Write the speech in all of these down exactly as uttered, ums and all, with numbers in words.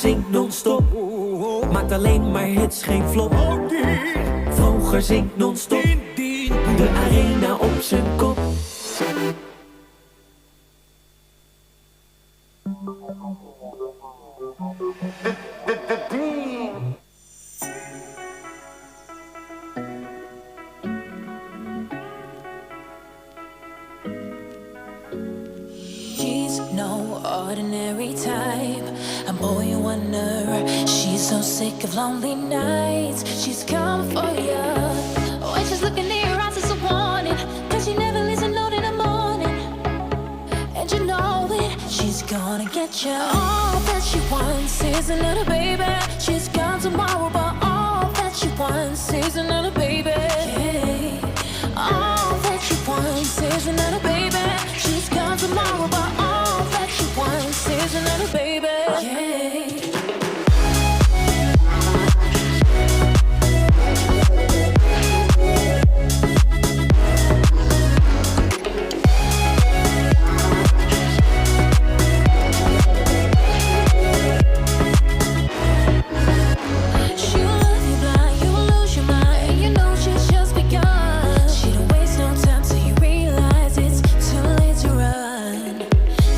Zingt non-stop, maakt alleen maar hits, geen flop. Vroeger zingt non-stop, de arena op zijn kop. She's no ordinary type, and boy, you wonder. She's so sick of lonely nights, she's come for you. When she's looking in your eyes, it's a warning, 'cause she never leaves a note in the morning. And you know it, she's gonna get you. All that she wants is another baby. She's gone tomorrow, but all that she wants is another baby. Yeah. All that she wants is another baby. She's gone tomorrow, but all that she wants is another baby. Yeah. She'll love you blind, you'll lose your mind, and you know she's just begun. She don't waste no time till you realize it's too late to run.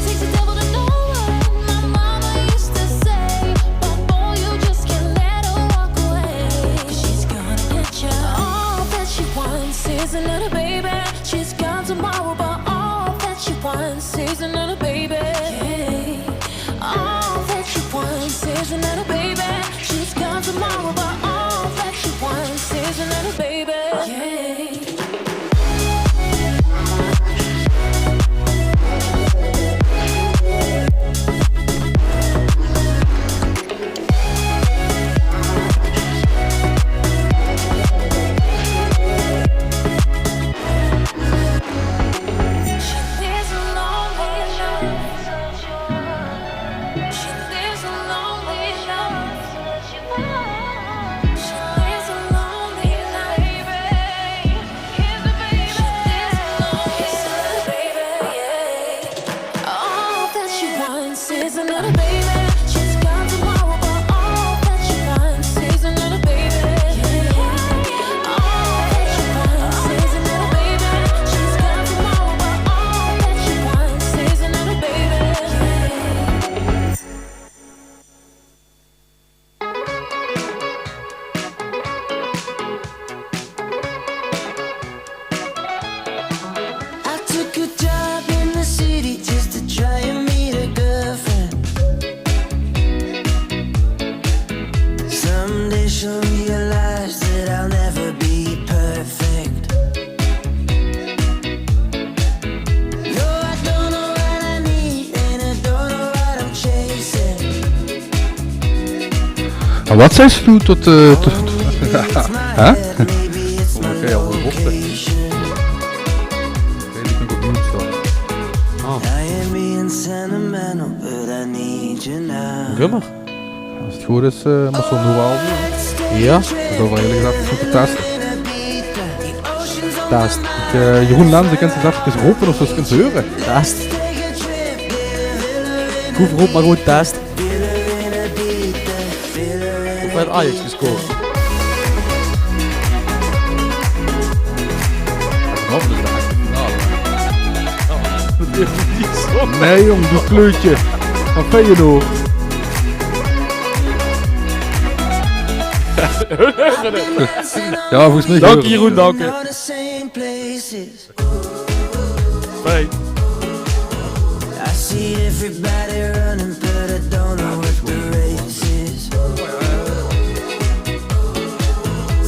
Takes the devil to know one, my mama used to say, but boy, you just can't let her walk away. 'Cause she's gonna get you. All that she wants is another baby. She's gone tomorrow, but all that she wants is another baby. Yeah. All that she wants is another baby. She's gone tomorrow, but all that she wants is another baby. Yeah. All that she wants is another baby. She's gone tomorrow, but all that she wants is another baby. All that she wants is another baby. She's gone tomorrow, but all that she wants is another baby. I took a job in the city just to try and meet a girlfriend. Someday she'll realize that I'll never be perfect. No, I don't know what I need and I don't know what I'm chasing. En wat zei ze toen tot, eh, tot, hè? Oké, al een bochte. Oké, die kan ik opnieuw starten. Oh. Drummer? Als het goed is, eh, moet zo'n nieuw album. Ja? Dat is wel eerlijk gezegd goed te testen. Test. Ik, eh, Jeroen Lenzen, kent ze zelf eens roepen of ze eens huren? Test. Ik hoef roep maar gewoon test. Hoeveel Ajax gescoord? Nee, jong, die kleurtje van Feyenoord. Ja, volgens mij. Dank je, Jeroen, dank je. Fijn. I see everybody running, but I don't know what the race is.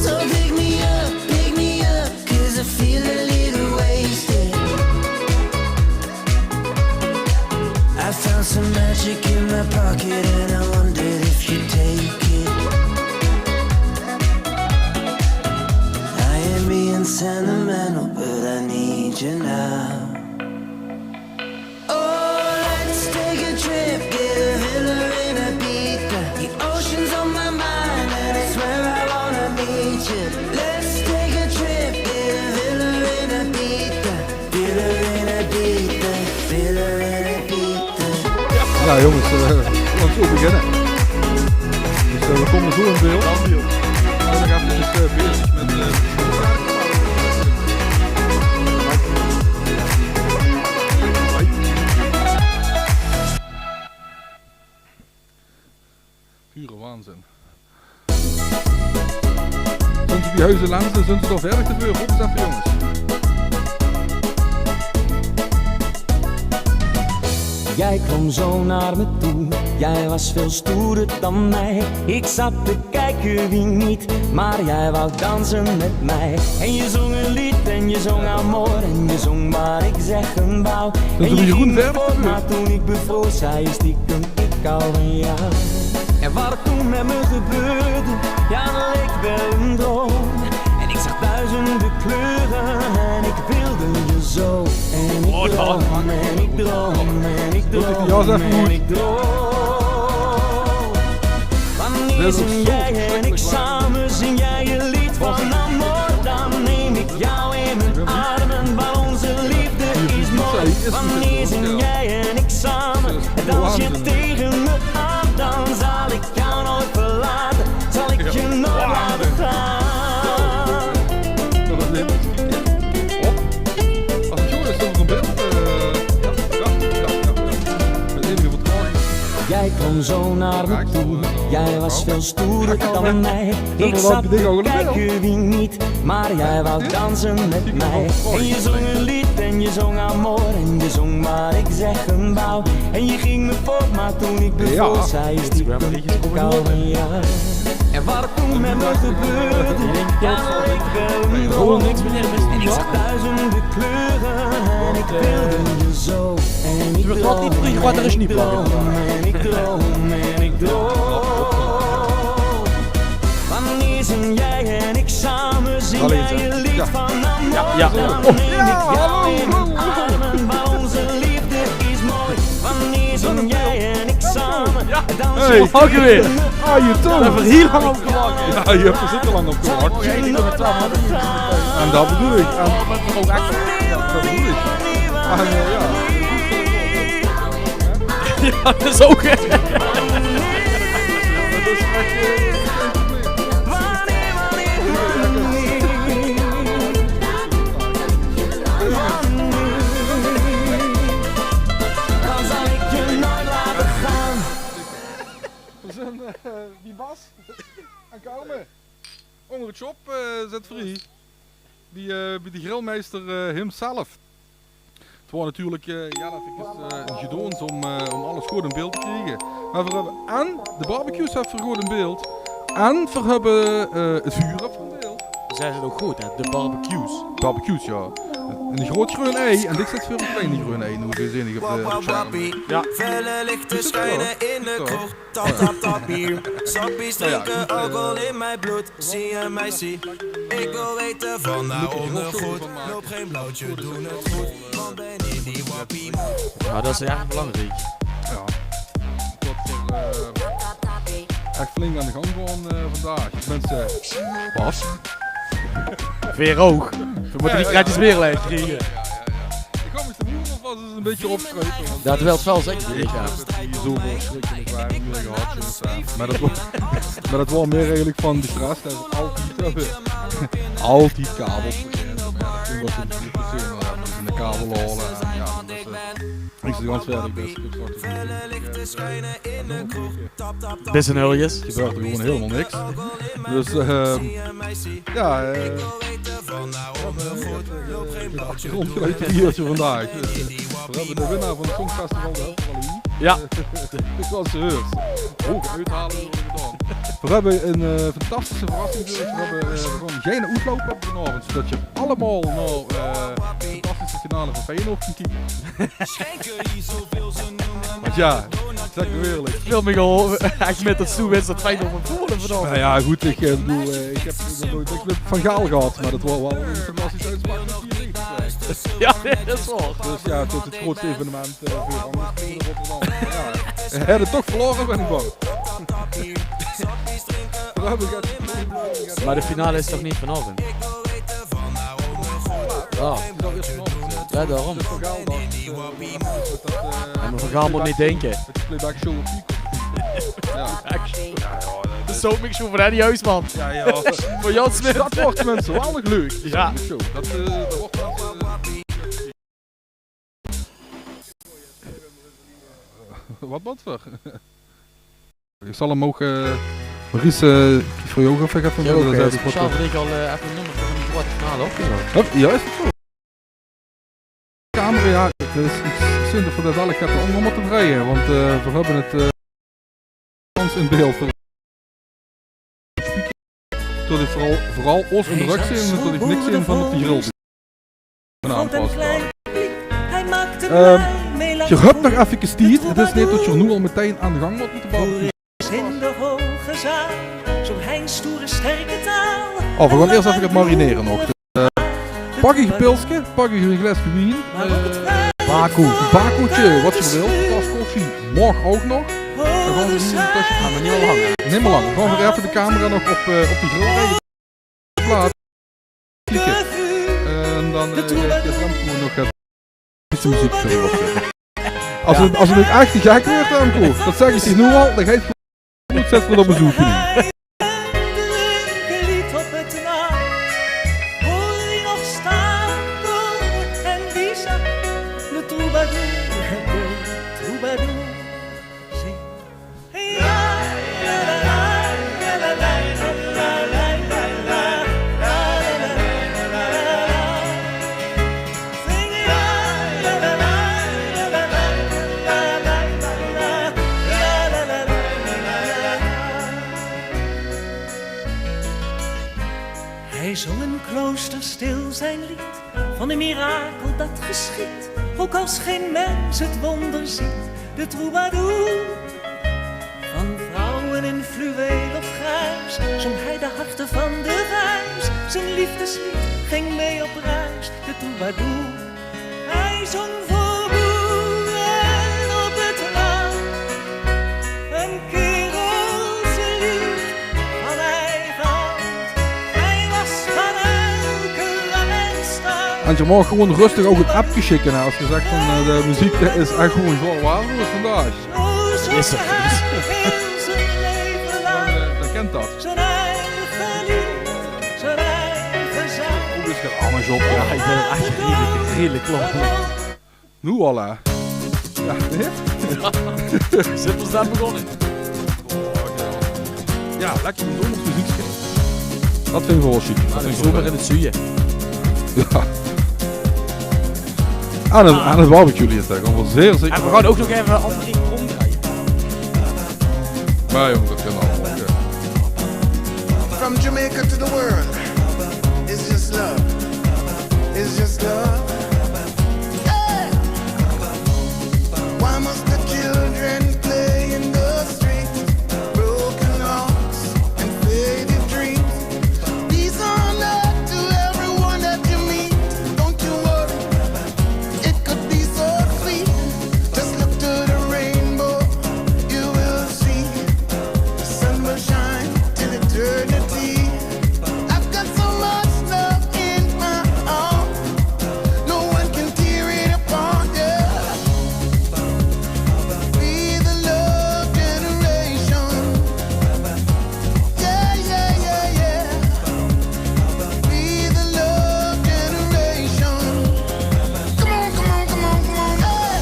So pick me up, pick me up, 'cause I feel a little wasted. I found some magic in my pocket and I wondered if you'd take it. I ain't being sentimental, but I need you now. Oh, let's take a trip, get a villa in Ibiza. The ocean's on my mind and it's where I wanna meet you. Let's take a trip, get a villa in Ibiza. Villa in Ibiza, villa in Ibiza. Nou jongens, eh, laten we beginnen. Kómme zoe in beeld. Veer zeen nog efkes, eh, bezig mit, eh, pure waanzin. Zeen ze bie Huize Lenzen, zeen ze dao veerdig te veur? Roop ins efkes, jónges. Jij klom zo naar me toe, jij was veel stoerder dan mij. Ik zat te kijken, wie niet, maar jij wou dansen met mij. En je zong een lied en je zong amor en je zong wat ik zeggen wou. En je ging me voor, maar toen ik bevroor, zei je stiekem: ik hou van jou. En wat er toen met me gebeurde, ja, dat leek wel een droom. En ik zag duizenden kleuren en ik wilde je zo. En ik droom, en ik droom, en ik droom, en ik droom. Wanneer zing jij en ik samen, zing jij je lied van amor, dan neem ik jou in mijn armen, want onze liefde is mooi. Wanneer zing jij en ik samen, dans je tegen me aan, dan zal ik jou nooit verlaten, zal ik je nooit laten gaan. Als het zo is, dan komt het. Eh, ja, ja, ja, ja, ja. Met enige vertraging. Jij kwam zo naar me toe, jij was veel stoerder dan mij. Ik zat te kijken, wie niet, maar jij wou dansen met mij. En je zong een lied en je zong amor en je zong wat ik zeggen wou. En je ging me voor, maar toen ik bevroor, zei je stiekem: ik hou van jou. En wat er toen met me gebeurde, ja, dat leek wel een droom. En ik zag duizenden kleuren en ik wilde je zo. En ik droom, en ik droom, en ik droom, en ik droom. Wanneer zing jij en ik samen, zing jij je lied van amor, dan neem ik jou in mijn armen, want onze liefde is mooi. Wanneer zing jij en ik samen, dans je tegen me aan, dan zal ik je nooit laten gaan. Hey, fuck weer. Ah, je toch? Dao höb ich hiel lang op gewach. Ja, je hebt er zeker lang op gewacht. En dat bedoel ik. En, ja, dat bedoel ik. En, eh, ja. Ja, dat is ook echt. Veer zeen, eh, bie Bas en Carmen. Ónger 't sjop, eh, zit vrie. Bie, eh, bie de grillmeister, eh, himself. 't Waor natuurlik, eh, ja, dat is, eh, ein gedoons óm, eh, óm alles good in beeld te kriege. Mer veer höbbe en de barbecues höbbe veer good in beeld. En veer höbbe, eh, 't vuur höbbe veer in beeld. Zègk 't ouch good, hè? De barbecues. Barbecues, ja. Ein groot greun ei en dit is veur ein klein greun ei. Noe, veer zeen op de, op 't scherm. Ja. Felle lichten schijnen in de kroeg. Tap, tap, tap, bier. Sappies drinken, alcohol in mijn bloed. Zie je mij, zie. Ik wil weten van na ondergoed. Loop geen blauwtje, doen het goed. Want ben in die wappie. Ja, dat is erg belangrijk. Ja. Tot veer, eh, echt flink aan de gang gaon, eh, vandaag. Tenminste, Bas. Veer ouch. Veer mótte die kraetjes beer leeg kriege. Ja, ja, ja. Ich gaon mich de moer alvas ins ein bietje opsjruite, want dat wèlt waal zeker, ja. Ich höb die zo versjrikkelik lang neet gehad, jonges, hè. Mer dat waor, mer dat waor mieër eigelik van de stress det veer altied höbbe, altied kabels vergaete. Mer ja, dat is waal zo'n persoon, ja, dus ein kabel haole en ja, dat is, eh, ich zeen gans ferm, bès. Bis en huljes. Gebeurt er gewoon helemaal niks. Dus, eh, ja, eh, achtergrondgeluid hie vandaag. Dus, eh, veer höbbe de winnaar van 't Songfestival, de Hupperwallie. Ja. Eh, ich waas serieus. Hoog uithalen höbbe veer gedaon. Veer höbbe ein, eh, fantastische verrassing veur uch. Veer höbbe, eh, gewoon geine oetloup höbbe vanaovend, zodat geer allemaal nao, eh, 't fantastische finale van Feyenoord kint kieke. Want ja, zègk noe eerlik. Ich wil mich al echt mit det zoe is det Feyenoord mót voetballe vanaovend. Nou ja, good, ich, eh, bedoel, eh, ich höb, ich höb Van Gaal gehad, mer det waor waal ein fantastische oetspraok. Ja, det is waor. Dus ja, 't is 't groeatste evenement, eh, veur Rotterdam. Ja. Höbbe toch verlaore, bön ich bang. Mer de finale is toch neet vanaovend? Ja. Ja, daorum. Ja, mer Van Gaal mót neet dinke. 't Is playback show op Piekop. Ja. Playback show. Ja, ja, det Zoe, mix veur Henny Huisman. Jao, jao. Veur Jan Smit. Dat weurt, minse, waal nog leuk. Jao. Zoe, dat, eh, dat weurt, eh, wat, wat veur? Ich zal 'm ouch, eh, Maurice, eh, veur dich ouch effe, effe... Jao, ouch, eh, speciaal veur dich al, eh, effe ein nummer veur die groeate finale opgenómme. Hup, jao, is 't zoe? Camera, jao, dus ich, ich zeen det v'r det dalik effe óm mótte drejje, want, eh, v'r höbbe 't, eh, gans in beeld. Tot ich veural, veural ós in de rök zeen, tot ich niks zeen van op de grill. Ehm, geer höbt nog effe tied. 't Is neet det geer noe al metein aan de gang mót mit de barbecue. Oh, v'r gaon eers effe get marinere nog. Dus, eh, pak uch e pilske, pak uch e glaeske wien. Eh, Baco. Bacootje, wat geer wilt. Tas koffie maag ouch nog. Dan gaon v'r hie intösse... Gaon v'r neet mier lang, hè? Neet mier lang. Gaon v'r effe de camera nog op, eh, op de grill rije. Plaat. Kieke. En dan, eh, gaon ich de Remco nog effe... Is de meziek veur uch op, eh. Es 't, es 't ech te gek weurt, Remco, det zègk ich dich noe al, dan geit 't good, zèt v'r op bezeuk. Hij zong een kloosterstil zijn lied van een mirakel dat geschiet, ook als geen mens het wonder ziet. De troubadour. Van vrouwen in fluweel of grijs zong hij de harten van de wijs. Zijn liefdeslied ging mee op reis, de troubadour. Hij zong voor boeren op het land een kerelslied van eigen hand. Hij was van elke wijnstam. En geer maag gewoon rustig ouch 'n appke sjikke, hè, es geer zègk van, eh, de meziek, det is ech gewoon zwaor waardeloos vandaag. Is 't. Eh, det kènt det. Ouch is get angers op, jao. Jao, ich bön ech redelik, redelik klaor. Noe al, hè? Jao, dit? Jao. Zeen v'r dao begós? Jao, lekker zóndagsmeziekske. Det vinj ich waal sjiek. Det vinj ich waal sjiek. Zomer in 't zuuje. Jao. Aan 't, aan 't barbecue ligk 't, dink ich. Waal zeer zeker. En v'r gaon ouch nog effe André Krom drejje. Mer jóng, det kin allemaol. From Jamaica to the world, it's just love. It's just love. Yeah. Why must the children play in the streets? Broken hearts and faded dreams. Peace on earth to everyone that you meet. Don't you worry, it could be so sweet. Just look to the rainbow, you will see. The sun will shine till eternity. I've got so much love in my heart, no one can tear it apart, yeah. Be the love generation. Yeah, yeah, yeah, yeah. Be the love generation. Come on, come on, come on, come on, yeah.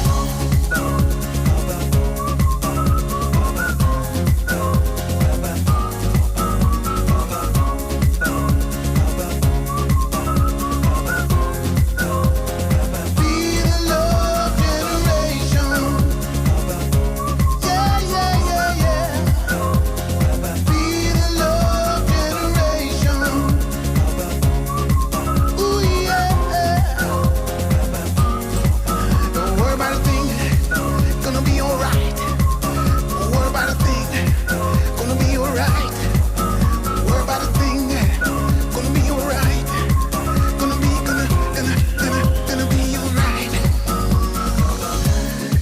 Be the love generation. Yeah, yeah, yeah, yeah. Be the love generation. Ooh, yeah. Don't worry about a thing, gonna be alright. Don't worry about a thing, gonna be alright. Don't worry about a thing, gonna be alright. Gonna be, gonna, gonna, gonna, gonna be alright.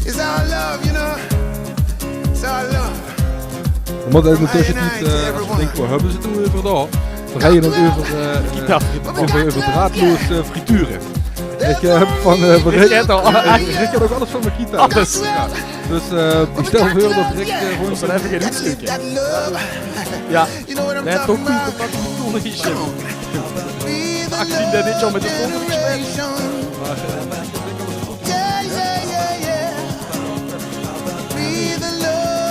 It's all love, you know. It's all love. V'r mótte in de tössetied, eh, es v'r dinke, wo höbbe ze 't noe euver dao? V'r höbbe 't euver, eh, euver, euver draadloos, eh, friture. Ich, eh, höb van, eh, van Rick, Rick kènt ouch alles van Makita. Alles. Jao. Dus eh, ich stèl veur det ich eh, gewoon... Waat effe gein oetsteukske. Ja. Nae, toch good contact mit de politie. Aangezien det dit jaor mit de foto is gewees.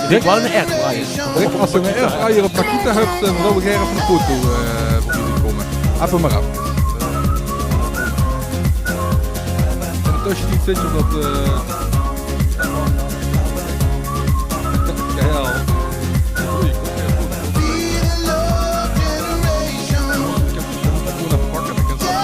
Ich dink waal ein airfryer. Ich, es se ein airfryer of Makita höbs, dan zouwe v'r gaer effe ein foto eh veur uch kómme. Effe mer aaf. In de tössetied zit se op det eh Ja, ja. Oei, ich kóm weer good. Ich höb de telefoon effe pakke, dan kins se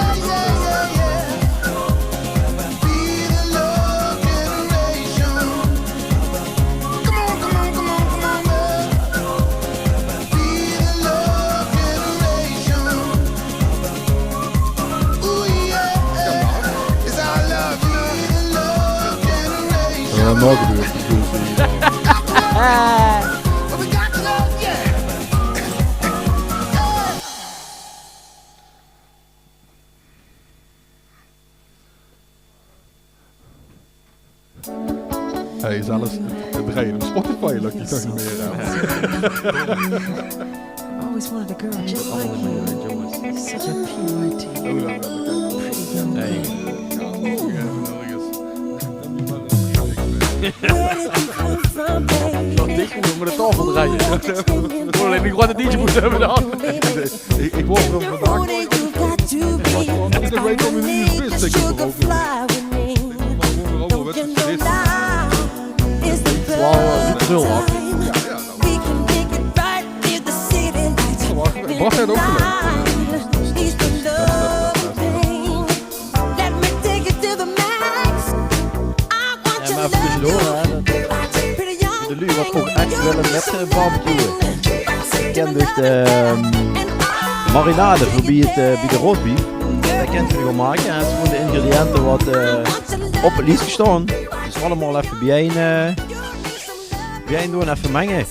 Ja, nog gebeurt het. Hey, zelfs het drejje op Spotify lök dich toch neet mieë, hè? Always wanted a girl just like you. Such a P Y T. Pretty young girl. Nog dich, v'r mótte de taofel drejje. V'r mótte allein de groeate dj mótte höbbe dan. Ich, ich waor d'r vandaag nog. Iedereen kóm in de bus, ich dink, overal witte cd's. Waal, eh, neet te väöl, hè? Ja, ja, nou. Bas haet ouch geluid. Ja, mer effe tussendoor, hè, det, de luuj waat ouch ech wille mit eh, barbecuen. Ich kin dus de ehm, marinade veur bie het eh, bie de roastbeef. Det kins se gewoon make. Det is gewoon de ingrediënte waat eh, op het lieske staon. Dus allemaol effe bie-ein eh, bie-ein doon, effe menge.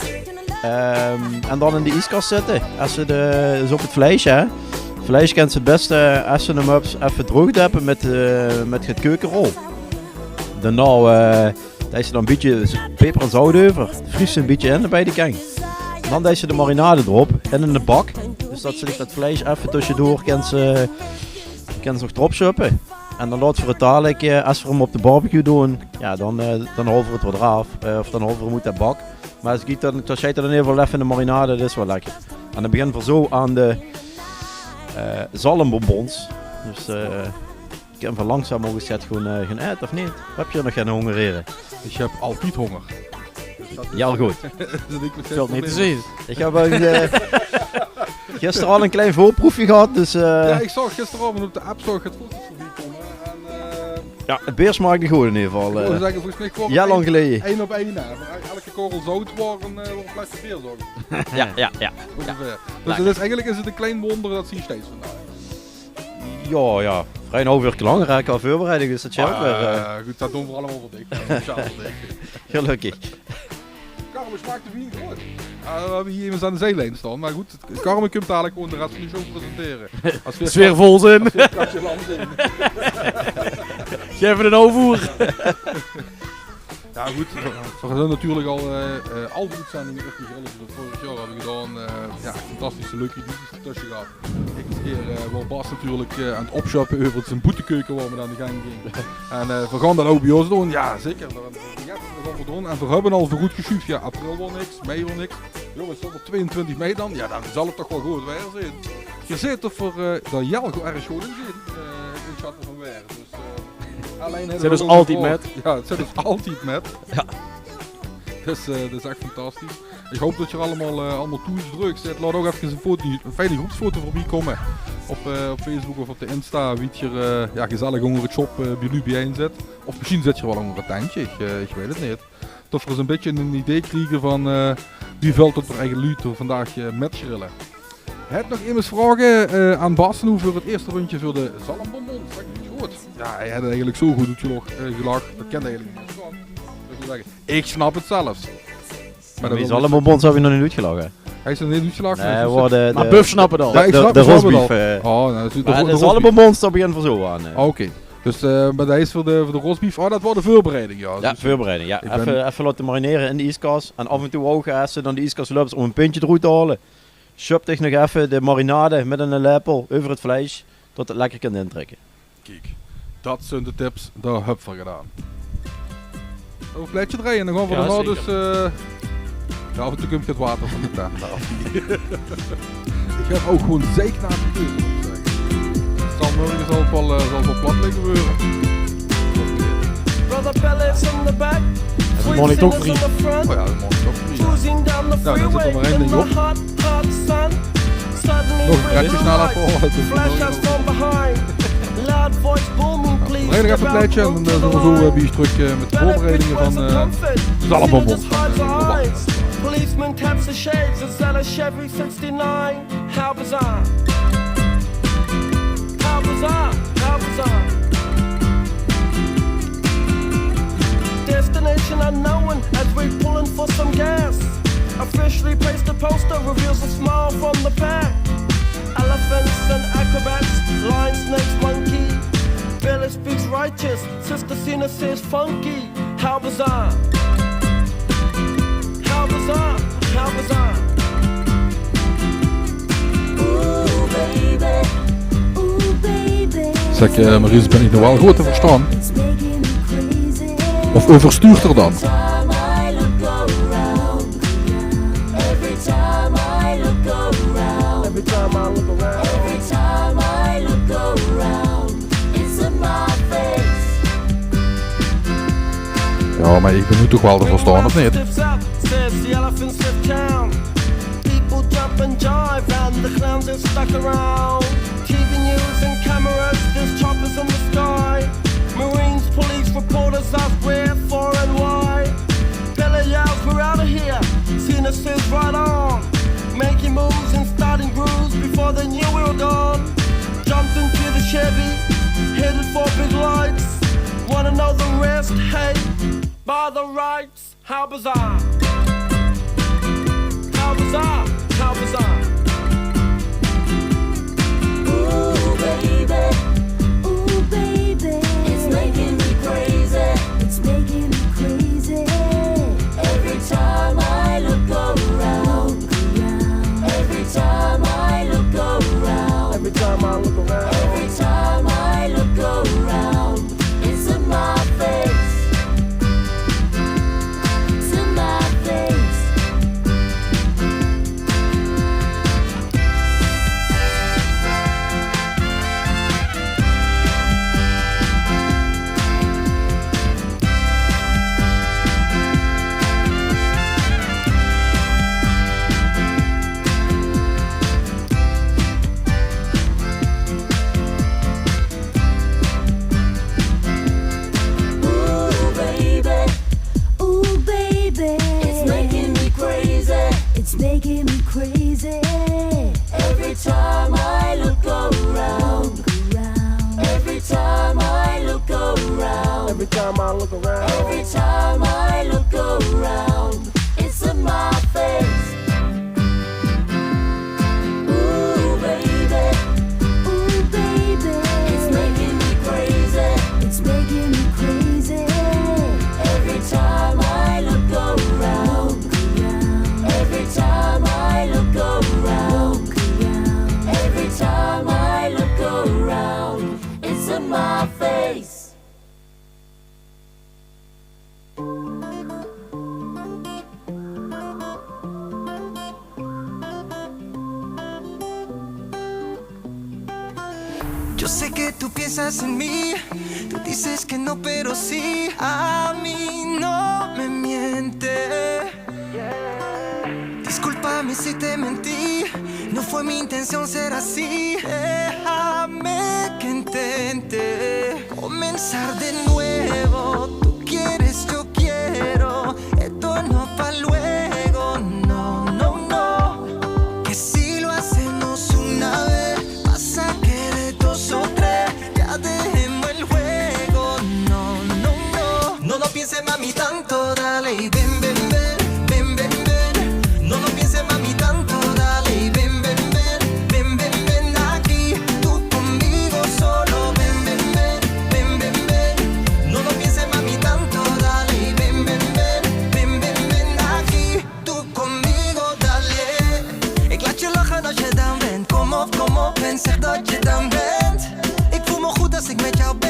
Ehm, en dan in de ieskas zitte. Es se de, dus op het vleis, hè. Het vleis kins se het bèste, es se 'm höbs, effe droog deppe mit eh, mit get keukenrol. Daonao eh, deis se dan ein bietje peper en zout euver. Vries se ein bietje in bie de keng. En dan deis se de marinade d'rop en in de bak. Dus det se dich det vleis effe tössedoor kins eh, kins nog d'rop sjöppe. En dan laot v'r het dalik eh, es v'r 'm op de barbecue doon, ja, dan eh, dan haole v'r het waal d'raaf eh, of dan haole v'r 'm oet de bak. Mer es ich dan, dan sjeit 'r in eder geval effe in de marinade, det is waal lekker. En dan beginne v'r zo aan de eh, zalmbonbons. Dus eh, ich kin van langzaam ouch ins get gewoon eh, gaon aete, of neet? Höbs se nog geine hónger, Heren? Ich höb altied hónger. Ja, good. Det is niks. Vèlt neet te zeen. Ich höb ouch eh, gister al ein klein veurproefje gehad, dus eh. Ja, ich zaog gisteraovend op de app, zaog ich get foto's veurbie kómme. En eh, ja, het beer smaakde good in eder geval. Ich wol eh. Zègke, volges mich waor 't lang geleje. Ein op ein, hè. Veur elke korrel zout waor ein eh, waor ein flesje beer, zaog ich. Ja, ja, ja. Óngeveer. Dus lekker. Het is, eigelik is het ein klein wónder det se hie steis vandaag. Ja, ja. Vrie en ein haaf oer langer, hè, qua veurbereiding, dus det sjeelt weer eh. Ja, good, det doon v'r allemaol veur dich. Speciaal veur dich. Gelökkig. Carmen, smaak de wien good? Ja, v'r höbbe hie emes aan de zielien staon, mer good, Carmen kump dalik gewoon de res van de show presentere. Es v'r... Sfeervol zeen. Es v'r het kastje lam zeen. Gaef 'm ein haaf oer. Ja, good, v'r, v'r zeen natuurlik al eh, eh, al die oetzendinge euver die grille die v'r veurig jaor höbbe gedaon eh, ja, fantastische, leuke edities tösse gehad. Ich höb hie eh, waor Bas natuurlik eh, aan het opsjöppe euver zien boetekeuke waat mit aan de gang ging. En eh, v'r gaon det ouch bie ós doon. Ja, zeker. V'r höbbe ein biljet, det gaon v'r doon. En v'r höbbe al veuroet gesjuuf. Ja, april waor niks, mei waor niks. Jónges, tot op twieëntwintig mei dan. Ja, dan zal het toch waal good waer zeen. Geer zeet det v'r eh, dao hiel erg good in zeen eh, in sjatte van waer. Dus eh, allein... Zit dus altied mit. Ja, het zit dus altied mit. Ja. Dus eh, det is ech fantastisch. Ich haop det geer allemaol eh, allemaol thoes dreug zit. Laot ouch effe ein foto, ein fijne groepsfoto veurbie kómme. Op eh, op Facebook of op de Insta, wie geer eh, ja, gezellig ónger het sjop eh, bie luuj bie-ein zit. Of mesjien zit geer waal ónger het tentje, ich eh, ich weit het neet. Det v'r ins ein bietje ein idee kriege van eh, wie väöl det v'r eigelik luuj d'r vandaag eh, mit grille. Haet nog emes vraoge eh, aan Bas noe veur het ierste rundje veur de zalmbonbons? Zag ich neet good? Ja, hae haet het eigelik zo good oetgelag, eh, gelag. Det kin eigelik neet. Ich snap het zelfs. Mer de zalmbonbons höb ich nog neet oetgelag, hè? Hae is nog neet oetgelag. Nae, dus waor de, mer de, Buff snapt het al. Ja, ich snap het al. Mer de roastbeef eh. Oh, nou, de, de, de zalmbonbons, dao beginne v'r zo aan eh. Ah, oké. Dus, eh, mer det is veur de, veur de roastbeef. Oh, det waor de veurbereiding, jao. Jao, dus, eh, veurbereiding, jao. Effe, effe laote marinere in de ieskas. En aaf en toe ouch, es se dan de ieskas löps, óm e pintje d'roet te haole, sjöp dich nog effe de marinade mit eine lepel euver 't vleis, tot 't lekker kin intrèkke. Kiek, det zunt de tips, det höbbe v'r gedaon. Nog e plaetje drejje en dan gaon v'r daonao dus, eh, jao, aaf en toe kump 't water van de tent aaf. Ich höb ouch gewoon zeiknate deur, mót ich zègke. Zal morge zal 't waal, eh, zal 't waal plat ligke, weure. Brother Bellis in the back, three singers in the front, cruising down the freeway in the hot, hot sun. Suddenly, red lights flash us from behind. Loud voice booming, please step out of the line. Nog ein effe plaetje en dan, eh, zeen v'r zo, eh, bie uch trök, eh, mit de veurbereidinge van, eh, de zalmbonbons. Policeman taps the shades, is that a Chevy sixty-nine? How bizarre. How bizarre, how bizarre. Destination unknown as we pull in for some gas. Officially placed a poster reveals a smile from the back. Elephants and acrobats, lion, snakes, monkey. Bellis speaks righteous, Sister Cena says funky. How bizarre. How bizarre. How bizarre. Ooh, baby. Ooh, baby. Zèk, eh, Maurice, bön ich noe waal good te verstaon? Of euverstuurt 'r dan? Every time I look around. Every time I look around. Every time I look around. It's in my face. Jao, mer ich bön noe toch waal te verstaon, of neet? Steps up, says the elephant sniff town. People jump and jive and the clowns are stuck around. T V news and cameras, there's choppers in the sky. Marines, police, reporters ask where, for and why. Bellis yells, "We're out of here." Cena says, "Right on." Making moves and starting grooves before they knew we were gone. Jumped into the Chevy, headed for big lights. Wanna know the rest? Hey, by the rights. How bizarre. How bizarre. How bizarre. Ooh, baby. Ooh, baby. It's making me crazy. It's making me crazy. Every time I look around. Every time I look around. Every time I look around. Every time I look around. It's in my face. It's in my face. Ooh, baby. Ooh, baby. It's making me crazy. It's making me crazy. Every time I look around. Every time I look around. Every time I look around. Every time I look around. It's in my face. Ooh, baby. Ooh, baby. It's making me crazy. It's making me crazy. Every time I look around. Look around. Every time I look around. Look around. Every time I look around. It's in my face. Yo sé que tú piensas en mí, tú dices que no, pero sí, a mí no me mientes. Discúlpame si te mentí, no fue mi intención ser así. Déjame que intente comenzar de nuevo. Tú quieres, yo quiero, esto no pa' luego. No, no, no. Que si lo hacemos una vez, pasa que de dos o tres, ya dejemos el juego. No, no, no. No lo pienses, mami, tanto, dale y ven, ven, ven. Ven, ven, ven. No lo pienses, mami, tanto, dale y ven, ven, ven. Ven, ven, ven aquí, tú conmigo solo. Ven, ven, ven. Ven, Of kom op en zeg dat je dan bent. Ik voel me goed als ik met jou ben.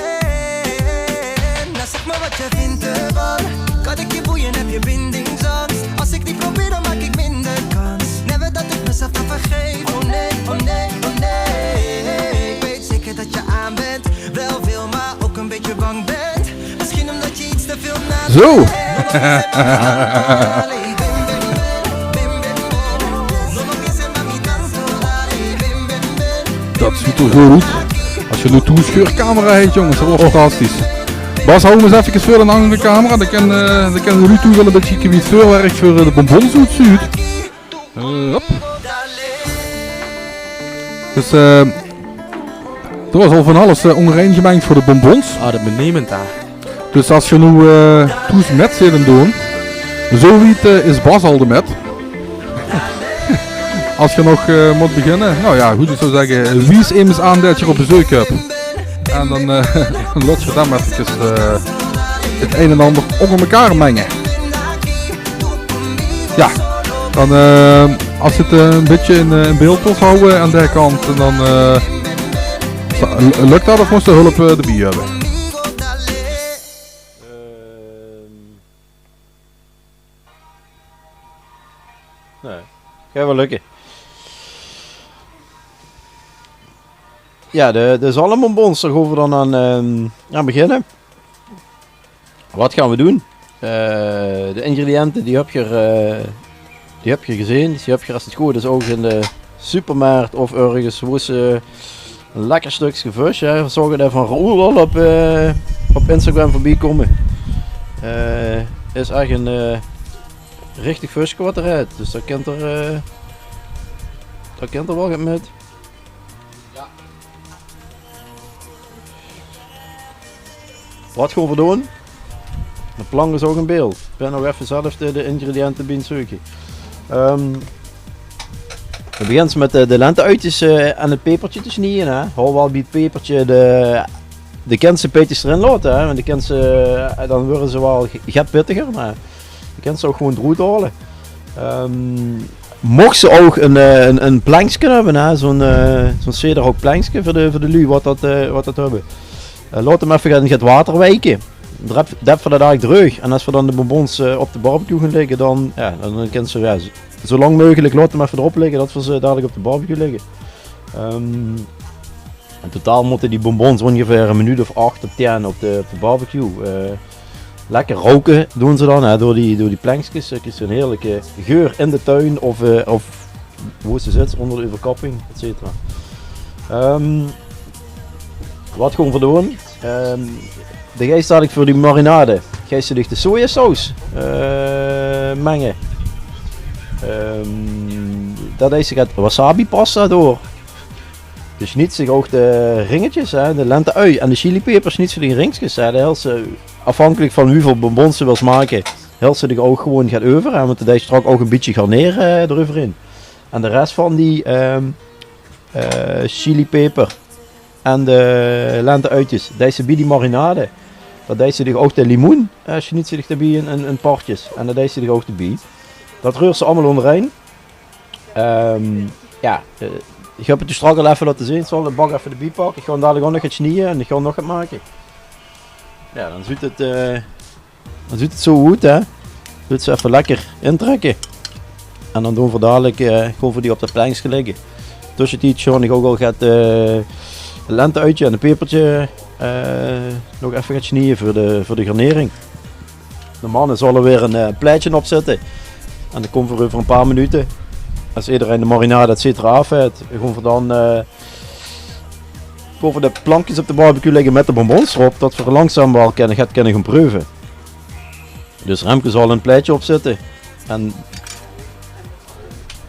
Nou, zeg maar wat je vindt ervan. Kan ik je boeien, heb je bindingsangst? Als ik die probeer, dan maak ik minder kans. Never dat ik mezelf kan vergeven. Oh nee, oh nee, oh nee. Ik weet zeker dat je aan bent. Wel veel, maar ook een beetje bang bent. Misschien omdat je iets te veel na... Zo. Dat zuut er good oet. As se noe thoes geurcamera heet, jonges, dat waor fantastisch. Bas, hou 'm ins efkes veur 'n anger camera. Dan kan, eh, dan kan Ruud toch waal 'n bietje kieke wie 't veurwerk veur, eh, de bonbons oetzuut. Eh, hop. Dus, eh, d'r waor al van alles, eh, óngerein gemengd veur de bonbons. Ah, dat benemend, hè. Dus as geer noe, eh, thoes mèt zeet aan 't doon, zo wied, eh, is Bas al demèt. As geer nog, eh, mót beginne, nou jao, good, ich zou zègke, wies emes aan det geer op bezeuk höbt. En dan, eh, laot geer dan efkes, eh, 't ein en anger ónger mekaar menge. Jao, dan, eh, as se 't, eh, e bietje in, eh, in beeld wils hawwe aan dae kant, dan, eh, lök dat of mós se hulp, eh, d'rbie höbbe? Ehm. Nae, geit waal lökke. Jao, de, de zalmbonbons, dao gaon v'r dan aan, ehm, aan beginne. Wat gaon v'r doon? Eh, de ingrediënte, die höb geer, eh, die höb geer gezeen. Die höb geer, es 't good is, ouch in de supermarkt of örges wo se e lekker stökske vös, hè. V'r zaoge det van Raoul al op, eh, op Instagram veurbie kómme. Eh, is ech ein, eh, richtig vöske wat 'r haet. Dus dao kint 'r, eh, dao kint 'r waal get mit. Jao. Wat gaon v'r doon? De plank is ouch in beeld. Ich bön nog effe zelf de, de ingrediënte bie 't zeuke. Ehm, v'r beginne mit de, de lente-uitjes, eh, en 't pepertje te snieje, hè. Haw waal bie 't pepertje de, de kins e bietje d'rin laote, hè. Want de kins, eh, dan waere ze waal get pittiger, mer de kins ze ouch gewoon d'roet haole. Ehm, mochs se ouch ein, eh, ein, ein plankske höbbe, hè, zo'n, eh, zo'n cederhoutplankske veur de, veur de luuj wat dat, eh, wat dat höbbe. Eh, laot 'm effe get, get water wieke. Dep, dep v'r dat dalik dreug. En es v'r dan de bonbons, eh, op de barbecue gaon lègke, dan, jao, dan, dan kins se, jao, zo, zo lang meugelik laot 'm effe d'rop ligke dat v'r ze dalik op de barbecue lègke. Ehm, In totaal mótte die bonbons óngeveer ein minuut of ach tot tien op de, op de barbecue. Eh, lekker rouke doon ze dan, hè, door die, door die plankskes. Eh, krieg se ein heerlike geur in de tuin of, eh, of wo se zits, ónger de euverkapping, et cetera. Ehm, wat gaon v'r doon? Ehm, de geis dalik veur die marinade, geis se dich de sojasaus, eh, menge. Ehm, dao deis se get wasabi-pasta door. De sniets se ouch de ringetjes, hè, de lente-ui en de chilipeper sniets se in ringskes, hè. De hèls se, aafhankelik van wieväöl bonbons se wils make, hèls se d'r ouch gewoon get euver, hè, want de deis se straks ouch e bietje garnere, eh, d'reuver in. En de res van die, ehm, eh, chilipeper en de lente-uitjes, deis se bie die marinade, dat deis se dich ouch de limoen, eh, sniets se dich d'rbie in, in, in partjes. En dat deis se dich ouch d'rbie. Dat reurs se allemaol óngerein. Ehm, jao, eh, ich höb 't dich straks al effe laote zeen. Ich zal de bak effe d'rbie pakke. Ich gaon dalik ouch nog get snieje en ich gaon nog get make. Jao, dan zuut 't, eh, dan zuut 't zo oet, hè. Zuut 't effe lekker intrèkke. En dan doon v'r dalik, eh, gewoon veur die op dat plankske lègke. Tössetied gaon ich ouch al get, eh, lente-uitje en e pepertje, eh, nog effe get snieje veur de, veur de garnering. De manne zalle weer ein, eh, plaetje opzètte. En dan kómme v'r euver ein paar minute, es ederein de marinade et cetera aaf haet, gaon v'r dan, eh, gaon v'r de plankskes op de barbecue lègke mit de bonbons d'rop, dat v'r langzaam waal kinne, get kinne gaon preuve. Dus Remke zal ein plaetje opzètte. En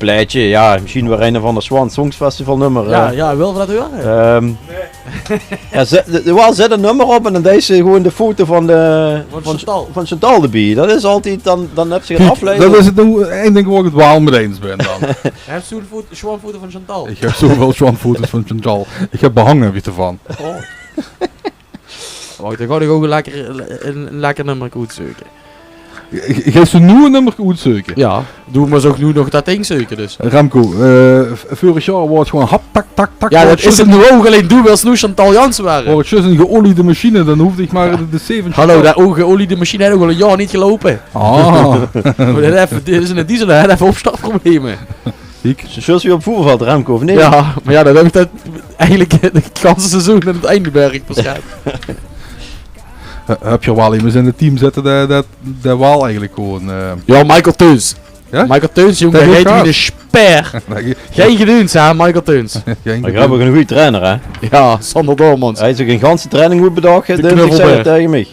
plaetje, jao, mesjien weer ein of anger Sjwan Songfestival nummer, jao, eh. Jao, wil v'r dat heure? Ehm, jao, zèt, d'r, d'r waal, zèt e nummer op en dan deis se gewoon de foto van de, van Chantal. Van Chantal d'rbie. Dat is altied, dan, dan höbs se 'n afleiding. Dat is 't noe, ein dink wo ich 't waal mit eins bön dan. Höbs se zoeväöl foto, Sjwan-foto van Chantal? Ich höb zoeväöl Sjwan-foto's van Chantal. Ich höb behange, weit se d'rvan. Oh. Wach, dan gaon ich ouch e lekker, e, e lekker nummer good zeuke. Geis se noe e nummerke oetzeuke? Ja, doe mós ouch noe nog dat ding zeuke, dus. Remco, eh, v-, veurig jaor waor 't gewoon hap, tak, tak, tak. Ja, dat is 't noe ouch, allein doe wils noe Chantal Jansen waere. Waor 't zjus 'n geoliede machine, dan hoofde ich mer de, de zeven. Hallo, dat ouch geoliede machine haet ouch al e jaor neet geloupe. Ah. Mer dat effe, dit is 'ne diesel, hè, effe opstartprobleme. Kiek. Zjus wie op voetbalveld, Remco, of neet? Ja, mer ja, dat höb ich dat eigelik 't ganse seizoen aan 't einde merk pas gehad. Höb geer waal emes in 't team zitte, dat, dat, dat waal eigelik gewoon, eh, ja, Michael Teuns. Ja? Michael Teuns, jóng, dae reit wie 'ne speer. Gein geduuns, hè, Michael Teuns. Gein geduuns. Mer veer höbbe ouch 'ne goeie trainer, hè? Ja, Sander Doormans. Hae haet ouch 'n ganse training good bedach, hè, de knuffelbeer, zag 'r taenge mich.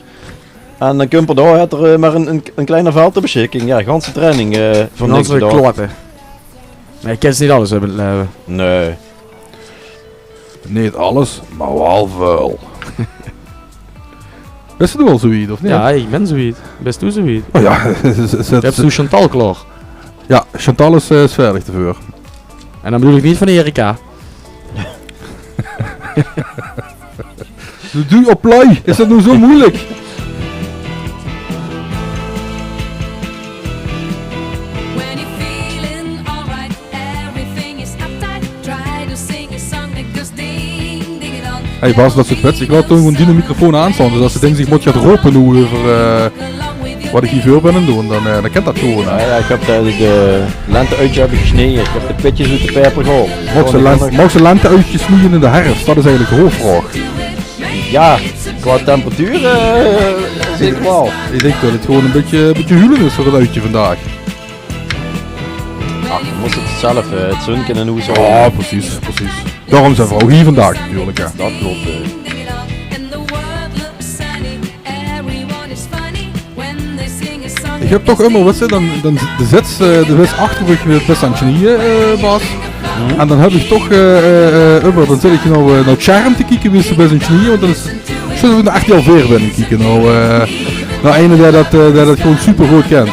En dan kump 'r dao, haet 'r, eh, mer 'n, 'n, 'n klein veld ter besjikking. Ja, ganse training, eh, veur niks bedach. Klote. Nae, ich kin neet alles höbbe in 't laeve. Nae. Neet alles, mer waal väöl. Bis doe al zoe wied, of neet? Ja, ich bön zoe wied. Bis doe zoe wied? Oh ja, zet, zet, höbs doe Chantal klaor? Ja, Chantal is, eh, is vaerdig deveur. En dan bedoel ich neet van Erika. Doe, doe op play. Is dat noe zoe meujelik? Hey Bas, dat is 't bèste. Ich laot toen gewoon diene microfoon aanstaon. Dus es se dings, ich mót gaon rope noe euver, eh, wat ich hie veur bön aan 't doon, dan, eh, dan kint dat gewoon, hè. Ja, ja, ich höb de, de lente-uitjes höb ich gesneje. Ich höb de pitjes oet de paeper gehaold. Maag se lente-uitjes snieje in de herfs? Dat is eigelik de hoofvraog. Ja, qua temperatuur, eh, zeker waal. Ich dink dat 't gewoon e bietje, e bietje huule is veur 't uitje vandaag. Ach, doe mós 't zelf, eh, 't zunke in hoes haoje. Ja, precies, precies. Daorum zeen veer ouch hie vandaag natuurlik, hè. Dat klop, eh. Ich höb toch ummer, weits se, dan, dan de zits, eh, de bis achter mich, bis aan 't snieje, eh, Bas. En dan höb ich toch, eh, eh, eh, ummer, dan zit ich noe, eh, noe 't sjerm te kieke wie se bis aan 't snieje, want dan is 't, zit ich nao R T L veer binne kieke. Noe, eh, noe eine dae dat, eh, dae dat gewoon supergood kint.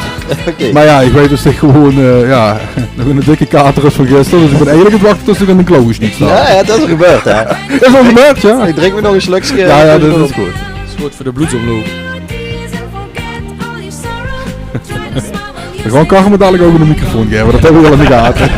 Oké. Mer ja, ich weit dus dat ich gewoon, eh, ja, nog 'ne dikke kater höb van gister, dus ich bön eigelik aan 't wachte tot ich aan de klauwe sniet. Ja, ja, dat is al gebeurd, hè? Is al gebeurd, ja. Ich drink mich nog e slukske. Ja, ja, dat is good. Is good veur de bloedsomloop. Veer gaon Carmen dalik ouch 'ne microfoon gaeve, dat höbbe veer al in de gate.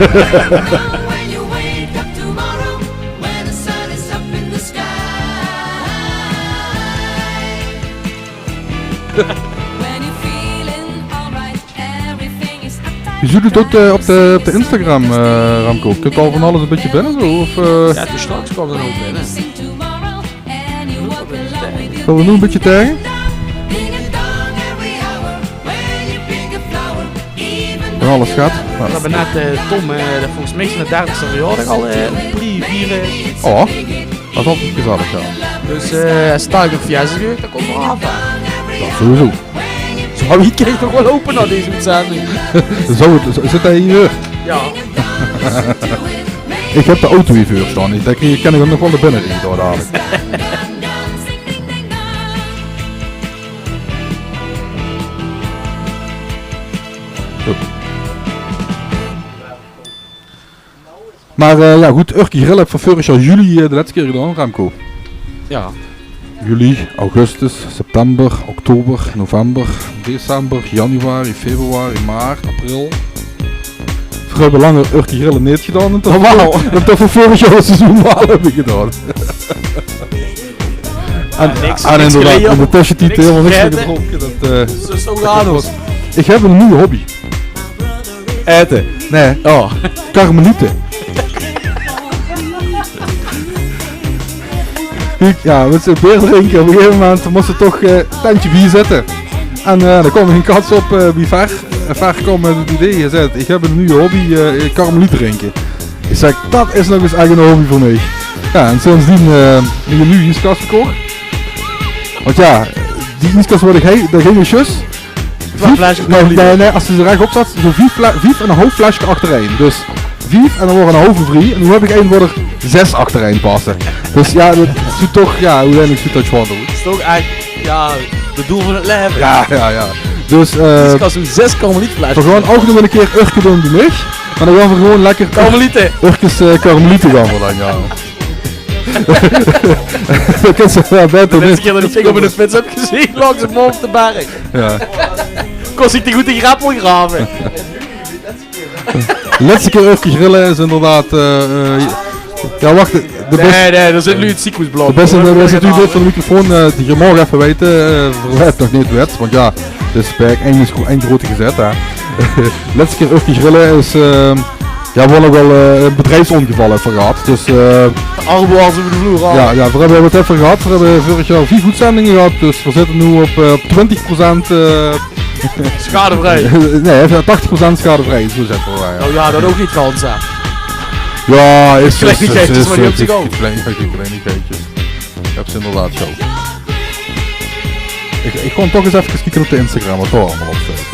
Geer zuut 't ouch, eh, op de, op de Instagram, eh, Remco. Kump al van alles e bietje binne, zoe, of, eh? Ja, toen straks kwaam d'r ouch binne. Kómme veer noe e bietje taenge? Van alles gehad. Ja. Veer höbbe net, eh, Tom, eh, de, volges mich zien dertigste verjaordaag al, eh, op prie viere. Oh, dat is altied gezellig, ja. Dus, eh, es 't dalik nog fiesta is, dan kómme veer aaf, hè. Ja, sowieso. Zouw ich toch waal lope nao dees oetzending? Zit hae hie? Ja. Ich höb de auto hie veur staon. Ich dink, ich kin nog waal nao binne riede dao dalik. Mer, eh, ja, good, Urke Grill höbbe veer veurig jaor juli, eh, de lètste kier gedaon, Remco. Ja. Juli, augustus, september, oktober, november, december, januari, februari, maart, april. Veer höbbe langer Urke Grill neet gedaon dan tot veer veurig jaor 't seizoen waal höbbe gedaon. En, ja, niks, en niks inderdaad, geleerd, in de tössetied niks helemaal niks gegete, gedronken. Dat, eh, zo, zo gaat 't. Ich höb 'n nuuj hobby. Aete. Nae. Oh. Karmeliete. Huub, ja, mit zien beer drinke, op e gegeve moment mós se toch, eh, 't tentje bie zitte. En, eh, dao kwaam ich in Cats op, eh, bie Ver. En Ver kwaam mit 't idee, hae zag: "Ich höb 'n nuuj hobby, eh, karmeliet drinke." Ich zèk: "Dat is nog ins ech 'n hobby veur mich." Ja, en sindsdien, eh, höb ich 'n nuuj ieskas gekoch. Want ja, die ieskas wat ich haw, dao góng ich zjus Vief, nae, nae, nae, es se ze rech opzèts, zoe vief fle-, vief en 'n haof flesje achterein. Dus vief en dan waere 'n haof vrie. En noe höb ich ein wo d'r zès achterein passe. Dus ja, dat is toch, ja, oeteindelik zoe dat gewoon doon. Is toch ech, ja, 't doel van 't laeve. Ja, ja, ja. Dus, eh, dus ich kan zoe zès karmelietflesjes. Veer gaon ouch nog 'ne kier Urke doon bie mich. Mer dan gaon veer gewoon lekker karmeliete. Urke's, eh, karmeliete gaon veer dan, ja. Dat kins se waal baeter neet. De lètste kier dat ich dich op 'n fiets höb gezeen, laog ze bove op de berg. Ja. Kós ich die good de grap wel grave. Lètste kier Urke Grille is inderdaad, eh, eh, jao, wach, de, de bes-, Nae, nae, dao zit noe 't ziekenhoes blank. De beste, de beste natuurlik dit van de microfoon, eh, die geer maog effe weite, eh, veur wie 't nog neet wèt, want jao, dit is bie ein, ein groete gezèt, hè. Lètste kier Urke Grille is, eh, jao, v'r höbbe ouch wel, eh, e bedriefsongeval effe gehad, dus, eh, Arbo as euver de vloer al. Jao, jao, v'r höbbe 't effe gehad. V'r höbbe veurig jaor vief oetzendinge gehad, dus v'r zitte noe op, eh, op twintig procent, eh, Schadevrij. Nae, effe tachtig procent schadevrij, zoe zègke v'r, jao. Nou jao, dat ouch neet gans, hè. Jao, is, is, is, Kleinigheidjes, is, maar die is, höbs se ouch. Kleinigheidjes, kleinigheidjes. Höbs se inderdaad zoe. Ich, ich gaon toch ins effe kieke op de Instagram, wat dao allemaol op steit.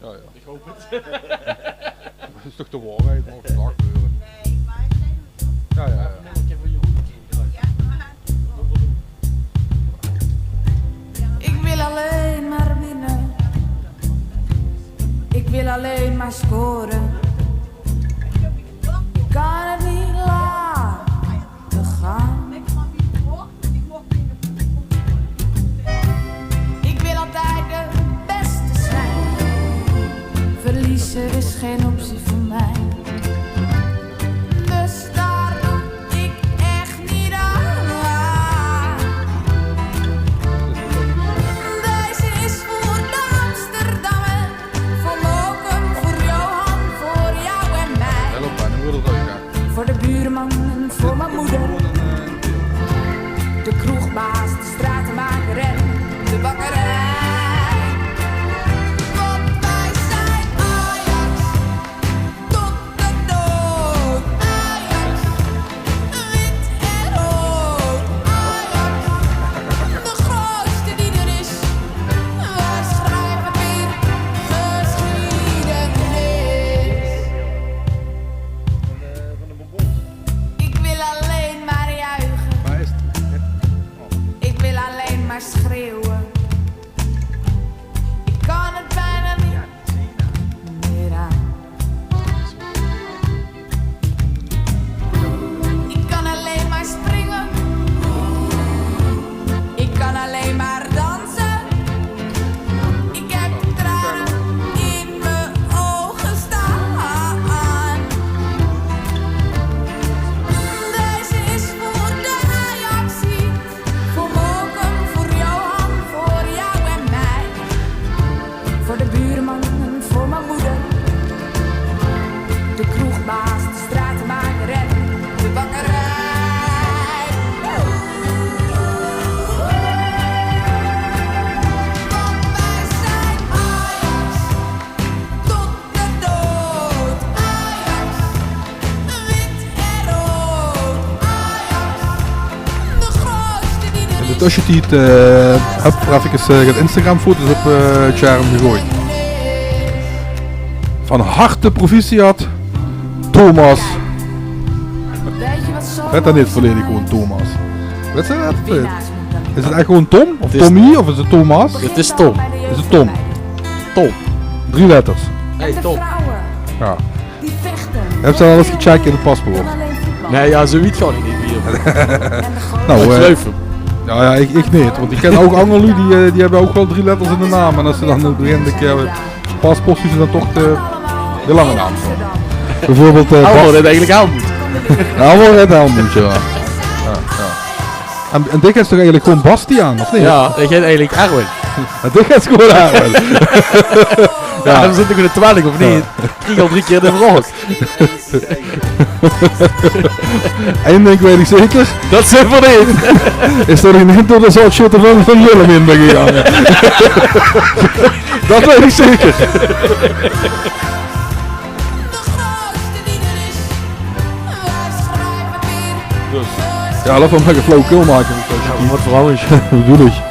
Jao, jao. Ich haop 't. Dat is toch de waorheid, maag vandaag gebeure. Jao, jao, jao. Ik wil alleen maar winnen. Ik wil alleen maar scoren. Ik kan het niet laten gaan. Ik wil altijd de beste zijn. Verliezen is geen optie voor mij. Dus daar doe ik echt niet aan. Deze is voor de Amsterdammer, voor Mokum, voor Johan, voor jou en mij. Voor de buurman en voor mijn moeder. De kroegbaas, de stratenmaker en de bakkerij. Want wij zijn Ajax, tot de dood. Ajax, wit en rood. Ajax, de grootste die er is. Wij schrijven weer geschiedenis. Ik wil alleen maar juichen. Ik wil alleen maar schreeuwen. Ik kan het bijna niet meer aan. Ik kan alleen maar springen. Ik kan alleen maar dansen. Ik heb tranen in mijn ogen staan. Deze is voor de Ajaxie, voor Mokum, voor Johan, voor jou en mij. Voor de buurman en voor mijn moeder. De kroegbaas, de stratenmaker en de bakkerij. Want wij zijn Ajax, tot de dood. Ajax, wit en rood. Ajax, de grootste die er is. In de tössetied, eh, höb ich efkes, eh, get Instagram-foto's op, eh, 't sjerm gegoejd. Van harte proficiat, Thomas. Wèt dat neet volledig gewoen Thomas? Wèt ze dat? Is 't ech gewoen Tom? Of Tommy? Of is 't Thomas? 't Is Tom. Is 't Tom? Tom. Drie letters. Hey, Tom. Jao. Höbs se alles gecheckt in 't paspoort? Nae, jao, zoe wied gaon ich neet mie. Noe, eh, jao, jao, ich, ich neet. Want ich kin ouch anger luuj die, eh, die höbbe ouch waal drie letters in de naam. En es ze dan in 't begin 'ne kier paspoort, is 't dan toch de, de lange naam. Bieveurbeeld, eh, Elmar Bas-, heet eigelik Helmoet. Jao, Elmar heet Helmoet, jao. Jao, jao. En, en dich heits toch eigelik gewoen Bastiaan, of neet? Jao, ich heet eigelik Erwin. En dich heits gewoen Erwin. Jao, dan zit ich in de twelling, of neet? Jao. Krieg ich al drie kier de vraog. Ein dink weit ich zeker. Dat zeen v'r neet. Is d'r ein hint door de zaltsjotte van, van Willem in bie gegange? Dat weit ich zeker. Dus. Jao, laot v'r mer ein flauwekul make. Jao, mer wat veur ouwers. Dat bedoel ich.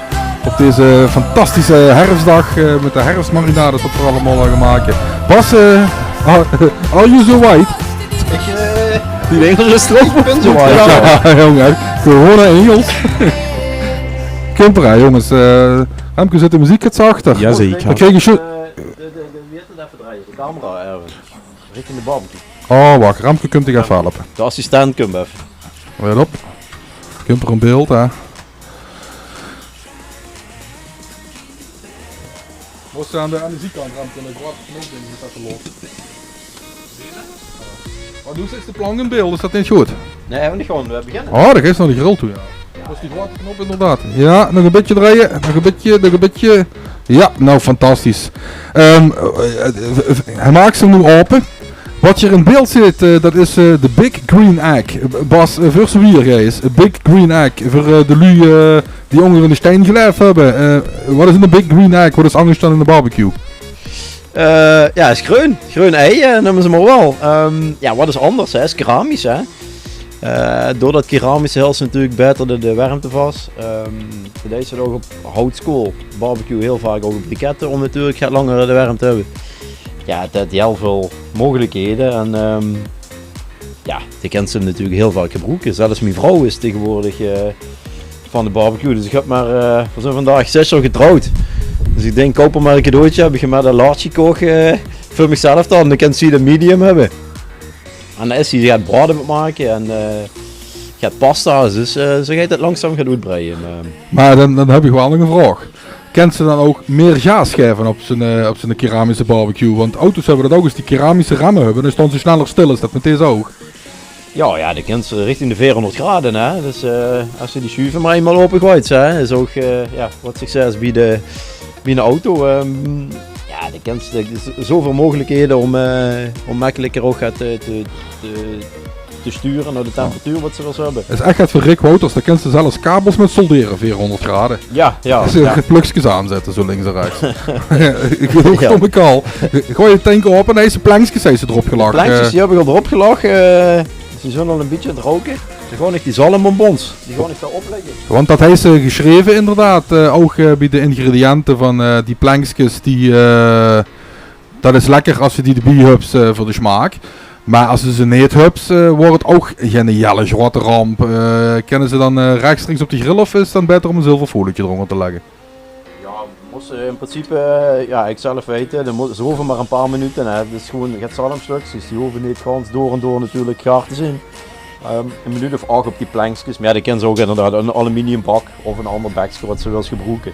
Op deze fantastische herfsdaag, eh, mit de herfsmarinades wat v'r allemaol gaon make. Bas, eh, are, are you so white? Ich, eh, die dink d'r is stront op. Jao, jóng, hè. Corona Engels. Kump d'r aan, jónges. Eh, Remco, zit de meziek get zachter? Jazeker. Dan krieg ich sjo- Eh, de, de, de, wie heet 't, effe drejje? De camera, Erwin. Richting de barbecue. Oh, wach, Remco kump dich effe helpe. De assistent kump effe. Let op. Kump d'r in beeld, hè. Mós se aan de, aan de ziekant, Remco, de groete knop in, die staon te los. Mer noe is de plank in beeld, is dat neet good? Nae, v'r gaon gewoon, eh, beginne. Oh, dan geis se nao de grill toe, jao. Jao, dat is die groete knop inderdaad. Jao, nog e bietje drejje, nog e bietje, nog e bietje. Jao, noe, fantastisch. Ehm, eh, eh, eh, hae maak ze noe aope. Wat geer in beeld zeet, eh, dat is, eh, de Big Green Egg. Eh, Bas, eh, veur ze wie geis, eh, Big Green Egg. Veur, eh, de luuj, eh, die ónger in de stein gelaef höbbe. Eh, wat is 'ne Big Green Egg? Wat is angers dan 'ne barbecue? Eh, jao, is greun. Greun ei, eh, neume ze mer waal. Ehm, jao, wat is angers, hè? Is keramisch, hè? Eh, doordat keramisch hèlt natuurlik baeter de, de wermte vas. Ehm, dat is 't ouch op houtskool. Barbecue hiel vaak ouch op brikette, óm natuurlik get langer de wermte te höbbe. Jao, dat haet hiel väöl meugelikhede. En, ehm, jao, de kins 'm natuurlik hiel vaak gebroeke. Zelfs mien vrouw is tegenwoordig, eh, van de barbecue. Dus ich höb mer, eh, v'r zeen vandaag zès jaor getrouwd. Dus ich dink, koup häör mer e cadeautje. Höb ich häör mer e large gekoch, eh, veur mich zelf dan. Dan kint zie de medium höbbe. En dan is zie get braoje mit make en, eh, get pasta. Dus, eh, zoe geit 't langzaam get oetbreie. Eh. Mer dan, dan höb ich waal nog 'n vraog. Kins se dan ouch mier gaas gaeve op zoe'n, eh, op zoe'n keramische barbecue? Want auto's höbbe dat ouch, es die keramische remme höbbe, dan staon ze sneller stil. Is dat mit deze ouch? Jao, jao, dan kins se richting de veerhóngerd grade, hè. Dus, eh, es se die sjuve mer einmaol aopegoois, hè, is ouch, eh, jao, wat ich zègk, is bie de, bie 'n auto, ehm, jao, dan kins se, d'r is zoväöl meugelikhede óm, eh, óm mekkeliker ouch get te, te, te, te sture nao de temperatuur wat se wils höbbe. Is ech get veur Rick Wouters, dao kins se zelfs kabels mit soldere, veerhóngerd grade. Jao, jao, is, eh, jao. Plukskes aanzètte, zoe links en rechs. Ich bedoel, jao. Kóm ich al. Gooi de tank aope en hae is de plankskes, hae is d'rop gelag. De plankskes, eh, die höb ich al d'rop gelag. Eh, ze zeen al e bietje aan 't rouke. Ze gaon neet, die zalmbonbons. Die gaon ich dao oplegke. Want dat haet ze gesjreve inderdaad, eh, ouch, eh, bie de ingrediënte van, eh, die plankskes die, eh, dat is lekker es se die d'rbie höbs, eh, veur de smaak. Mer es se ze neet höbs, eh, wuuert 't ouch geine hieël groeate ramp. Eh, kinne ze dan, eh, rechstreeks op de grill of is 't dan baeter óm e zilverfolietje d'rónger te lègke? Jao, mós se in principe, eh, jao, ich zelf weite, dan mós, ze hove mer e paar minute, hè. Dus gewoen get zalmstökskes, die hove neet gans door en door natuurlik gaar te zeen. Ehm, 'n minuut of ach op die plankskes. Mer jao, die kins se ouch inderdaad in 'n aluminiumbak of 'n anger bekske wat se wils gebroeke.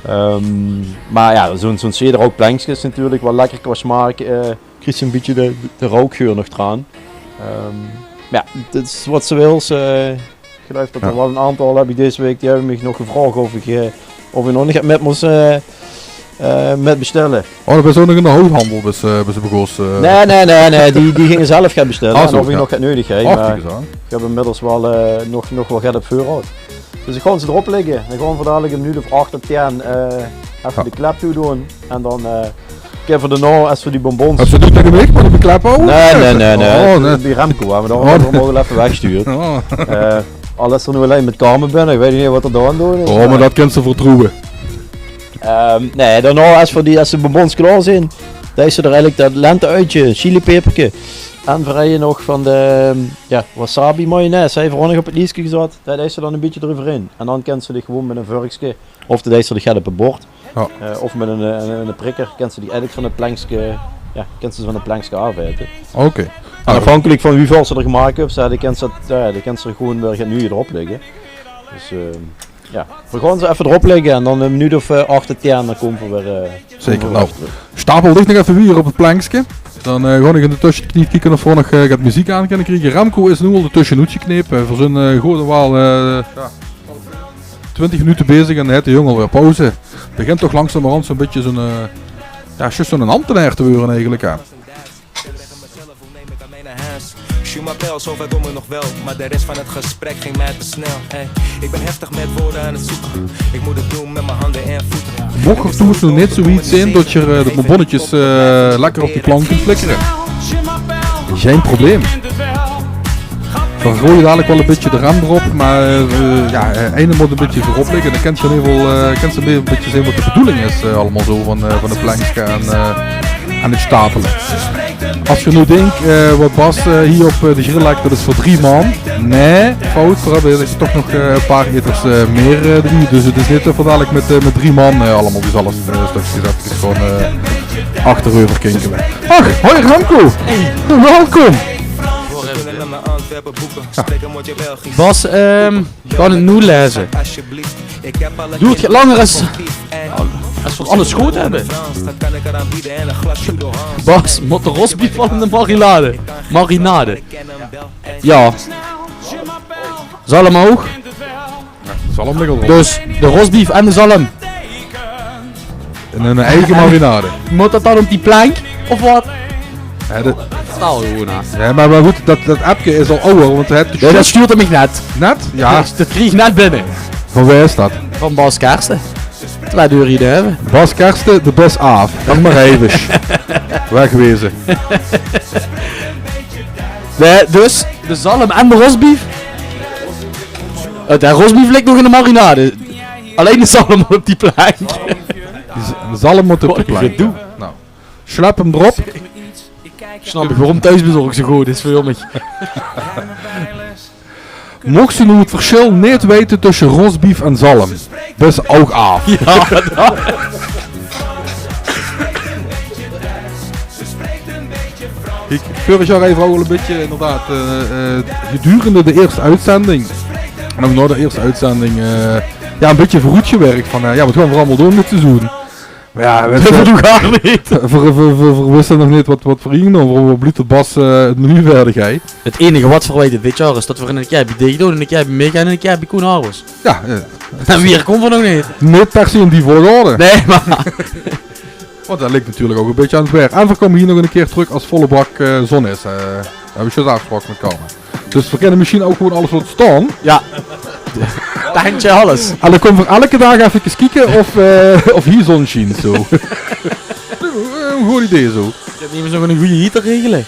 Ehm, mer jao, zoe'n, zoe'n sederhoutplankskes natuurlik, waal lekker qua smaak, eh, kriegs se e bietje de, de roukgeur nog d'raan. Ehm, jao, dat is wat se wils, eh, ich geluif dat d'r waal 'n aantal höb ich dees waek, die höbbe mich nog gevraog of ich, eh, of ich nog neet mit mós, eh, eh, mit bestelle. Oh, dan bès se ouch nog in de houthandel bès, eh, bès se begós, eh. Nae, nae, nae, nae, die, die ginge zelf get bestelle. Ah, zoe, en of ich nog get neudig höb, mer ich höb inmiddels waal, eh, nog, nog waal get op veurraod. Dus ich gaon ze d'rop lègke. Dan gaon v'r dalik 'n minuut of ach tot tien, eh, effe de klep toedoon. En dan, eh, kinne v'r daonao, es v'r die bonbons... Höbs se die taenge mich, mer de klep hawwe? Nae, nae, nae, nae. Oh, nae. Bie Remco, hè, mer dan höbbe v'r 'm ouch waal effe wegsjtuurd. Oh. Eh, al is 'r noe allein mit Carmen binne, ich weit neet wat 'r dao aan 't doon is. Oh, mer dat kins se vertroewe. Ehm, nae, daonao, es v'r die, es de bonbons klaor zeen, Deis se d'r eigelik dat lente-uitje, chilipeperke. En veer hawwe nog van de, ja, wasabi mayonaise, hawwe veer nog op 't lieske gezatte. Dat deis se dan e bietje d'reuverhaer. En dan kins se dich gewoen mit e vurkske, of dat deis se dich get op e bord. Ja. Eh, of mit 'ne, eh, 'ne, 'ne prikker, kins se die eigelik van 't plenkske, ja, kins se ze van 't plenkske aaf aete. Oké. En aafhankelik van wie väöl se d'r gemaak höbs, ja, dan kins se dat, ja, dan kins se d'r gewoen weer get nuuj d'rop lègke. Dus, eh, ja, veer gaon ze effe d'rop lègke en dan 'n minuut of, eh, ach, tieën, dan kómme veer weer, eh, Zeker. Noe, stapel dich nog effe wier op 't plenkske. Dan, eh, gaon ich in de tösjetied kieke of veer nog, eh, get meziek aan kinne kriege. Remco is noe al d'rtösje oetgeknepe. Eh, veer zeen, eh, good en waal, eh, ja, twintig minute bezig en dan haet de jóng alweer pauze. Begint toch langzamerhand zoe'n bietje zoe'n, eh, ja, zjus zoe'n ambtenaer te weure eigelik, hè. Je m'appelle, zover kom ik nog wel, maar de rest van het gesprek ging mij te snel. Ey, ik ben heftig met woorden aan het zoeken. Ik moet het doen met mijn handen en voeten. Moch 't thoes noe neet zoe wied zeen dat geer, eh, de bonbonnetjes, eh, lekker op die plank kint flikkere, gein probleem. Veer goeie dalik waal e bietje de rem d'rop, mer, eh, ja, eh, eine mót e bietje veurop ligke. Dan kins se in eder geval, eh, kins se e bietje zeen wat de bedoeling is, eh, allemaol zoe van, eh, van 't plenkske en, eh, en 't stapele. Es geer noe dink, eh, wat Bas, eh, hie op, eh, de grill lègk, dat is veur drie man. Nae, fout, veer höbbe toch nog, eh, e paar eters, eh, mier, eh, d'rbie. Dus 't is neet dat veer dalik mit, eh, mit drie man, eh, allemaol die zalm, eh, stökskes höbbe. 't Is gewoen, eh, achtereuver kinkele. Ach, hoi Remco. Hey. Welkom. Bas, ehm, kan 't noe laeze. Doert get langer es, es veer alles good höbbe. Bas, mót de rosbief waal in de marinade? Marinade. Ja. Zalm ouch? Zalm ligk al d'rop. Dus de rosbief en de zalm. In hun eige marinade. Mót dat dan op die plank? Of wat? Ja, dat... Vertaal gewoen, hè. Ja, mer, mer good, dat, dat appke is al awwer, want 't haet... Ja, dat stuurt 'r mich net. Net? Ja. Dat, dat kreeg ich net binne. Van wae is dat? Van Bas Kersten. Twieë deur hie de heve. Bas Kersten, de bes aaf. Dan mer effe wegwezen. Nae, dus de zalm en de rosbief. Eh, de rosbief ligk nog in de marinade. Allein de zalm op die plank. De z-, de zalm mót op die plank. Wat 'n gedoe. Noe. Sjlep 'm d'rop. Ich snap neet waorom Thuisbezorg zoe good is veur mich. Mochs se noe 't versjil neet weite tösje rosbief en zalm, bes ouch aaf. Ja, dat. Kiek, veurig jaor höbbe veer ouch al e bietje inderdaad, eh, eh, gedurende de ierste oetzending en ouch nao de ierste oetzending, eh, ja, e bietje veuroet gewirk van, eh, ja, wat gaon veer allemaol doon dit seizoen? Mer ja, wèts se, veer doon gaar neet. Veer, veer, veer, veer wiste nog neet wat, wat veer ginge doon. Veer wore blied tot Bas, eh, 't menu vaerdig haw. 't Einige wat veer weite dit jaor is tot veer 'ne kier bie dich doon, 'ne kier bie mich en 'ne kier bie Koen Harbers. Ja, eh. En wiejer kómme veer nog neet. Neet per se in die volgorde. Nae, mer Want dat ligk natuurlik ouch e bietje aan 't waer. En veer kómme hie nog 'ne kier trök es volle bak, eh, zon is. Eh, dao höbbe veer zjus aafgespraoke mit Carmen. Dus veer kinne mesjien ouch gewoen alles laote staon. Ja. Tentje, alles. En dan kómme veer eder daag effe kieke of, eh, of hie zon sjient, zoe. Eh, e good idee, zoe. Ich höb nemes nog 'ne gooje heater regele.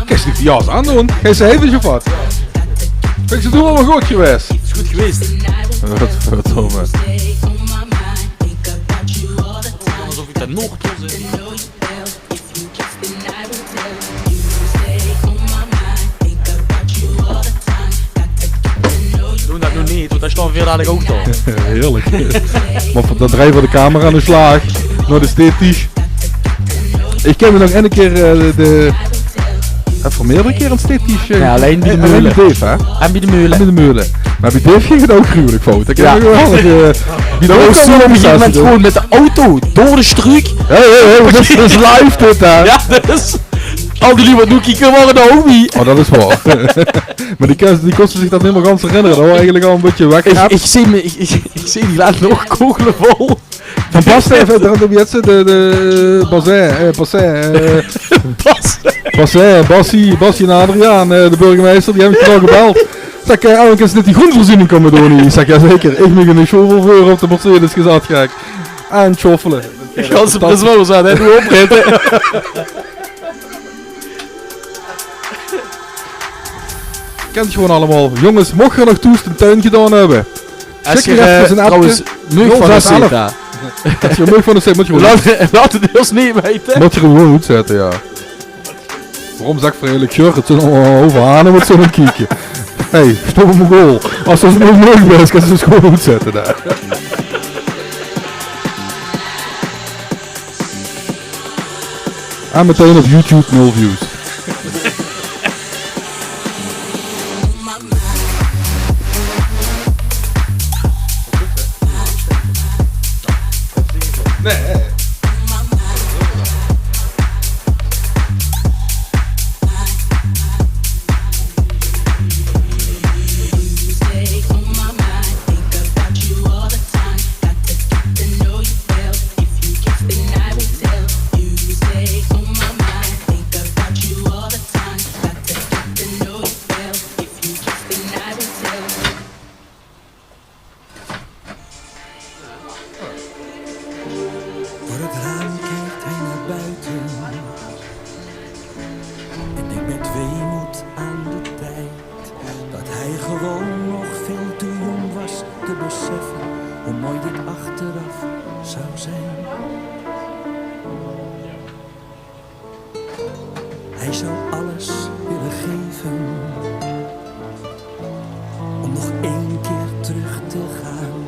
Kins se die jas aandoon? Geis se hevig of wat? Vinjs se 't allemaol good gewaes? Is good gewaes. Godverdomme. Alsof ich dao nog Doon dat noe neet, want dao staon veer dalik ouch al. Heerlik. Mer veur, dan drejje veer de camera aan de slaag nao de steetisch. Ich kin mich nog eine kier, eh, de, de, höbbe veer meerdere kiere 'n steetisch, eh, Ja, allein bie de meule. Dave, hè? En bie de meule. En bie de meule. Mer bie Dave ging 't ouch gruwelik fout. Ich kin mich nog waal, eh, bie de auto op 'n gegaeve moment gewoen mit de auto door de struuk. Hey, hey, hey, dit is, dit is live dit, hè? Ja, dat is... Al die luuj wat noe kieke, wore de homie. Oh, dat is waor. Mer die kóns, die kóns se zich dat neet mie gans herinnere. Dat waor eigelik al e bietje weg. Ich, ich zeen mich, ich, ich, ich zeen die laat nog kogelvol. Van Basten, eh, dao höbbe veer de, de Bassin, eh, Bassin, eh, Bas. Bassin, Bassie, Bassie en Adriaan, eh, de burgemeister, die höbbe mich al gebeld. Zèk, eh, Ellen, kins se neet die groenveurziening kómme doon hie? Zèk: jazeker, ich maag 'ne sjovel veur op de Mercedes gezat, gek. En sjoffele. Ich kan ze bes waal zètte, hè, doe oprètte. Kènt geer gewoon allemaol. Jónges, moch geer nog thoes de tuin gedaon höbbe, sjik mich efkes ein appke. Trouwens, meug van de seta. Es geer meug van de seta, mót geer gewoon... Laot, laot 't ós neet weite. Mót geer gewoon oetzètte, jao. Waorom zèk v'r eigelik: Sjur, 't zeen allemaol euverhane mit zo'n kieke. Hey, stómme Mongool. Es 't neet leuk is, kins se 't gewoon oetzètte dao. En meteen op YouTube nul views. Door het raam kijkt hij naar buiten en denkt met weemoed aan de tijd dat hij gewoon nog veel te jong was te beseffen hoe mooi dit achteraf zou zijn. Hij zou alles willen geven om nog één keer terug te gaan.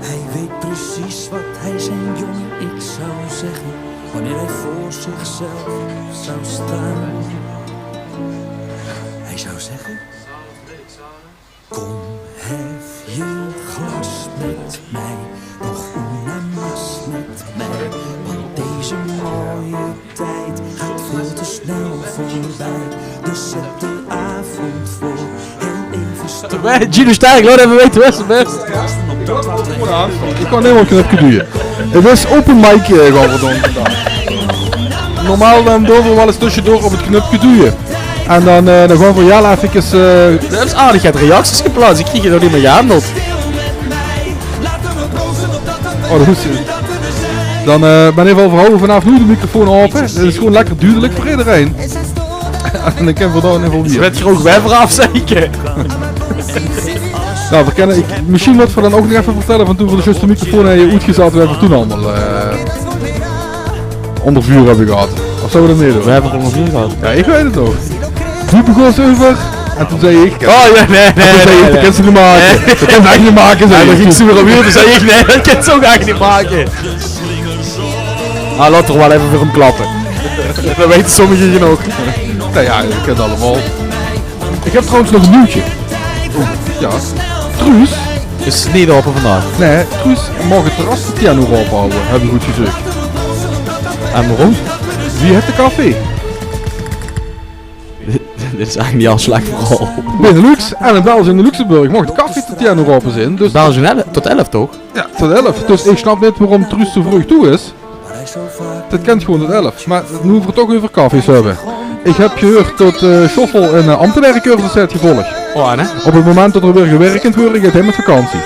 Hij weet precies wat hij zijn jonge ik zou zeggen wanneer hij voor zichzelf zou staan. Hij zou zeggen: Kom, hef je glas met mij, nog una más met mij, want deze mooie tijd gaat veel te snel voorbij. Dus zet de avond voor heel even stil. Gino Sterk, laot effe weite wae se bès. Ich kan neet op 't knupke duje. 't Is open mic, eh, gaon v'r doon vandaag. Normaal dan doon v'r waal ins tösjedoor op 't knupke duje. En dan, eh, dan gaon v'r hiel effekes, eh, D'r is aardig get reacties geplaats. Ich krieg 't nog neet mie gehandeld. Oh, det is good. Dan, eh, mer in eder geval, v'r hawwe vanaaf noe de microfoon aope. Det is gewoon lekker dudelik veur ederein. En dan kinne v'r dao in eder geval weer. Wèt geer ouch wae v'r aafzeike? Nou, v'r kinne, ich, mesjien mótte v'r dan ouch nog effe vertèlle van toen v'r de zjuuste microfoon höbbe oetgezat, wae v'r toen allemaol, eh, ónger vuur höbbe gehad. Of zólle v'r det neet doon? Wae höbbe v'r ónger vuur gehad? Jao, ich weit 't nog. Doe begós euver en toen zag ich: Oh, jao, nae, nae, nae, nae. Det kins se neet make. Det kins se ech neet make, zag ich. Jao, dan ging ze weer op uur, toen zag ich: Nae, det kins se ouch ech neet make. Ah, laot 'r waal effe veur 'm klappe. Det weite sommige genóg. Nou jao, ich kin 't allemaol. Ich höb trouwens nog ein nuujtje. Oeh, jao. Truus. Is neet aope vandaag. Nae, Truus maag 't terras tot tien oer aope hawwe, höb ich good gezeuk. En waorom? Wie haet de café? Dit is eigelik neet al slech veural. Benelux en in België en in Luxemburg maag de café tot tien oer aope zeen. Dus België tot elf, toch? Jao, tot elf. Dus ich snap neet waorom Truus zo vreug toe is. Det kènt gewoon tot elf. Mer noe v'r 't toch euver cafés höbbe. Ich höb gehuurd det, eh, Sjoffel ein, eh, ambtenaerecursus haet gevolg. Oh, en hè? Op 't moment det d'r weer gewirk kint waere, geit hae mit vakantie.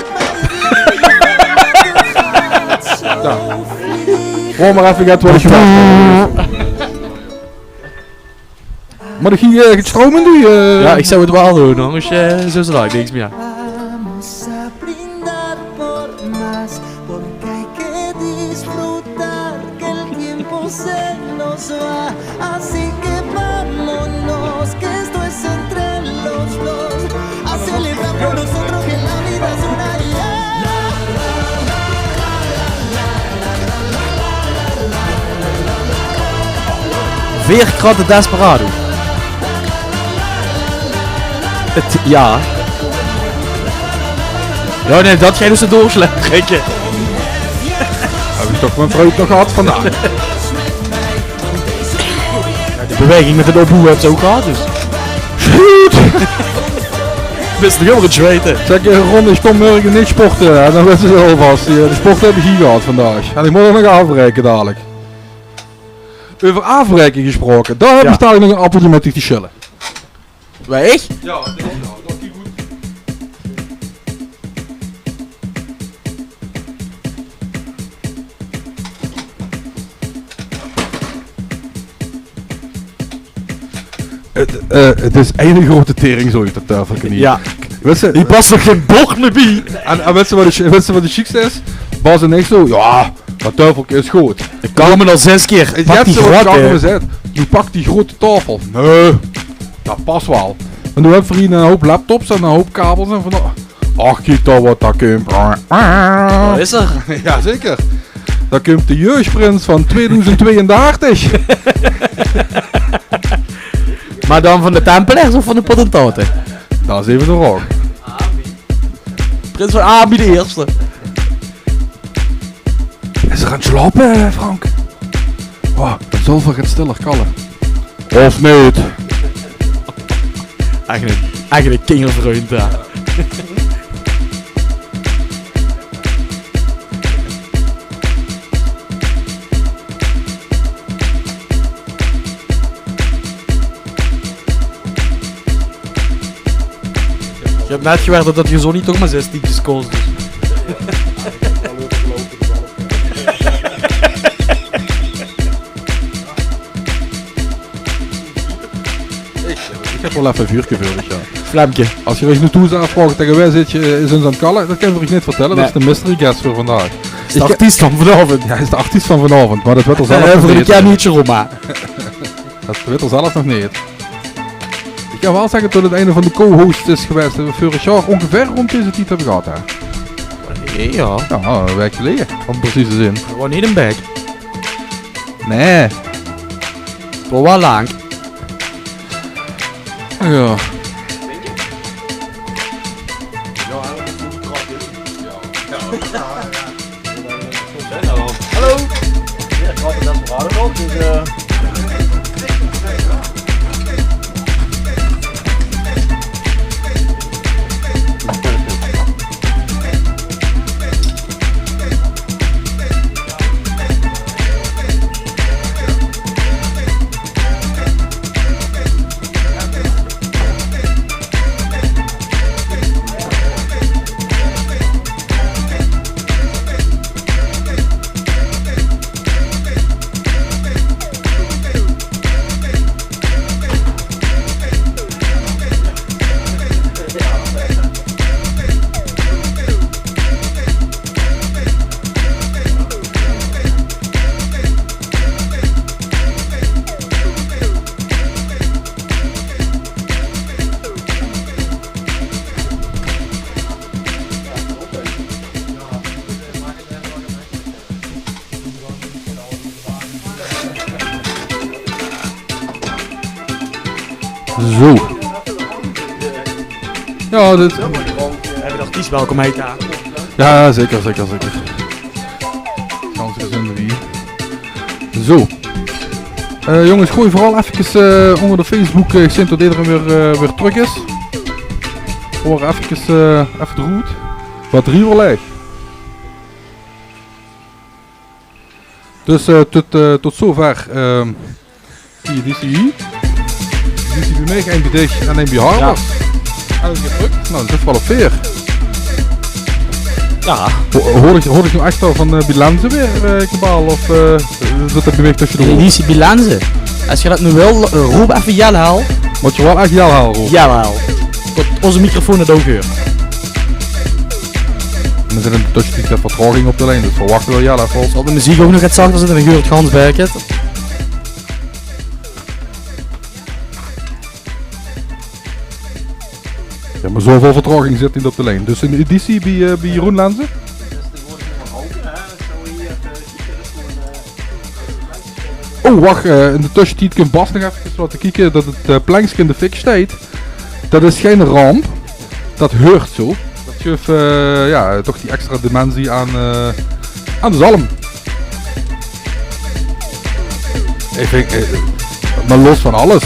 Jao. Gewoon mer effe get waat ich gehuurd höb. Mer ich ging, eh, get stroum in doon, eh. Jao, ich zou 't waal doon, angers, eh, zo zag ich niks mie. Vamos a brindar por más, porque hay que disfrutar que el tiempo se nos va. Así que vámonos, que esto es entre los dos. A celebrar por nosotros que la vida es una y ya. Veer kratte Desperado. 't Jao. Jao, nae, det geit dus de doorsleep krikke. Höb ich toch mien vrouw toch gehad vandaag. Jao, die beweging mit 't opboewe höbs se ouch gehad, dus. Sjoet! Bis nog ummer aan 't zweite. Zèk, eh, Ron, ich kóm mörge neet sporte, hè? Dan weits se 't alvas. Die, eh, de sport höb ich hie gehad vandaag. En ich mót ouch nog aafbraeke dalik. Euver aafbraeke gesproke. Dao höb ich dalik nog ein appelke mit dich te sjille. Wae, ich? Jao, det is good. Eh, 't is eine groete teringzooi, dat tuifelke hie. Jao. Wèts se, hie pas nog gein bord mie bie. En, en wèts se wat 't, wèts se wat 't sjiekste is? Bas en ich zoe: "Jao, dat tuifelke is good." Ich kak 'm al zès kier. Pak die groete. Noe pak die groete taofel. Nae, dat pas waal. En noe höbbe v'r hie 'nen houp laptops en 'nen houp kabels en van, ach, kiek dao wat dao kump. Dao is 'r. Jazeker. Dao kump de jeugdprins van tweedoezend tweeëndertig. Mer dan van de Tempelers of van de Potentaten? Dat is eve de vraog. Prins van Abi de Eerste. Is 'r aan 't slaope, Frank? Oh, dan zölle v'r get stiller kalle. Of neet? Eigelik, eigelik kingervriend, hè. Ich höb net gehuurd dat dat gezóndheid toch mer zes tientjes kos, dus. Ich, ich höb waal effe e vuurke veur uch, jao. Flemke. Es geer uch noe thoes aafvraog: "Taenge wae zit geer, eh, zeen ze aan 't kalle?" Dat kinne v'r uch neet vertèlle, dat is de mystery guest veur vandaag. Is de artiest van vanaovend. Jao, is de artiest van vanaovend, mer dat weit 'r zelf nog neet. Veur 'n kier neet, Roma. Dat weit 'r zelf nog neet. Ich kin waal zègke dat 't eine van de co-hosts is gewaes die v'r veurig jaor óngeveer rónd deze tied höbbe gehad, hè? Jao. Jao, 'n waek geleje, óm precies te zeen. Gewoon neet in bek. Nae. Veur waal lank. Jao. Hallo. Ja, ik had het desperado nog, dus eh. Zo. Ja, dit... Höbbe de artiest welkom heite. Ja, zeker, zeker, zeker. Gans gezónde wie. Zo. Eh, jónges, gooi veural effekes, eh, ónger de Facebook. Eh, ich zeen tot ederein weer, eh, weer trök is. Veur effekes, eh, effe de roet. Batterie weer laeg. Dus, eh, tot, eh, tot zover, ehm, die editie hie. Die editie bie mich, ein bie dich en ein bie Harbert. Ja. En det geit trök. Nou, det is waal op veer. Ja. Ho-, hoor ich, hoor ich noe ech al van, eh, bie Lenze weer, eh, kabaal? Of, eh, zit det bie mich tösse de... Editie bie Lenze. Es geer det noe wilt, eh, roop effe Jelle Hel. Mót geer waal ech Jelle Hel rope. Jelle Hel. Tot ózze microfoon het ouch heurt. En d'r zit in de tössetied get vertraoging op de lien, dus verwachte v'r Jelle effe. Zal de meziek ouch nog get zachter zitte, dan heurt gans Berk het. Ja, mer zoväöl vertraoging zit neet op de lien. Dus ein editie bie, eh, bie Jeroen Lenze. Oh, wach, eh, in de tössetied kump Bas nog effe laote kieke det het, eh, plenkske in de fik steit. Det is gein ramp. Det heurt zo. Det guf, eh, ja, toch die extra dimensie aan, eh, aan de zalm. Ich vinj, eh, mer los van alles,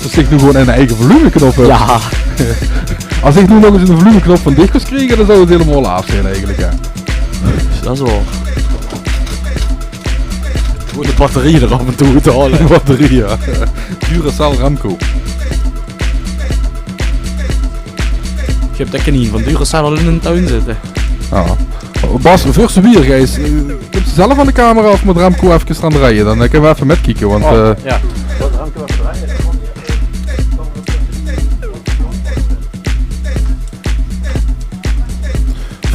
es ich noe gewoon ein eige volumeknop höb. Ja. Es ich noe nog ins ein volumeknop van dich kós kriege, dan zou het hielemaol aaf zeen eigelik, hè. Det is waor. Gewoon de batterie d'r aaf en toe oet te haole. De batterie, ja. Duracell Remco. Ich höb det kanien van Duracell al in de tuin zitte. Ja. Bas, veur se wiejer geis, eh, kumps se zelf aan de camera of mót Remco efkes aan drejje? Dan, eh, kinne v'r effe mitkieke, want, oh, eh, ja.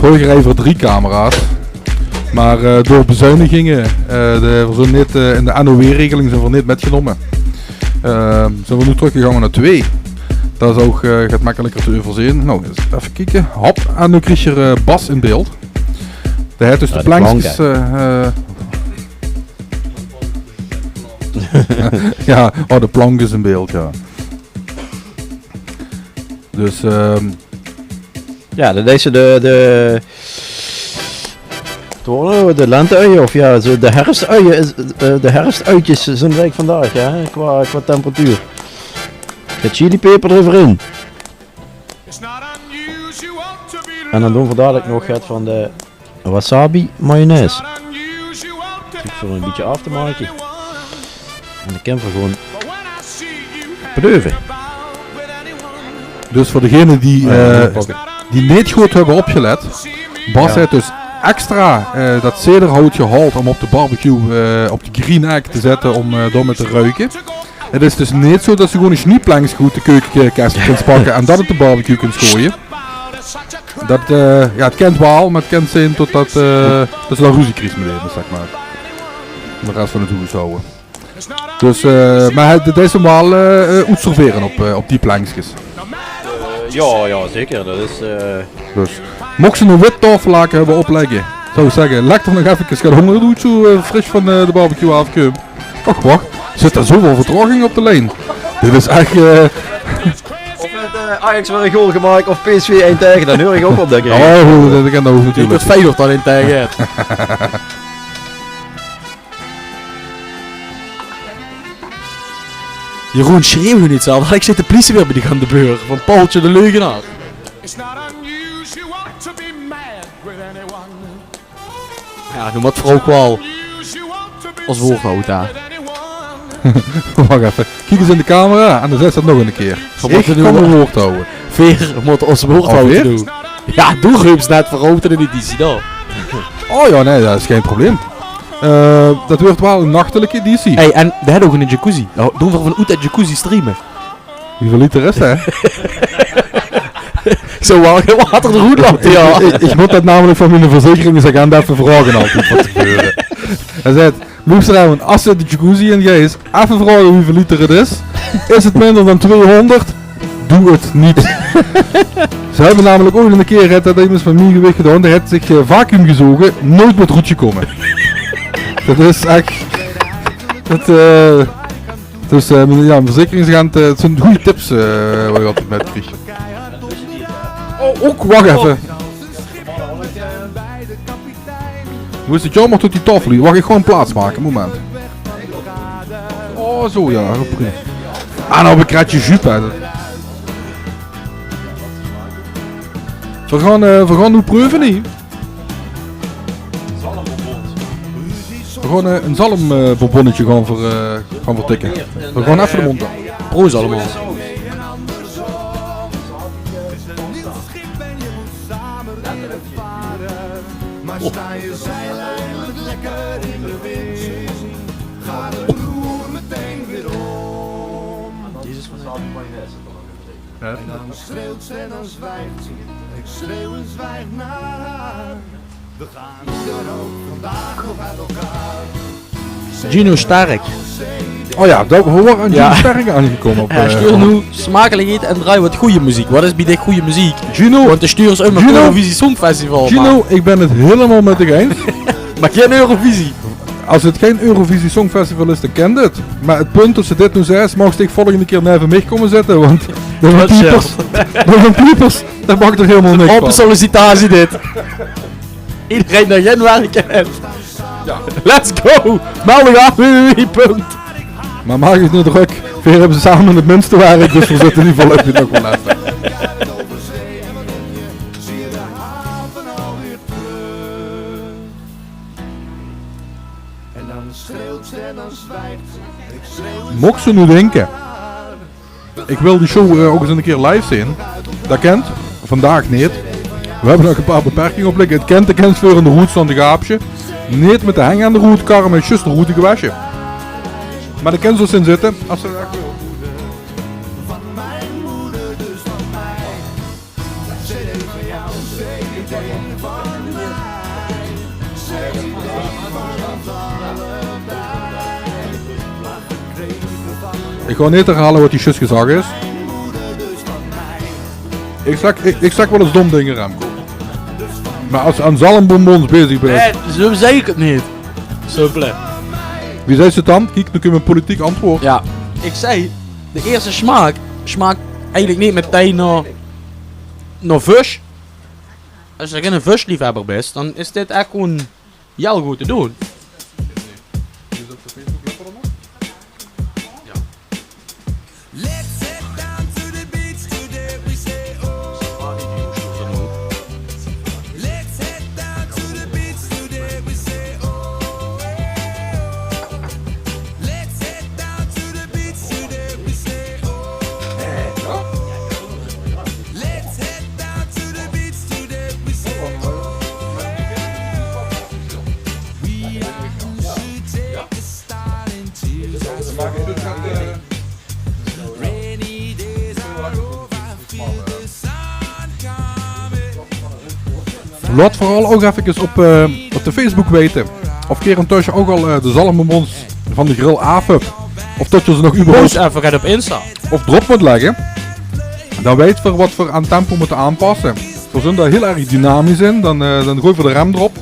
Vörrige reej v'r drie camera's. Mer eh, door bezuiniginge, eh, de, v'r zeen neet, eh, in de N O W-regeling zeen v'r neet mitgenómme. Eh, zeen v'r noe trökgegange nao twee. Dat is ouch, eh, get mekkeliker te euverzeen. Noe, ins effe kieke. Hop, en noe krieg geer, eh, Bas in beeld. Dae haet dus de plankskes, eh, eh, jao, oh, de plank is in beeld, jao. Dus, ehm, Jao, dat is de, de, de, de lente-uie, of jao, zoe de herfstuie, is, eh, de herfstuitjes zeen 't eigelik vandaag, jao, qua, qua temperatuur. De chilipeper d'reuver in. En dan doon v'r dalik nog get van de wasabi mayonaise. Zoe veur e bietje aaf te make. En dan kinne v'r gewoen preuve. Dus veur degene die, eh, die neet good höbbe opgelet, Bas haet dus extra, eh, dat zederhout gehaold óm op de barbecue, eh, op de green egg te zètte, óm, eh, dao mit te ruke. 't Is dus neet zoe dat ze gewoen e snieplankske oet de keukekes kins pakke en dat op de barbecue kins goeje. Dat, eh, jao, 't kint waal, mer 't kint zeen tot dat, eh, dat ze dan ruzie kriege mit emes, zèk mer. De res van 't hoeshoue. Dus, eh, mer hae, dit is 'm waal, eh, eh, oetservere op, eh, op die plankskes. Eh, jao, jao, zeker. Dat is, eh, Dus, moch ze 'n wit taofellake höbbe oplègke, zouw ich zègke, lèk d'r nog effe get hónger, doe 't zoe, eh, fris van, eh, de barbecue aafkump. Och, wach. Zit d'r zoeväöl vertraoging op de lien? Dit is ech, eh, Of haet, eh, Ajax weer 'n goal gemaak of P S V ein taege, dan huuer ich ouch op, dink ich. Oh, dat, dat kin ouch natuurlik. Feyenoord dan ein taege haet. Jeroen, sjreeuw noe neet zoe hard. Dalik zit de pliesie weer bie dich aan de beur. Van Paultje de leugenaar. It's not unusual to be mad with anyone. Jao, noe mót vrouw ouch waal ós woord hawwe dao. Wach effe. Kiek ins in de camera en dan zaes se 't nog 'ne kier. Ich kan mien woord hawwe. Veer mótte ós woord hawwe. Jao, doe reups net vrouw in de editie dao. Oh jao, nae, dat is gein probleem. Eh, dat weurt waal 'n nachtelike editie. Hey, en veer höbbe ouch 'ne jacuzzi. Noe, doon v'r vanoet de jacuzzi streame. Wieväöl liter is det? Zoe waal, water d'roet laote, jao. Ich, ich, ich mót det namelik van miene verzekeringsagent effe vraoge altied van te veure. Hae zaet: "Loester, want es se de jacuzzi in geis, effe vraoge wieväöl liter 't is. Is 't minder dan twieëhóngerd, doon 't neet." Ze höbbe namelik ooit 'ne kier, haet det emes van mien gewicht gedaon, dae haet zich, eh, vacuüm gezoge, noeats mie d'roet gekómme. Det is ech, det, eh, Dus, eh, mien, jao, verzekeringsagent, eh, 't zeen gooj tips, eh, waat ich altied mitkrieg. Oh, ouch, wach effe. Noe is 't jaomer det die taofel hie. Wach, ich gaon plaats make. Moment. Oh, zoe, jao. Ah, noe höb ich kretsje Jupe, hè. Veer gaon, eh, veer gaon noe preuve, hè. Veer gaon, eh, 'n zalmbonbonnetje gaon v'r, eh, gaon v'r tikke. Veer gaon effe de mónd aan. Proost allemaol. Jezus, van Hè? En dan schreeuwt ze en dan zwijgt ze. Ik schreeuw en zwijg naar haar. We gaan hoe dan ook vandaag nog uit elkaar. Gino Stark. Oh jao, dao, veer waore aan Gino Stark aangekómme op, eh, stuur noe smakelik get en draai get gooj meziek. Waat is bie dich gooj meziek? Gino. Want de stuur is ummer Eurovisie Songfestival. Gino, ich bön 't hielemaol mit dich eins. Mer gein Eurovisie. Es 't gein Eurovisie Songfestival is, dan kènt 't. Mer 't punt, es se dit noe zaes, maags dich volgende kier neve mich kómme zitte, want de piepers, de piepers, det maak d'r hielemaol niks van. Ope sollicitatie dit. Ederein dae gein werk haet. Let's go! Meld dich aaf, W W W punt. Mer maak dich neet drök. Veer höbbe same 't minste werk, dus veer zitte in eder geval nog waal lastig. Mochs se noe dinke, ich wil die show, eh, ouch ins 'ne kier live zeen. Det kènt. Vandaag neet. Veer höbbe nog e paar beperkinge opligke. 't Kènt, de kèns veur in de roet staon te gaapsje. Neet mit de heng aan de roet karre, mer zjus de roete gewasje. Mer de kèns d'r zin zitte. Es se det wils. Van mijn moeder, dus van mij. Cd van jou, zeker Ich gaon neet herhaole waat hie zjus gezag is. Ich zèk, ich, ich zèk waal ins dom dinger, Remco. Mer es se aan zalmbonbons bezig bis. Nae, zoe zag ich 't neet. Simpel. Wie zaes se 't dan? Kiek, noe kump ein politiek antjwaord. Jao, ich zag, de ierste smaak smaak eigelik neet metein nao, nao vös. Es se geine vösliefhebber bis, dan is dit ech gewoen hiel good te doon. Laot veural ouch effekes op, eh, op de Facebook weite of geer intösse ouch al, eh, de zalmbonbons van de grill aaf höb. Of tot geer ze nog überhaupt effe get op Insta of drop mót lègke. Dan weite v'r waat v'r aan tempo mótte aanpasse. V'r zeen dao hiel erg dynamisch in. Dan, eh, dan goeie v'r de rem drop.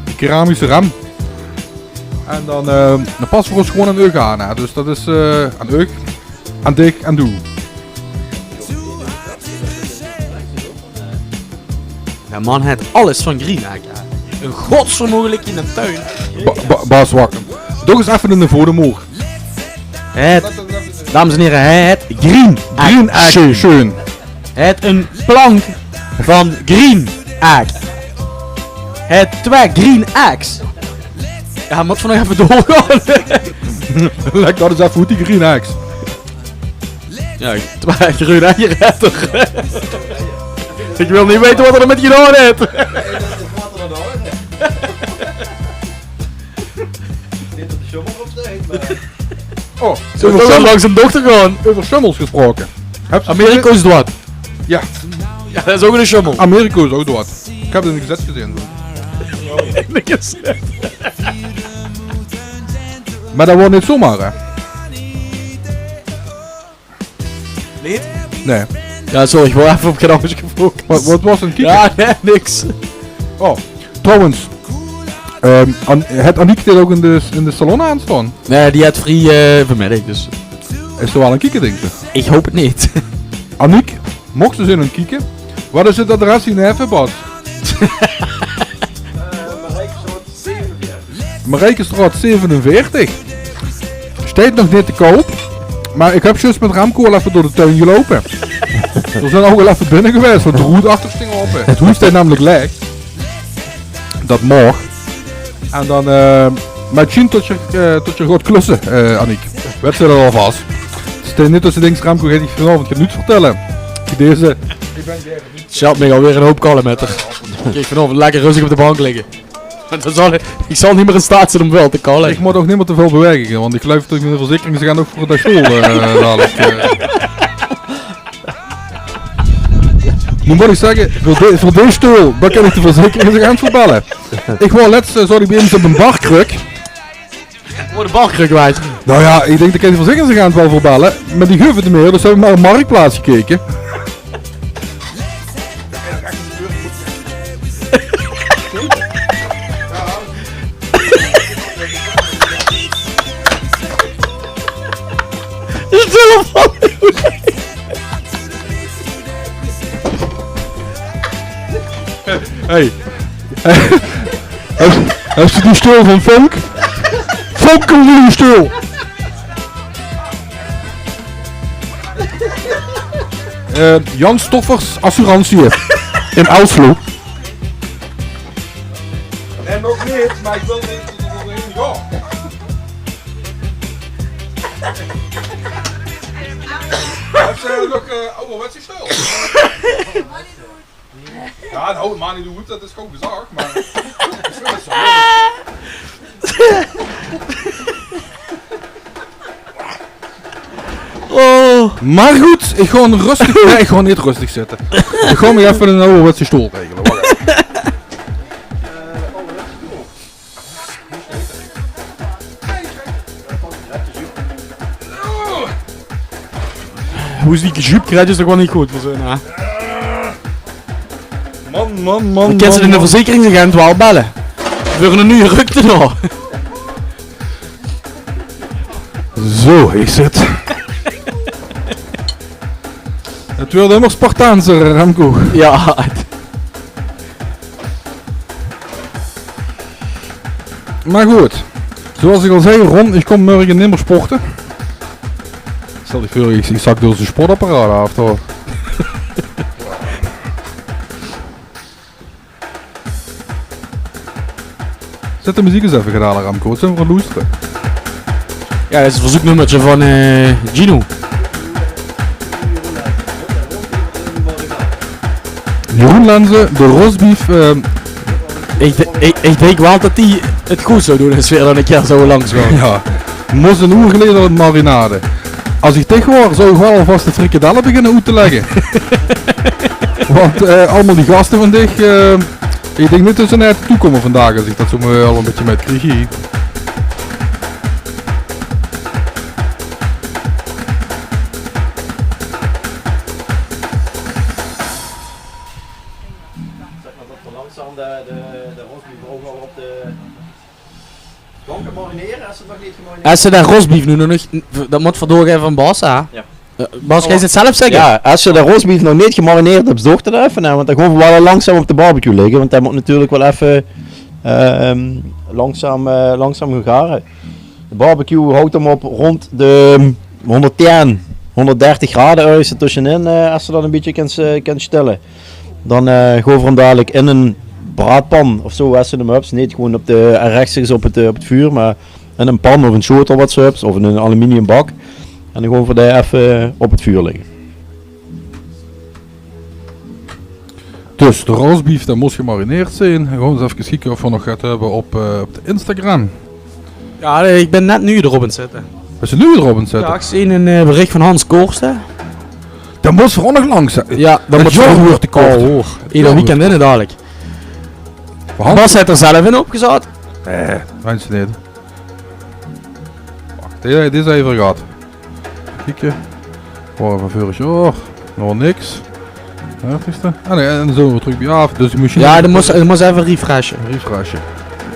De keramische rem. En dan, eh, dan passe v'r ós gewoen aan uch aan, hè. Dus dat is, eh, aan uch, aan dich en doe. De man haet alles van Green Egg. Ein godsvermogelik in de tuin. Ba-, ba-, Bas, wach. Doog ins effe de niveau omhoog. Het, dames en here, het Green Egg. Green Egg, sjoen. Sjoen. Het ein plank van Green Egg. Het twee Green Eggs. Jao, mót v'r nog effe doorgaon. Lèk dat ins effe oet, die Green Eggs. Jao, twee Green Eggs. Ich wil neet weite waat 'r d'rmit gedaon haet. Oh, zoe, v'r zeen langs zeen dochter gaon. Euver sjommels gesproke. Höbs se Americo is doad. Jao. Jao, dat is ouch 'ne sjommel. Americo is ouch doad. Ich höb 't in de gezèt gezeen. Mer dat waor neet zomaar, hè? Neet? Nae. Jao, sorry, ich waor effe op gedachte gefocust. Waat, waat waor 't, ein kieke? Jao, nae, niks. Oh, trouwens. Ehm, An-, haet Aniek dit ouch in de, in de salon aanstaon? Nae, die haet vrie, eh, vanmiddig, dus. Is d'r waal ein kieke, dinks se? Ich haop 't neet. Aniek, mochs se ins ein kieke. Waat is 't adres hie neve, Bas? Marijkestraat zevenenveertig. Steit nog neet te koup. Mer ich höb zjus mit Remco al effe door de tuin geloupe. V'r zeen ouch al effe binne gewaes, want de roet achter sting aope. 't Hoes steit namelik laeg. Dat maag. En dan, eh, mer 't sjient tot geer, eh, tot geer gaot klusse, eh, Aniek. Wèts se dat alvas. 't Is neet dat se dinks, Remco geit dich vanaovend get nuuts vertèlle. Bie deze. Sjelt mich alweer ein houp kalle mit häör. Kiek, vanaovend lekker röstig op de bank ligke. Dan zal ich, ich zal neet mier in staat zeen óm väöl te kalle. Ich mót ouch neet mier te väöl bewaege, want ich geluif dat ich mit de verzekering ouch veur de sjool, eh, dalik, eh. Noe mót ich zègke, veur de, veur dees stool, dao kin ich de verzekering aan veur belle. Ich waor lèts, eh, zaot ich bie emes op ein barkruk. Waor de barkruk kwiet. Noe jao, ich dink, dao kin de verzekeringsagent waal veur belle. Mer die guffe 't neet mier, dus höbbe v'r mer op Marktplaats gekeke. Hey. Höbs, höbs se die stool van Fonk? Fonk, kóm die stool. Eh, Jan Stoffers Assurantie in Elslo. Nae, nog neet, mer ich wil neet, ich wil neet, jao. Höbs se nog, eh, awwerwetse stool? Jao, noe, man, doe hoofs dat, is gewoon gezag, mer. Oh. Mer good, ich gaon röstig, nae, ich gaon neet röstig zitte. Ich gaon mich effe ein awwerwetse stool regele. Wach effe. Boes, die gejup krijg is toch wel niet goed voor zo'n, hè? Man, man, man. Dan kan ze de verzekeringsagent wel bellen. Veur 'ne nuje rök te doon. Zo, ich zit. Het weurt ummer Spartaanser, Remco. Ja. Maar good, zoals ich al zag, Ron, ich kom mörge nimmer sporte. Stel dich veur, ich, ich zak door zo'n sportapparaat aaf, toch? Zèt de meziek ins effe gaon aon, Remco. Wat zeen v'r aon 't loestere? Ja, dat is 't verzeuknummerke van, eh, Gino. Jeroen Lenzen, de rosbief, eh, Ich de-, ich, ich dink wel dat die 't good zou doon es v'r dan 'ne kier zoeë langs gaon. Ja. Mós 'n oer geleje al in marinade. Es ich dich waor, zou ich wel alvas de frikadelle beginne oet te lègke. Want, eh, allemaol die gaste van dich, eh, ich dink neet dat ze nao dich toe kómme vandaag, es ich dat zoeë al 'n bietje mètkrieg hie. Zeg maar dat we langzaam de, de, de rosbief ook al op de planken marineren, als ze nog niet gemarineerd. Es ze de rosbief noe nog neet, dat mót v'r doorgaeve aan Bas, hè? Ja. Eh, Bas, geis se 't zelf zègke? Ja, es ze de rosbief nog neet gemarineerd höbs, doog dat effe, hè, want dan gaon v'r wel langzaam op de barbecue lègke, want dat mót natuurlik wel effe, ehm, langzaam, eh, langzaam gaon gare. De barbecue houwt 'm op rónd de hónderdtieën, hónderddertig graad, örges tösjenin, eh, es se dan e bietje kins, eh, kins stille. Dan, eh, gaon v'r 'm dalik in 'n braadpan of zoeë, es se 'm höbs. Neet gewoeën op de, eh, rechstreeks op 't, eh, op 't vuur, mer in 'n pan of 'n sjotel wat se höbs, of in 'n aluminiumbak. En dan gaon v'r dae effe op 't vuur lègke. Dus, de roastbeef, dae mós gemarineerd zeen. En gaon v'r ins effe kieke of v'r nog get höbbe op, eh, op de Instagram. Ja, nee, ich bin net noe d'rop aan 't zitte. Bis se noe d'rop aan 't zitte? Ja, ich zeen 'n, eh, berich van Hans Koorsten. Dae mós v'r ouch nog langs, hè. Ja, dat mót v'r ouch nog. Oh, hoor. Eder weekend in, dalik. Hans? Bas haet 'r zelf in opgezat. Nee, mins neet. Wach, dit, dit is effe gehad. Kieke. Waor van veurig jaor. Nog niks. Dertigste. Ah nee, en zoeë weer trök bie aaf. Dus ich mós... Ja, dan mós, dan mós effe refreshe. Refreshe.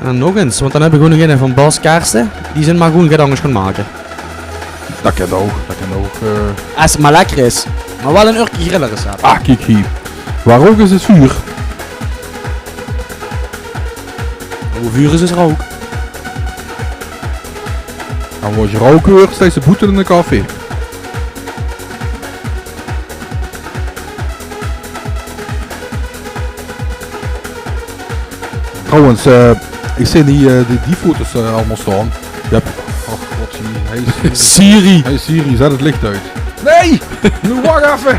En nog ins, want dan höb ich gewoeën nog 'ne van Bas Kersten. Die zeen mer gewoeën get angers gaon make. Dat kan ouch, dat kan ouch, eh. Es 't mer lekker is. Mer wel 'n örke grille recept. Ah, kiek hie. Waor ouch is 't vuur. Wo vuur is, is rouk. En wo se rouk huurs, steis se boete in de café. Trouwens, eh, ich zeen hie, eh, die, die foto's, eh, allemaol staon. Yep. Och god, Siri. Hey Siri. Hey Siri, zèt 't licht oet. Nee! Noe wach effe!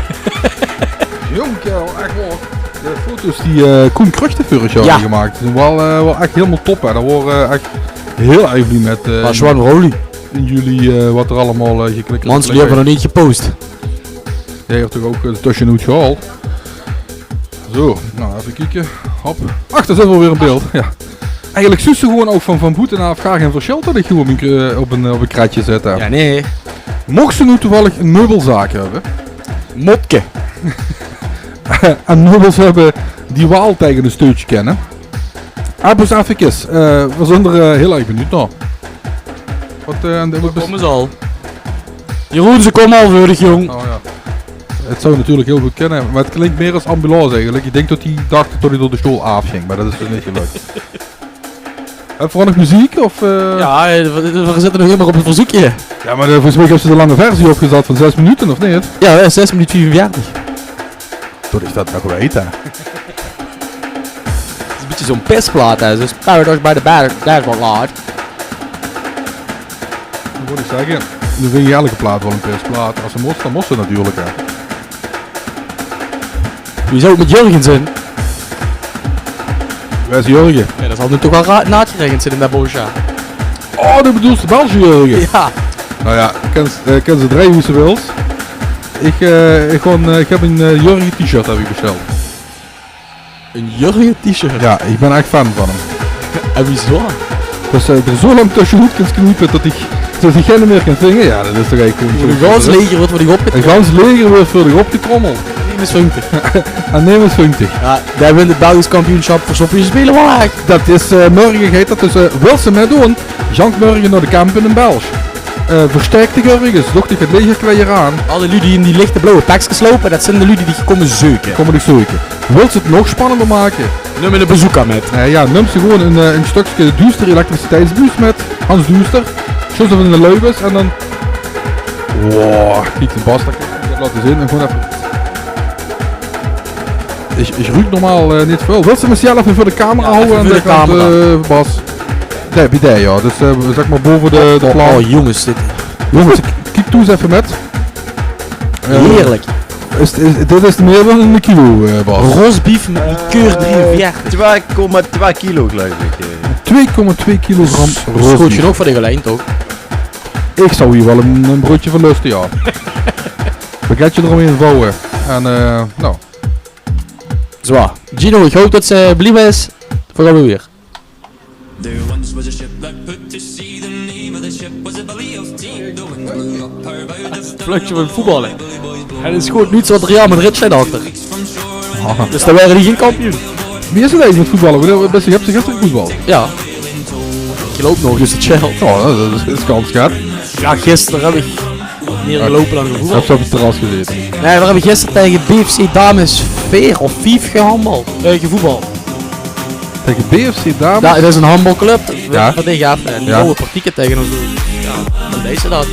Jóng, ech waor. De foto's die, eh, Koen Kruchten veurig jaor haet gemaak, die zeen wel, eh, wel ech hielemaol top, hè. Dao waore v'r ech hiel erg blie mèt, eh, in juli, eh, wat d'r allemaol, eh, geklik is. Mans, die höbbe v'r nog neet gepost. Jao, höbs toch ouch, eh, tösjenoet gehaold. Zo, noe, effe kieke. Hop. Ach, dao zeen v'r weer in beeld. Ja. Eigelik zuus se gewoeën ouch van, van boete aaf gaar gein versjil tot ich hie op 'n, eh, op 'n, op 'n kretsje zit, hè. Ja, nee. Mochs se noe toevallig 'n meubelzaak höbbe. Motke. En meubels höbbe die waal taenge e steutsje kinne. Ah, bes effe, eh, v'r zeen d'r, eh, hiel erg benuujd nao. Wat, eh, en de, wat bes- Kómme ze al. Jeroen, ze kómme al veur dich, jóng. Oh ja. 't Zou natuurlik hiel good kinne, mer 't klink mieë es ambulance eigelik. Ich dink tot die dachte tot ich door de stool aaf ging, mer dat is dus neet gelök. Höbbe v'r nog meziek, of, eh? Ja, eh, v'r, v'r zitte nog ummer op 't verzeukske. Ja, mer, eh, volges mich höbs se de lange versie opgezat van zès minute, of neet? Ja, eh, zès minute viefenveertig. Tot ich dat nog weit, hè. 't Is e bietje zoe'n pisplaat, hè. Zoe'n Paradise by the Ba-, Dashboard Light. Dat mót ich zègke. Noe vinj ich eder plaat waal 'n pisplaat. Es 't mós, dan mós 't natuurlik, hè. Wie zou 't mèt Jurgen zeen? Wae is Jurgen? Ja, dat zal noe toch waal ra-, naat geraegend zeen in dat bosj, ja. Oh, doe bedoels de Belsje Jurgen? Ja. Noe ja, kins, eh, kins 't drejje wie se wils. Ich, eh, ich gaon, eh, ich höb 'n, eh, Jurgen-t-shirt höb ich besteld. 'n Jurgen-t-shirt? Ja, ich bin ech fan van 'm. En wieso? Dus, eh, d'r zoe lang tösjenoet kins kniepe tot ich Dus ich geine mieë kan zinge, jao, det is toch eigelik gewoen... Ein gans leger wuuert veur dich opgetrommeld. Ein gans leger wuuert veur dich opgetrommeld. Nemes vieftig. En nemes vieftig. Jao, dao wint 't Belgisch kampioensjap veur Soppies Spele waal ech. Det is, eh, mörge geit det dus, eh, wils se mitdoon? Jank mörge nao de Kempen in Belsj. Eh, versterk dich örges, doog dich 't leger kweie aan. Alle luuj die in die lichte blauwe pekskes loupe, det zeen de luuj die dich kómme zeuke. Kómme dich zeuke. Wils se 't nog spannender make? Num 'ne bazooka mit. Eh, jao, num ze gewoen ein, eh, ein stökske duuster elektriciteitsbuus mit. Gans duuster. Sjoos effe in de luibes en dan... Wow, kiek, de Bas, det kan ich neet laote zeen. En gewoen effe... Ich, ich ruuk normaal, eh, neet väöl. Wils se Michel effe veur de camera hawwe? Jao, effe veur de camera. Eh, Bas. Dao, bie dich, jao. Dus, eh, zèk mer bove de, de plank. Oh, jónges, dit... Jónges, kiek toe ins effe mit. Eh, heerlik. Is, is, dit is mieë dan ein kilo, eh, Bas. Rosbief mit likeur drieënveertig. Twee komma twee kilo, geluif ich, eh. Twee komma twee kilogram rosbief. Is good genóg veur de gelein, toch? Ich zou hie waal ein, ein breudje van luste, jao. Baguetje d'romhaer vouwe. En, eh, noe. Zwaor. Gino, ich haop det se bliej bös. Veer gaon weer. There once was a ship that put to sea. The name of the ship was a Billy of Tea. The winds blew up her bow, the... Vlögke van voetballe. En 't is good nuuts, want Real Madrid steit achter. Aha. Dus dan waere die gein kampioen. Wie is 't eigelik mit voetballe? Bès se, höbs se gister gevoetbald? Jao. Ich loup nog ins 't veld. Jao, det is, det is gans get. Jao, gister höb ich mieë geloupe dan gevoetbald. Höbs se op 't terras gezaete? Nae, veer höbbe gister taenge B F C Dames veer of vief gehandbald. Eh, gevoetbald. Taenge B F C Dames? Jao, det is ein handbalclub. Jao. Van dich aaf, hè. Die... Jao. Bouwe partieke taenge ós. Jao, dan deis se det.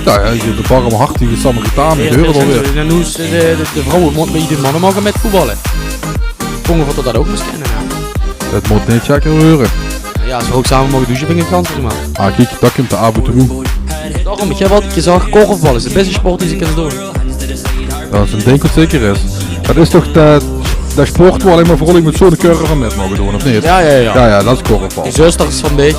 Jao, jao, de barmhartige Samaritanen, die heure waal weer. En noe is de, de, de vrouwe mót mit de manne moge mit voetballe. Vónge v'r det det ouch mós kinne, hè. Det mót neet gekker weure. Jao, es v'r ouch same moge douche, vinj ich 't gans prima. Ah, kiek, det kump d'r aaf en toe. Daorum, ich höb altied gezag, korfbal is de bèste sport die se kins doon. Det is ein dink waat zeker is. Det is toch de, de sport wo allein mer vrouwluuj mit zoe'n kurve mit moge doon, of neet? Jao, jao, jao. Jao, jao, det is korfbal. Die zusters van dich.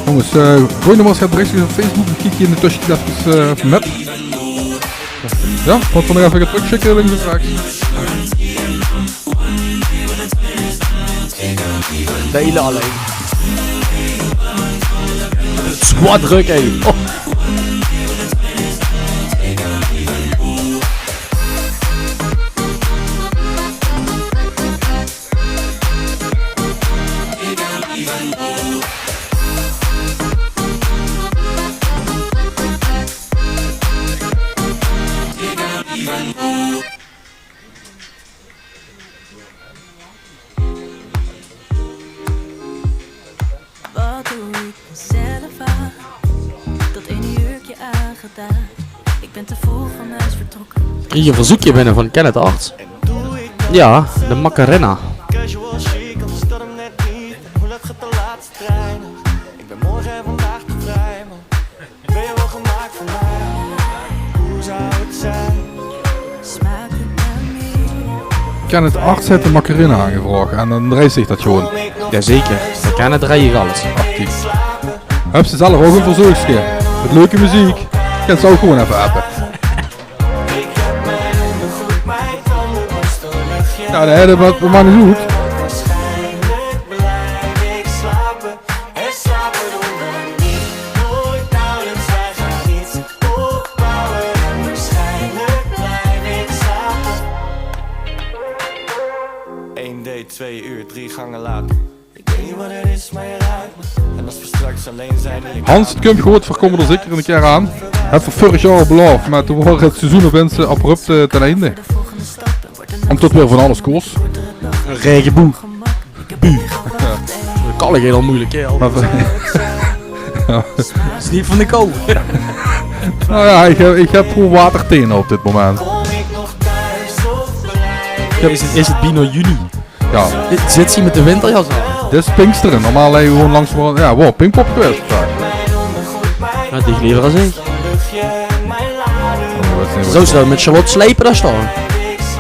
Jónges, eh, gooi nog mer ins get berichtekes op Facebook. Ich kiek hie in de tösjetied efkes, eh, mit. Jao, waat v'r nog effe tröksjikke, links en rechs. Deile allein. Zwaor drök, hè. Oh. Wat doe ik mezelf aan? Dat ene jurkje aangedaan. Ik ben te vroeg van huis vertrokken. Krieg ein verzeukje binne van Kenneth Arts. Jao, de Macarena. Casual chic, anders start hem net niet. En hoe laat gaat de laatste trein? Ik ben morgen en vandaag te vrij, man. Ben je wel gemaakt voor mij? Hoe zou het zijn? Kenneth Arts haet de Macarena aangevraog en dan drejt zich det gewoon. Jazeker, de Kenneth drejt alles. Ach, kiek. Höbs se zelf ouch ein verzeukske? Mit leuke meziek. Kins se ouch gewoon effe appe. Jao, nae, det maak, det maak neet oet. Eén date, twee uur, drie gangen later. Ik weet niet wat het is, maar je raakt me. En als we straks alleen zijn, wil ik... Hans, 't kump good, veer kómme d'r zeker ein kier aan. Höbbe veer vörig jaor al belaof, mer toen waor 't seizoen opins, eh, abrupt, eh, ten einde. Ómdet weer van alles kós. Ein raegeboe. Boe. Jao. Kalle geit al meujelik, hè. Mer veer... Is neet van de kou. Nou jao, ich höb, ich höb gewoon watertene op dit moment. Is 't, is 't bienao juni? Jao. Zits se hie mit de winterjas aan? Dit is Pinksteren. Normaal höbbe veer gewoon langs, jao, wow, Pinkpop gewaes vandaag. Jao, dich lever es ich. Zouws se dao mit Charlotte Slepen dao staon?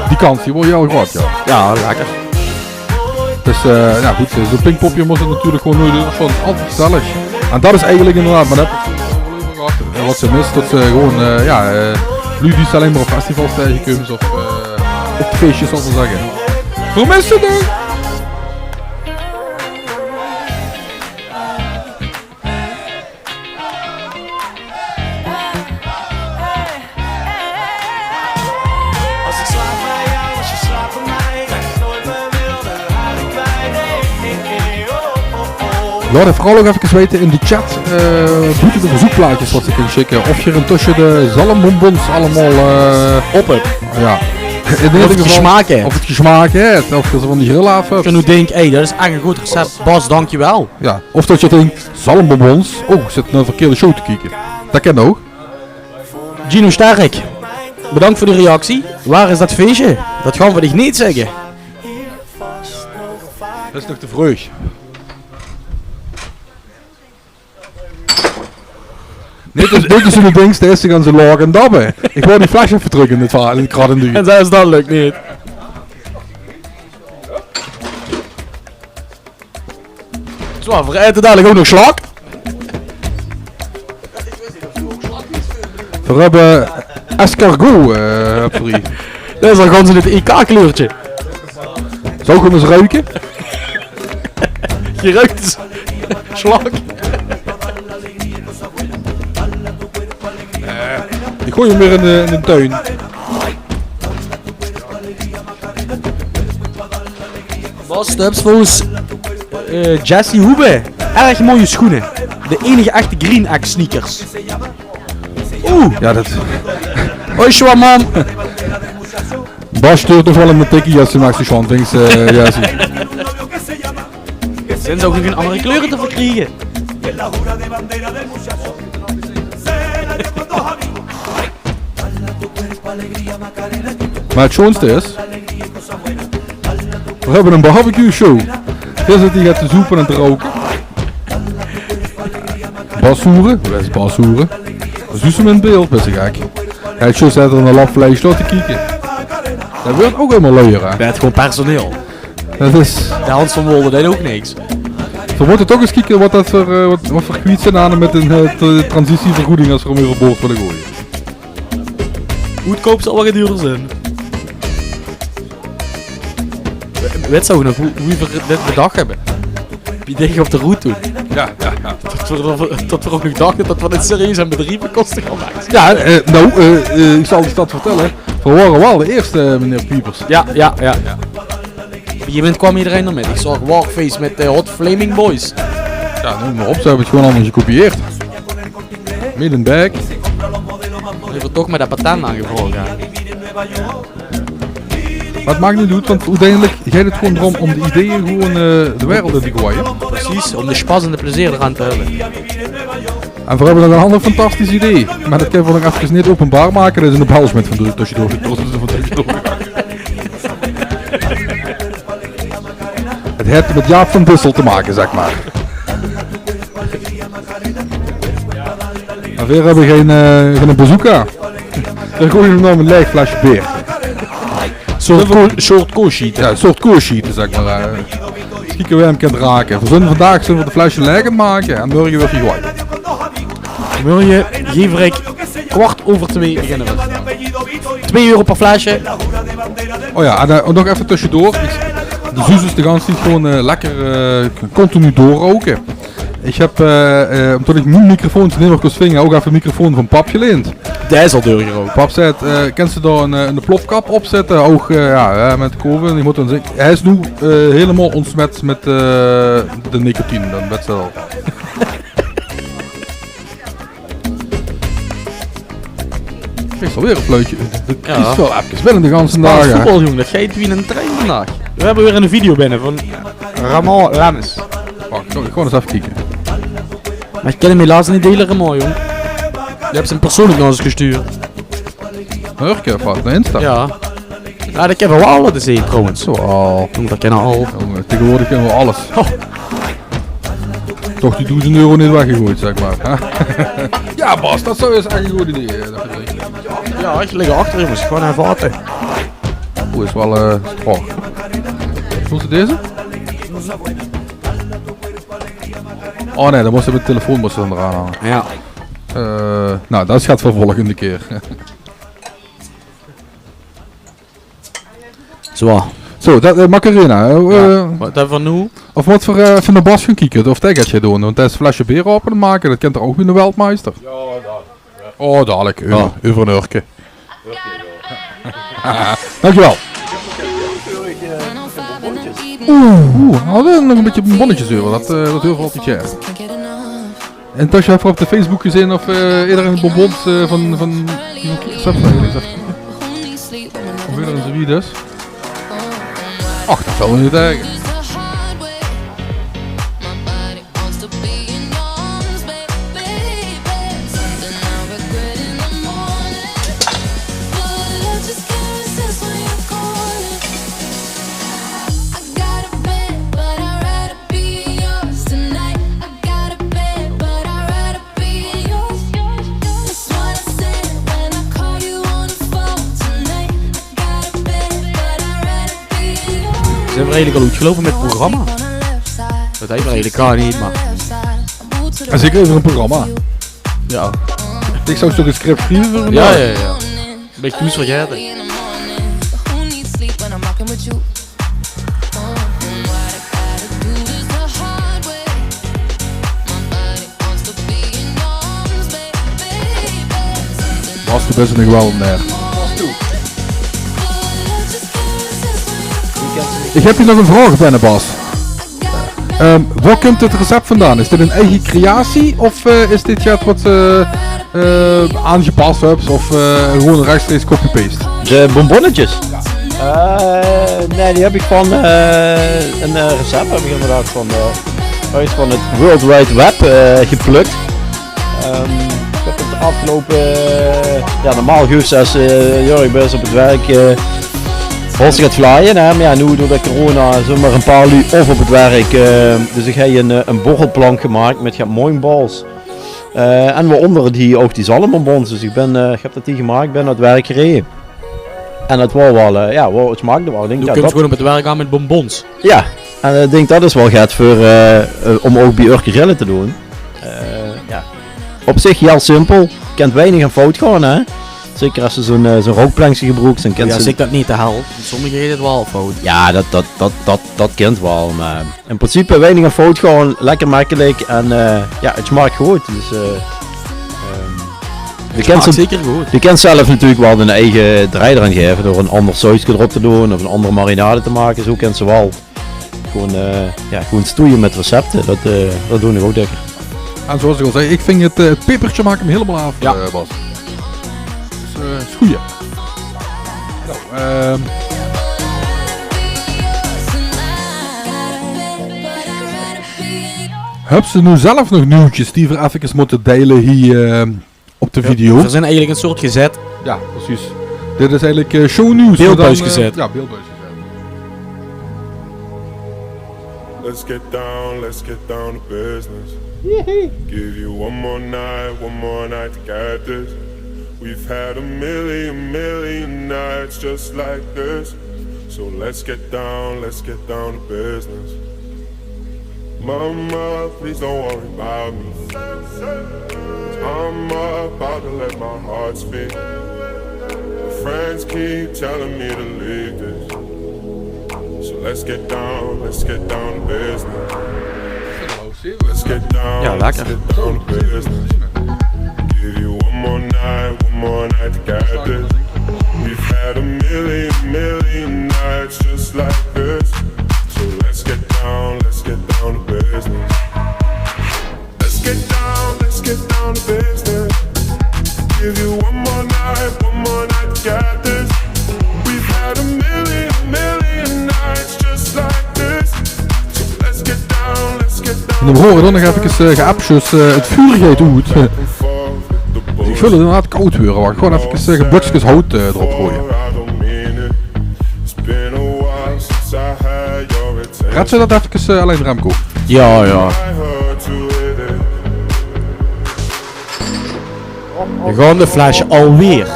Die kans, die waor hiel groot, jao. Jao, lekker. Dus, eh, jao, good, eh, zoe'n Pinkpopje mós 't natuurlik gewoon noeit, det is gewoon altied gezellig. En det is eigelik inderdaad, mer det höbbe veer 't vörige aoflevering al euver gehad. Wat ze mis, dat ze gewoon, eh, ja, eh, luuj die ze allein mer op festivals taegekómme of, eh, op feesjes, zal ich mer zègke. Vermisse dink. Laot 't veural ouch efkes weite in de chat, eh, boete de verzeukplaetjes wat ze kinne sjikke, of geer intösse de zalmbonbons allemaol, eh, op höb. Ja. In eder geval, of 't gesmaak haet, of geer ze van de grill aaf höb. Of geer noe dink, hey, dat is ech e good recept, Bas, dankjewel. Ja. Of dat geer dink, zalmbonbons, oh, ich zit nao de verkeerde show te kieke. Dat kin ouch. Gino Sterk, bedank veur de reactie. Waar is dat feesje? Dat gaon v'r dich neet zègke. Dat is nog te vreug. Dit is, dit is de dings, de ierste ganse laag en dabbe. Ich wou die fles effe trök in 't va-, in 't krat duie. En zelfs dat lök neet. Zo, v'r aete dalik ouch nog slak. V'r höbbe escargot, eh, höbbe v'r hie. Dat is al gans in 't E K-kleurke. Zouw ich 'm ins ruke? Geruke slak. Eh, ich goej 'm weer in de, in de tuin. Bas Stubbs, volges, eh, Jesse Hoebe, erg mooie schoene. De enige echte Green X sneakers. Oeh. Ja, dat... Hoi, Schwamman. Bas stuurt nog waal 'ne tikkie es ze Max de Schwan vingt, eh, Jesse. Zeen ze ouch nog in anger kleure te verkriege? Mer 't sjoonste is, v'r höbbe 'n barbecue-show. Veer zitte hie te zoepe en te rouke. Bashoeren? Wae is Bashoeren? Zuus se 'm in beeld? Bis se gek? Hae haet zjus 'ne lap vleis laote kieke. Dat weurt ouch ummer luier, hè? Hae haet gewoon personeel. Dat is... De Hans van Wolde deit ouch niks. V'r mótte toch ins kieke wat dat veur, eh, wat, wat veur kwiet zeen aan mit 'n, eh, t-, transitievergoeding es v'r 'm euverboord wille goeaje. Goodkoup zal waal get duurder zeen. Wèts se ouch nog wie, wie v'r dit bedach höbbe? Wie dink ich op de roet toen? Ja, ja, ja. Dat v'r, dat v'r ouch nog dachte dat v'r dit serieus aan bedrieve kóste gaon make. Ja, eh, noe, eh, eh, ich zal dich dat vertèlle. V'r wore waal de ierste, eh, meneer Piepers. Ja, ja, ja. Op e gegaeve moment kwaam ederein d'r mit. Ich zaog Warface mit de Hot Flaming Boys. Ja, neum mer op, ze höbbe 't gewoon allemaol gekopieerd. Made in België. Höbbe v'r toch mit dat patent aangevraog, ja. Mer 't maak neet oet, want oeteindelik geit 't gewoon d'róm óm de ideeë gewoon, eh, de wereld in te goeaje. Precies, óm de spas en de plezeer d'raan te höbbe. En veer höbbe nog 'n anger fantastisch idee. Mer dat kinne veer nog efkes neet openbaar make. Dao is 'ne Bels mit van tösjedoor. 't Haet mit Jaap van Dissel te make, zèk mer. Mer veer höbbe gein, eh, gein bazooka. Veer goeaje 'm nao 'n laeg flesje beer. Soort ko-, soort koersjiete. Ja, 'n soort koersjiete, zèk mer, eh. Kieke wae 'm kint rake. Veer zölle vandaag, zölle veer de flesje laeg make en mörge weurt gegooid. Mörge, geef ik kwart euver twee beginne veer. Twee euro per flesje. Oh ja, en, eh, nog effe tösjedoor. Ich, de Zuus is de ganse tied gewoon, eh, lekker, eh, continu doorrouke. Ich höb, eh, eh, ómdat ich mien microfoon neet mie kós vinge, ouch effe 'ne microfoon van pap geleend. Dae is al deurgerouk. Pap zaet, eh, kins se dao 'n, eh, 'ne plopkap op zitte? Ouch, eh, ja, eh, mit de kove. Ich mót dan zègke, hae is noe, eh, hielemaol óntsmet mit, eh, de nicotine. Dan wèts se 't al. Is alweer e fluitje. De... Ja. Is waal efkes winnen de ganse daag, hè. Spaans voetbal, jóng. Dat geit wie 'ne trein vandaag. Veer höbbe weer 'n video binne van Ramon Lames. Wach, ich gaon, ich gaon ins effe kieke. Mer ich kin 'm helaas neet deile, Ramon, jóng. Doe höbs 'm persoonlik nao ós gesjtuurd. Hörke of wat? Nao Insta? Ja. Ja, dat kinne veer waal laote zeen, trouwens. Zo, al. Jóng, dat kinne veer al. Jóng, taengewoordig kinne veer alles. Oh. Toch die doezend euro neet weggegoeid, zèk mer, hè? Ja, Bas, dat zou ins ech e good idee, eh, dat vind ich. Ja, ich lig achter, jónges. Gewoon effe wachte. Oeh, is waal, eh, strak. Voels se deze? Oh nae, dan mós se mit de telefoon mós se dan d'raan hange. Ja. Eh, nou, dat is get veur volgende kier. Zo. Zo, dat, eh, Macarena, eh, wat höbbe v'r noe? Of mótte v'r, eh, effe nao Bas gaon kieke of dae get geit doon? Want dae is flesje beer aope aan 't make, dat kint 'r ouch wie eine weldmeister. Oh, dalik, euver, euver ein uurke. Dankjewel. Oeh, oeh, v'r hadde nog ein bietje bonbonnetjes euver. Dat, eh, dat heuve v'r altied gaer. En Tasha haet op de Facebook gezeen of, eh, ederein bonbons, eh, van, van, van Kiekers haet, zag ze. Of ederein zoe wie dus. Och, dat zal waal neet erg. Zeen v'r eigelik al oetgeloupe mit 't programma? Dat höbbe v'r eigelik gaar neet, mer... En zeker euver ein programma. Jao. Ich zou toch ein script sjrieve veur vandaag. Jao, jao, jao. Bön ich toen vergaete. Bas, doe bös nog waal ein nerd. Ich höb hie nog ein vraog binne, Bas. Ehm, wao kump dit recept vandaan? Is dit ein eige creatie of, eh, is dit get wat, eh, eh, aangepas höbs of, eh, gewoon rechtstreeks copy-paste? De bonbonnetjes? Eh, nae, die höb ich van, eh, ein, eh, recept höb ich inderdaad van, eh, oets van 't World Wide Web, eh, geplök. Ehm, ich höb 't aafgeloupe, eh, jao, normaal geuf ze es, eh, jao, ich bön op 't werk, eh, hartstikke aan 't vlaaie, hè. Mer jao, noe door de corona zeen mer ein paar luuj of op 't werk, eh, dus ich höb ein, eh, ein borrelplank gemaak mit get mooie balls. Eh, en waoonder die, ouch die zalmbonbons. Dus ich bön, eh, ich höb dat die gemaak, bön nao 't werk gereje. En dat waor waal, eh, jao, waor, 't smaakde waal. Ich dink, jao, dat... Doe kums gewoon op 't werk aan mit bonbons. Jao, en ich dink dat is waal get veur, eh, eh, óm ouch bie Urke Grille te doon. Eh, jao. Op zich hiel simpel. Kint weinig aan fout gaon, hè. Zeker es se zoe'n, eh, zoe'n roukplenkske gebroeks, dan kins se... Jao, es ich dat neet te hel. Sommige rieje 't waal fout. Jao, dat, dat, dat, dat, dat kint waal, mer in principe weinig aan fout gaon, lekker mekkelik en, eh, jao, 't smaak good. Dus, eh, ehm, 't smaak zeker good. De kins zelf natuurlik waal dien eige drej d'raan gaeve door ein ander sauske d'rop te doon of ein ander marinade te make. Zoe kins se waal gewoon, eh, jao, gewoon stoeie mit recepte. Dat, eh, dat doon ich ouch dökker. En zoeas ich al zag, ich vinj 't, eh, 't peperke maak 'm hielemaol aaf, jao, eh, Bas. Dus, eh, is gooj. Nou, ehm, höbs se noe zelf nog nuujtjes die v'r effekes mótte deile hie, eh, op de video? Jao, v'r zeen eigelik ein soort gezèt. Jao, precies. Dit is eigelik, eh, shownieuws, mer dan, eh, beeldbuisgezèt. Jao, beeldbuisgezèt. Let's get down, let's get down to business. Give you one more night, one more night to get this. We've had a million, million nights just like this. So let's get down, let's get down to business. Mama, please don't worry about me. I'm about to let my heart speak. My friends keep telling me to leave this. So let's get down, let's get down to business. Let's get down, jao, lekker, let's get down to business. Give you one more night, one more night to get this. We've had a million, million nights just like this. So let's get down, let's get down to business. Let's get down, let's get down to business. Give you one more night, one more night to get this. We've had a million, million nights just like this. So let's get down, letts get down. En dan hore v'r dan nog effekes, eh, geappsjes, eh, 't vuur geit oet. Ich vul 't inderdaad kaod, huur. Wach, gewoon effekes, eh, blökskes hout, eh, d'rop goeaje. Reds se dat effekes, eh, allein, Remco? Jao, jao. V'r gaon de fles alweer.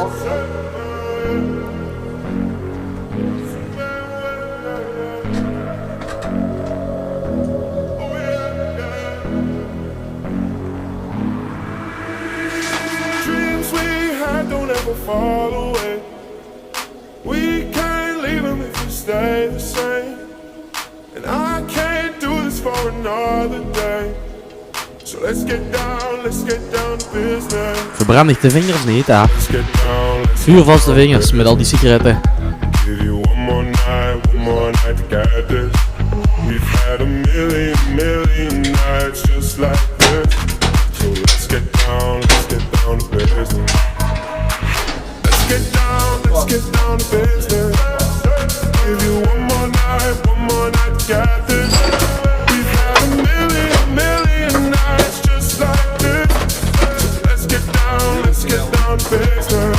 All the way. We can't leave 'em if we stay the same. And I can't do this for another day. So let's get down, let's get down to business. Verbrand dich de vingers neet, hè? Let's get down, let's get down to business. Huur vas de vingers mit al die sigarette. Give you one more night, one more night to get this. We've had a million, million nights just like this. So let's get down, let's get down to business. Let's get down, let's get down to business. Give you one more night, one more night to get this. We've had a million, million nights just like this. So let's get down, let's get down to business.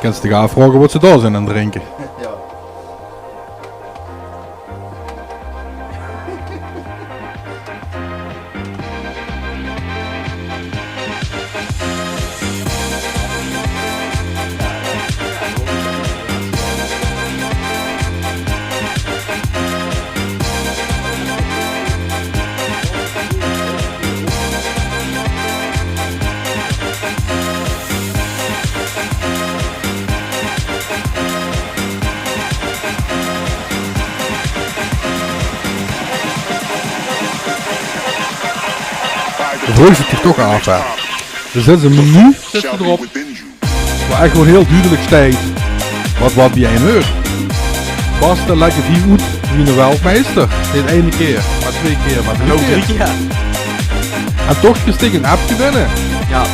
Kins dich aafvraoge wat ze dao zeen aan 't drinke. Vraogs se dich toch aaf, hè? D'r zit 'n menu, zit d'r op, wo ech gewoen hiel dudelik steit wat, wat bie ein huurt. Baste, lèk 't hie oet wie 'ne weldmeister. Neet eine kier, mer twee kier, mer drie kier. En toch kriss se 'n appke binne. Jao.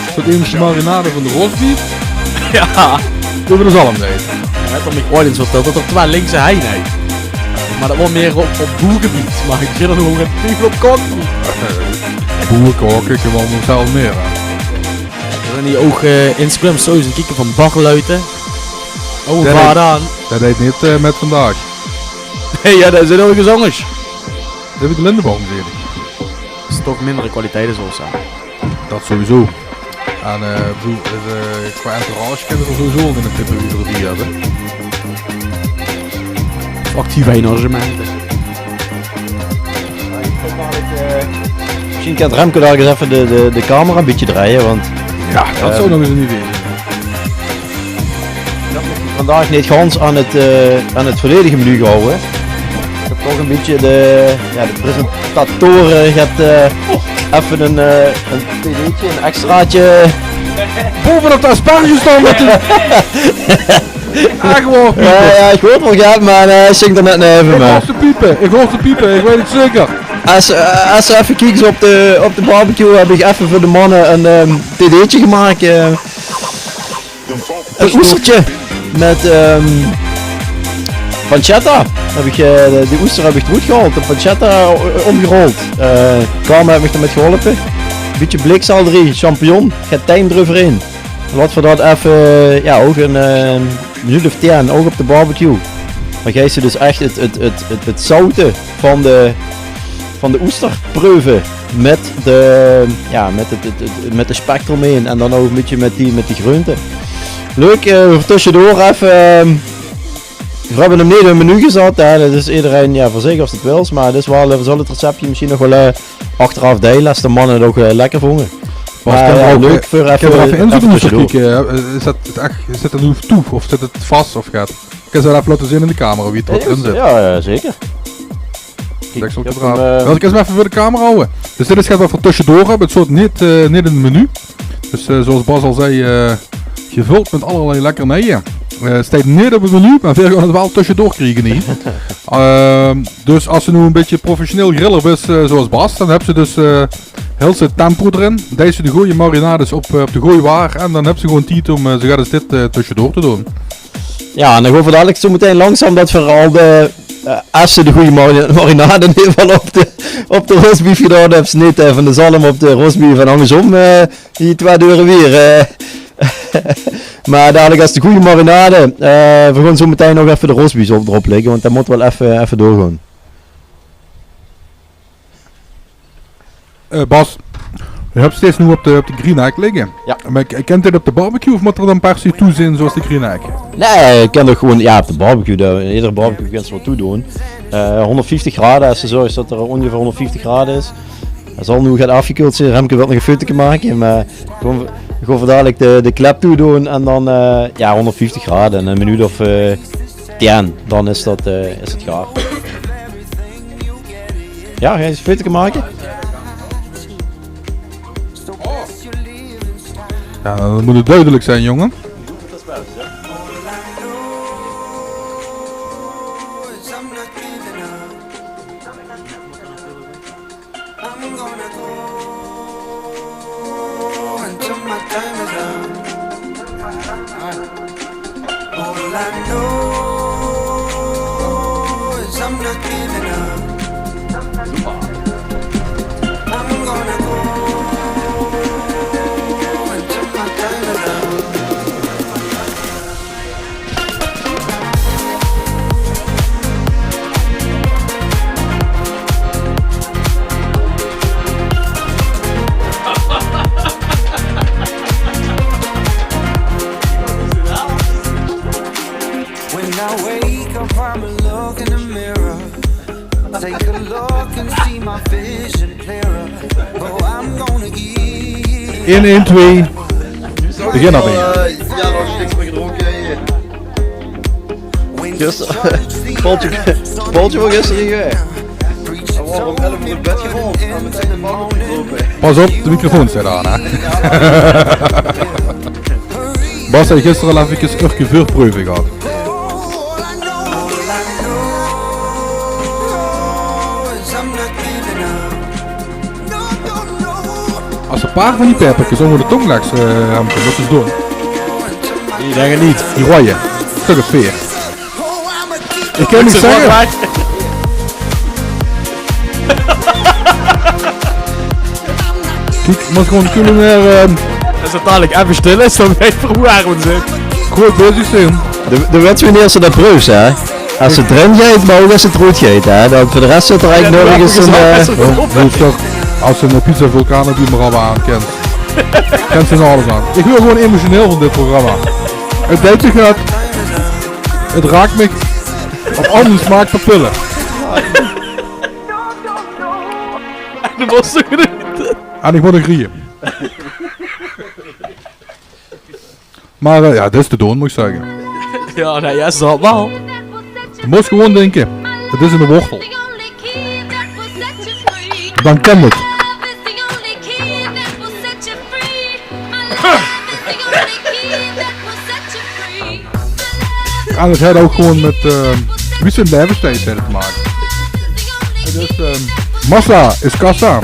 Is dat emes de marinade van de roastbeef? Jao. Euver de zalm neet. Jao, haet 'r mich ooit ins vertèld dat 'r twie linkse hein haet. Mer dat waor mieë op, op boegebied. Mer ich zeen d'r nog 'n twiefel op kookgebied. Boegekoke, ich kin waal nog zelf mieë, hè. D'r zeen hie ouch, eh, Instagram-stories aan 't kieke van Bart Luiten. Oh, dat deit, dat deit neet, eh, mit vandaag. Nae, jao, dat zeen ouch gezangers. Höb ich de Lindeboom gezeen? Is toch mindere kwaliteit, is waal zo. Dat sowieso. En, eh, bedoel, eh, qua entourage kinne v'r sowieso al in 'n tippe wie v'r die höbbe. Actief arrangemente. Mesjien kint Remco dao ins effe de, de, de camera e bietje drejje, want, jao, dat zou nog ins 'n idee zeen. Dat ich mich vandaag neet gans aan 't, eh, aan 't volledige menu gehawwe. Dat toch e bietje de, jao, de presentator, eh, get, eh, effe 'n, eh, 'n td'tje, 'n extraatje. Bovenop de asperges staon mit die aagwoorpiepers. Jao, jao, ich hoor 't waal get, mer, eh, ich zing d'r net neve, mer. Ich hoor ze piepe, ich hoor ze piepe, ich weit 't zeker. Es, eh, es se effe kieks op de, op de barbecue, höb ich effe veur de manne 'n, ehm, td'tje gemaak, eh. 'n Oestertje mit, ehm, pancetta. Höb ich, eh, die oester höb ich d'roet gehaold, de pancetta o-, ómgerold. Eh, Carmen haet mich d'r mit geholpe. Bietje bleekselderie, champignon, get tijm d'reuverhaer. Laot v'r dat effe, jao, ouch 'n, eh, minuut of tien, ouch op de barbecue. Dan geis se dus ech 't, 't, 't, 't, 't zoute van de, van de oester preuve mit de, jao, mit 't, 't, 't, mit de spek d'romhaer en dan ouch e bietje mit die, mit die greunte. Leuk, eh, veur tösjedoor effe, ehm, v'r höbbe 'm neet in 't menu gezat, hè. Dat is ederein, jao, veur zich of se 't wils, mer dat is waal, eh, v'r zölle 't receptje mesjien nog waal, eh, achteraaf deile es de manne 't ouch, eh, lekker vónge. Mer, eh, jao, leuk veur effe, effe tösjedoor. Kiek, eh, is dat 't ech, zit 't noe toe of zit 't vas of get? Kins se effe laote zeen in de camera wie 't, wat d'rin zit? Jao, jao, zeker. Kiek, deksel d'raaf. Wils se 'm effe veur de camera hawwe? Dus dit is get wat v'r tösjedoor höbbe. 't Steit neet, eh, neet in 't menu. Dus, eh, zoals Bas al zei, eh, gevöld mit allerlei lekkernieje. Eh, 't steit neet op 't menu, mer veer gaon 't waal tösjedoor kriege hie. Ehm, dus as se noe e bietje professioneel griller bis, eh, zoals Bas, dan höbs se dus, eh, hiel se tempo d'rin. Deis se de gooj marinades op, eh, op de gooj waar en dan höbs se gewoen tied óm, eh, zoe get as dit, eh, tösjedoor te doon. Jao, en dan gaon v'r dalik zoe metein langzaam det v'r al de, eh, es se de gooj mari-, marinade in eder geval op de, op de rosbief gedaon höbs, neet, eh, van de zalm op de rosbief en angersóm, eh, die twee deure weer, eh. Mer dalik es de gooj marinade, eh, v'r gaon zoe metein nog effe de rosbief op, d'rop ligke, want det mót waal effe, effe doorgaon. Eh, Bas, veer höbbe 't steeds noe op de, op de Green Egg ligke. Jao. Mer k-, kènt geer det op de barbecue of mót 'r dan per se toe zeen, zoals de Green Egg? Nae, ich kin 't ouch gewoen, jao, op de barbecue. De, eder barbecue kins se waal toedoon. Eh, hónderdvieftig grade, es se zörgs det 'r óngeveer hónderdvieftig grade is. Hae zal noe get aafgekeuld zeen, Remke wilt nog e feutuke make, mer gewoen, gewoen veur dalik de, de klep toedoon en dan, eh, jao, hónderdvieftig grade en ein minuut of, eh, tien, dan is det, eh, is 't gaar. Jao, gaon v'r e feutuke make? Jao, dan mót 't dudelik zeen, jónge. When I wake up, I'ma look in the mirror. Take a look and see my vision clearer. Oh, I'm gonna give. Ein, ein, twee. Begin d'rmei. Eh, jao, nog niks mie gedrónke, hè. Gister, Paultje, Paultje van gister hie, hè. Hae waor óm elf oer oet bèd gerold. Hae haet de bank opgedrónke. Pas op, de microfoon steit aan, hè. Bas haet gister al efkes örke veurpreuve gehad. As se e paar van die paeperkes ónger de tóng lèks, eh, Remke, mós se ins doon. Ich dink 't neet. Die roeje. Stök of veer. Ich kin niks zègke. Kiek, mós gewoen culinair, eh, es 't dalik effe stil is, dan weit ich waorum, zèk. Good bezig zeen. De, de wèts wienie se det preufs, hè? Es 't d'rin geit, mer ouch es 't d'roet geit, hè? Dan veur de res zit d'r eigelik nörges ein, eh, oh, det is toch, es se ein pizza vulcano die mer al aan kins. Kins se alles aan. Ich waer gewoen emotioneel van dit programma. 't Deit mich get. 't Raak mich op al mien smaakpapille. En ich mót ouch grieje. Mer, eh, jao, dit is te doon, mót ich zègke. Jao, noe jao, zal waal. Doe mós gewoen dinke, 't is eine wortel. Dan kèn 't. En 't haet ouch gewoen mit, eh, wie se in laeve steis, haet 't te make. Dus, eh, massa is kassa.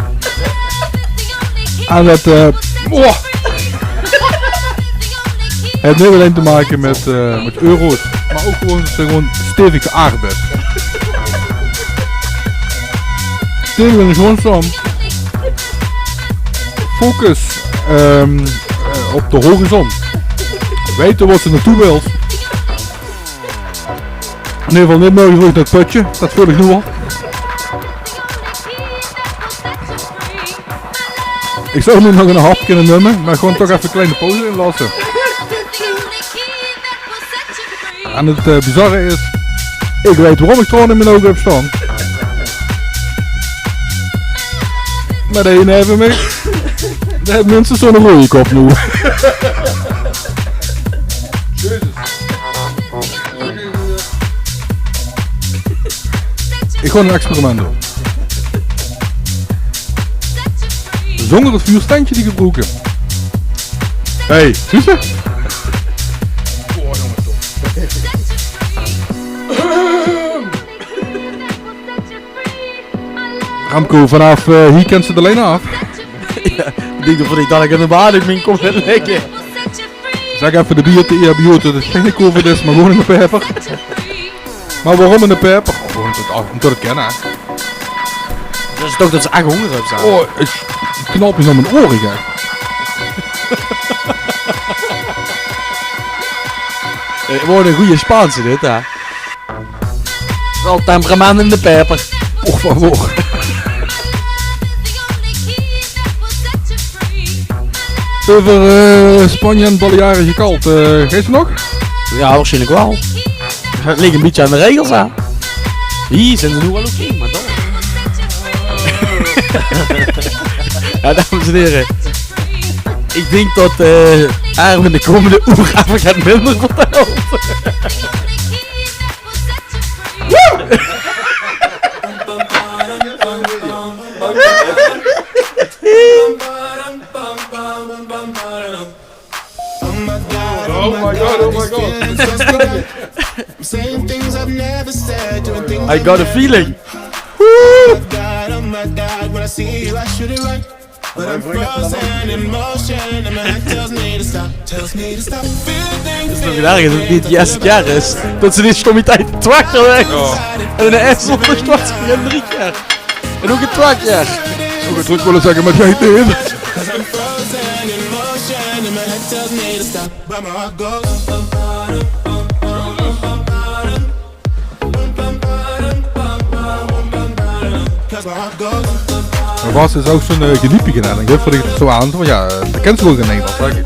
En det, eh, oh. 't Haet neet allein te make mit, eh, mit euro's, mer ouch gewoen det se gewoen stevig geaard bis. Stevig in de grónd staon. Focus, ehm, eh, op de horizon. Weite wo se naotoe wils. In eder geval neet mörge vreug nao 't pötje, det veul ich noe al. Ich zou noe nog ein hap kinne numme, mer gewoon toch effe ein klein pauze inlasse. En 't, eh, bizarre is, ich weit waorum ich traone in mien ouge höb staon. Mer dee naeve mich, dae haet minstens zoe'n roeje kop noe. Ich gaon ein experiment doon. Dónger 't vuurstendje die gebroeke. Hey, zuus se? Remco, vanaaf eh, hie kins se de lien aaf. Jao, ich dink det ich dalik in de baan in mien kom ligke. Zèk effe de bie te eer bie oet det 't geine covid is, mer gewoon 'ne paeper. Mer waorom 'ne paeper? Gewoon ómdet 't, ómdet 't kan, hè. Det is toch det se ech hónger höbs, hè? Oh, ich knal mich nao mien oor, hè. Eh, waat 'ne gooje Spaanse dit, hè. Waal temperament in de paeper. Och, van woor. Euver eh, Spanje en Baleare gekald. Eh, geis se nog? Jao, waarsjienlik waal. 't Ligk ein bietje aan de regels, hè. Hie zeen ze noe waal oké, mer dan. Jao, dames en hiere. Ich dink det eh Erwin de kómmende oer effe get minder vertèlt. Oh my god, oh my god. I got a feeling. Woo! Is toch erg det 't neet de ierste kier is det se die stommiteit twieë kier weg en de ierste op de start en drie kier. En ouch twieë kier. Ouch trök wille zègke, mer gein idee. Mer waas is ouch zo'n eh, geliepige en dan geit veur dich zo aan, van jao, eh, det kins se ouch in Nederland, zèk ich.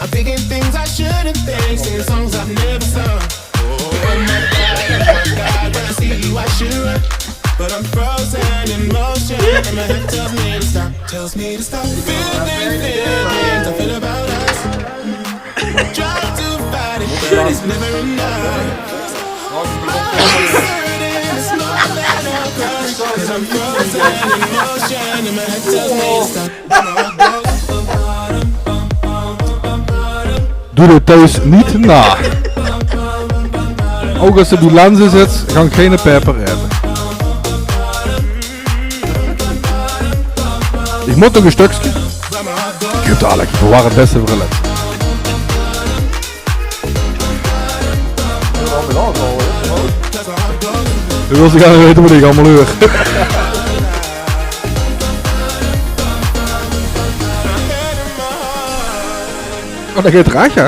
I'm thinking things I shouldn't think, singing songs I've never sung. Oh my God, oh my God, when I see you, I should run. But I'm frozen in motion, and my head tells me to stop, tells me to stop. Feeling, feelings I feel about us. Try to fight it, but it's never enough. It's not that I cry, 'cause I'm frozen in motion, and my head tells me to stop. Doot 't thoes neet nao. Ouch es se bie Lenze zits, gank geine paeper aete. Ich mót nog ein stökske. Ich höb dalik, veer wore 't bèste veur Lenze. Doe wils gaer neet weite waat ich allemaol huur. Oh, det geit trök, hè?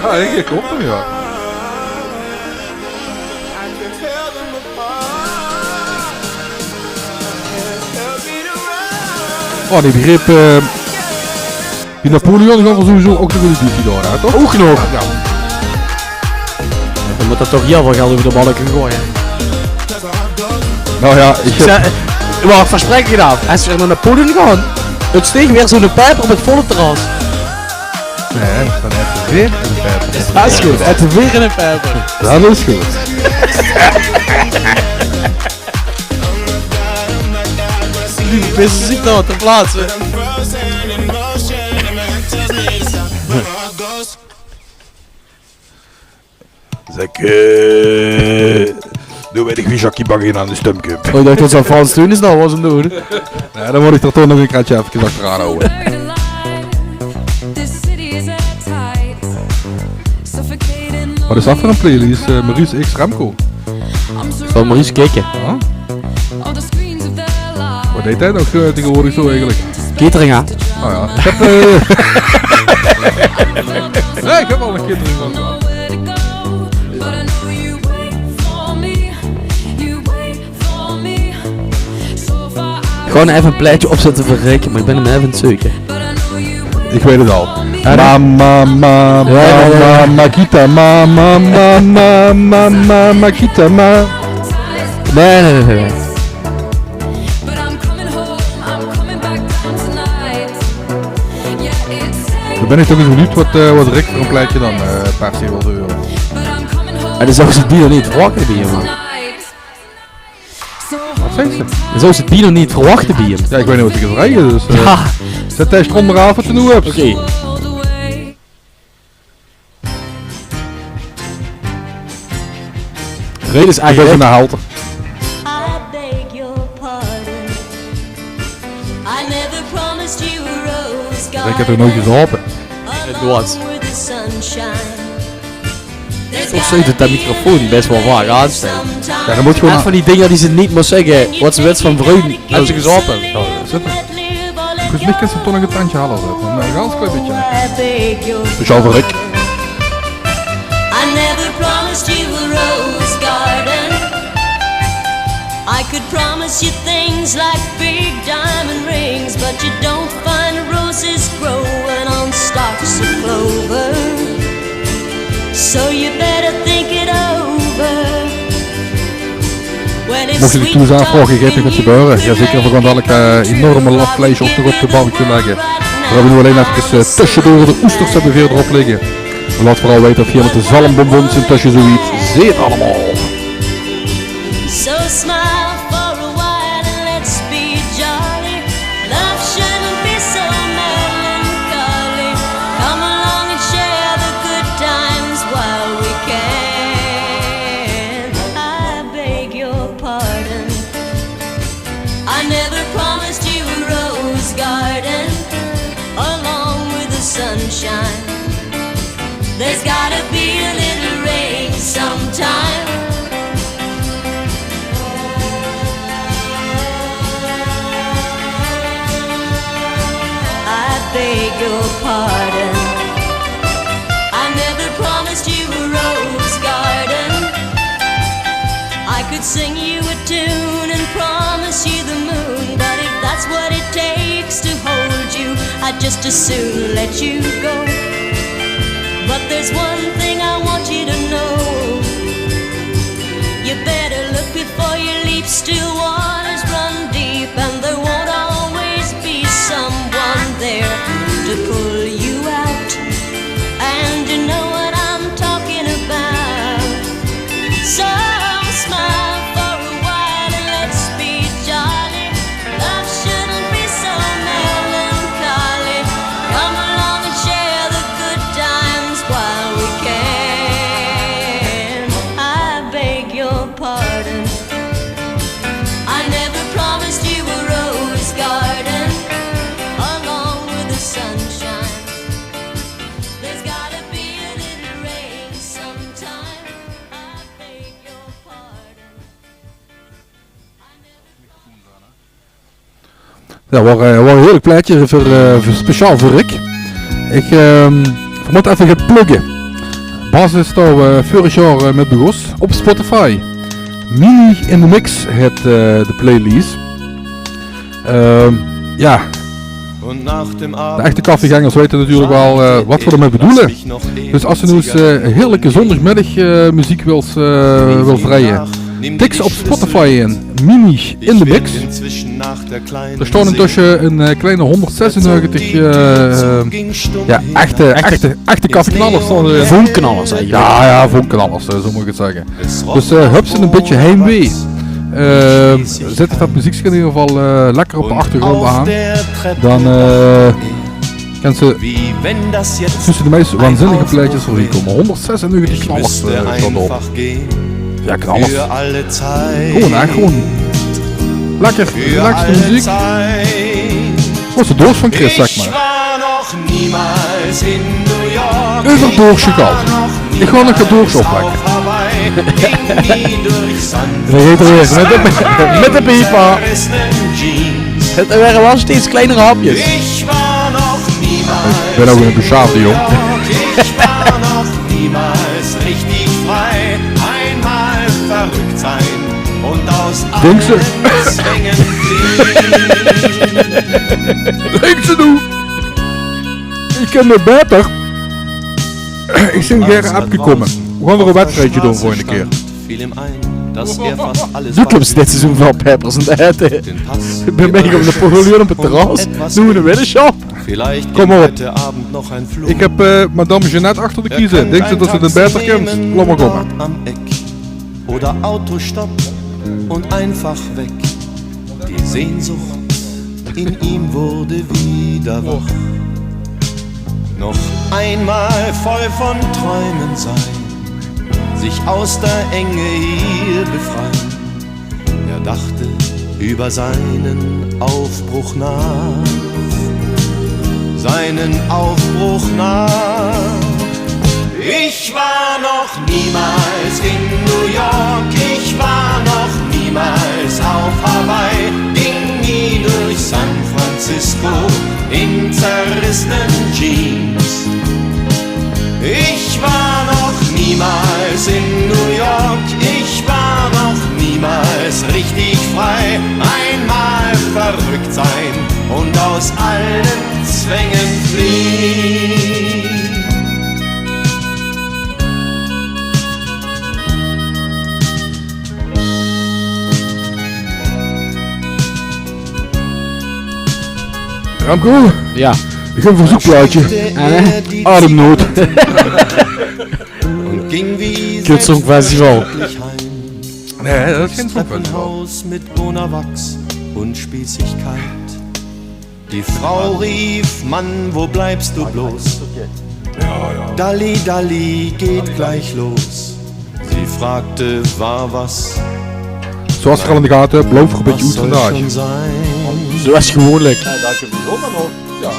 Jao, ich kóm 'm, jao. Oh, die begreep, eh, die Napoleon gaon v'r sowieso ouch nog ein editie doon, hè, toch? Ouch nog? Jao. Dan mót d'r toch hiel väöl geld euver de balk goeaje. Nou ja, ich höb... Wach, verspraek ich 't aaf. Es v'r nao Napoleon gaon, 't steeg weer zo'n paeper op 't volle terras. Nae, van R T V en de paeper. Det is good. R T V en de paeper. Det is good. Lieve pisse, ziek dat ter plaatse. Zèk, eh, doe weit ich wie Jackie Baggen aan de stöm kump. Oh, ich dach det zoe Frans Theunisz nog waas aan 't doon. Jao, dan mót ich d'r toch nog ein kretsje effe achteraan houwe. Waat is dat veur ein playlist? Eh, Maurice X Remco. Zal Maurice kikke? Jao? Waat deit hae nog, eh, taegewoordig zoe eigelik? Catering, hè? Ah jao. Ich höb, eh, nae, ich höb al ein catering van gehad. Gewoon effe ein plaetje opzètte veur Rick, mer ich bön 'm effe aan 't zeuke. Ich weit 't al. Jao, dan? Mama, mama, jao, jao, jao, jao. Mama, Makita, mama, mama, mama, Makita, ma. Nae, nae, nae, nae. Dan bön ich toch ins benuujd waat, eh, waat Rick veur ein plaetje dan, eh, per se wilt hure. Jao, det is ouch zo'n die nog neet verwachte bie, man. Zègk ze. Zouws se 't bienao neet verwachte bie häöm. Jao, ich weit neet wat ze gaon zègke, dus, eh, zèt de stroum mer aaf wat ze noe höbs. Oké. Reed is eigelik in de halte. I beg your pardon. I never promised you a rose garden. Ich höb 'm noeit gezaope. Along with the sunshine. Toch zit de microfoon bès waal vaak aan. Jao, dan mót se gewoen... Van die dinger die ze neet mós zègke, wat ze wèts van vruin es ze gezaope höbs. Volges mich kins se 'm toch nog e tandje hajer zètte. Mer e gans klein bietje. Speciaal veur Rick. I never promised you a rose garden. I could promise you things like big diamond rings, but you don't find roses growing on stalks of clover. So you better think it over. Mochte dich thoes aafvraoge, geit 't nog gebeure? Jao zeker, veer gaon dalik, eh, enorme lafvleis op de, op de barbecue lègke. Veer höbbe noe allein efkes, eh, tösjedoor de oesters höbbe veer d'rop ligke. Laot veural weite of geer mit de zalmbonbons intösje zoe wied zeet allemaol. So smile for a while and let's be jolly. Love shouldn't be so melancholy. Come along and share the good times while we can. I beg your pardon. I never promised you a rose garden along with the sunshine. There's gotta be a little rain sometime. I beg your pardon. I never promised you a rose garden. I could sing you a tune and promise you the moon, but if that's what it takes to hold you, I'd just as soon let you go. But there's one thing I want you to know. You better look before you leap. Still waters run deep, and there won't always be someone there to pull you out. And you know what I'm talking about. So smile for a while and let's be jolly. Love shouldn't be so melancholy. Come along and share the good times while we can. I beg your pardon. I never promised you a rose garden along with the sunshine. There's gotta be a little rain sometime. I beg your pardon. Jao, waor, eh, waor e heerlik plaetje veur, eh, veur, speciaal veur Rick. Ich, ehm, veer mótte effe gaon plugge. Bas is dao, eh, veurig jaor, eh, mit begós op Spotify. Mini in the Mix hèt, eh, de playlist. Ehm, jao. De echte kaffeegengers weite natuurlik waal, eh, wat veer d'rmit bedoele. Dus es se noe ins, eh, 'n heerlike zóndigmiddig, eh, meziek wils, eh, wils vrieje, tik ze op Spotify in. Mini in the Mix. D'r staon intösje 'n, eh, kleine hónderdzesenneugentig, eh, jao, echte, echte, echte kaffeeknallers staon d'r in. Vónknallers eigelik. Jao, jao, vónknallers, eh, zoe mót ich 't zègke. Dus, eh, höbs se e bietje heimwee, eh, zèt dat meziekske in eder geval, eh, lekker op de achtergróndj aan. Dan, eh, kins se tösje de meis waanzinnige plaetjes veurbie kómme. Hónderdzesenneugentig knallers, eh, staon d'r op. Jao, knallers. Gewoen, hè, gewoen. Lekker, relaxte meziek. Waas de doorsj van Chris, zèk mer. Euver doorsj gesjald. Ich gaon nog de doorsj opmakke. Dao geit 'r weer, mit de, mit de piepa. 't Waere waal steeds kleinere hapjes. Ich bön ouch 'ne besjaafde jóng. Dinks se? Dinks se noe? Ich kin 't baeter. Ich zeen gaer aafgekómme. Veer gaon weer e wedstriedje doon volgende kier. Doe kums dit seizoen waal Peppers en Ete. Ich bön mèt op Napoleon op 't terras. Noe 'n weddenschap. Kóm mer op. Ich höb, eh, madame Jeannette achter de kie zitte. Dinks se dat ze 't baeter kint? Laot mer kómme. Oder Autostopp und einfach weg. Die Sehnsucht in ihm wurde wieder wach. Noch einmal voll von Träumen sein, sich aus der Enge hier befreien. Er dachte über seinen Aufbruch nach, seinen Aufbruch nach. Ich war noch niemals in New York, ich war noch niemals auf Hawaii, ging nie durch San Francisco in zerrissenen Jeans. Ich war noch niemals in New York, ich war noch niemals richtig frei. Einmal verrückt sein und aus allen Zwängen fliehen. Remco, ja. Ich heb een verzoekplaatje. Ademnood. Kut Songfestival. Nee, dat is geen Songfestival. Mit Bonawachs und Spießigkeit. Die Frau rief: Mann, wo bleibst du bloß? Dalli, Dalli, geht gleich los. Sie fragte: War was? Zoals geer al in de gate höb, bloof 'r 'n bietje oet vandaag. Zoals gewoonlik. Ja, dank u wel. Ja.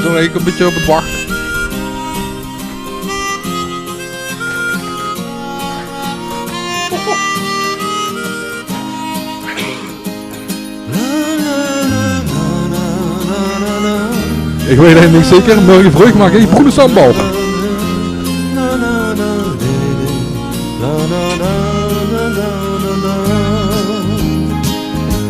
Zoe, ik 'n bietje op 't wachte. Ik weit ein ding zeker, morge vreug maak ik broene sambal.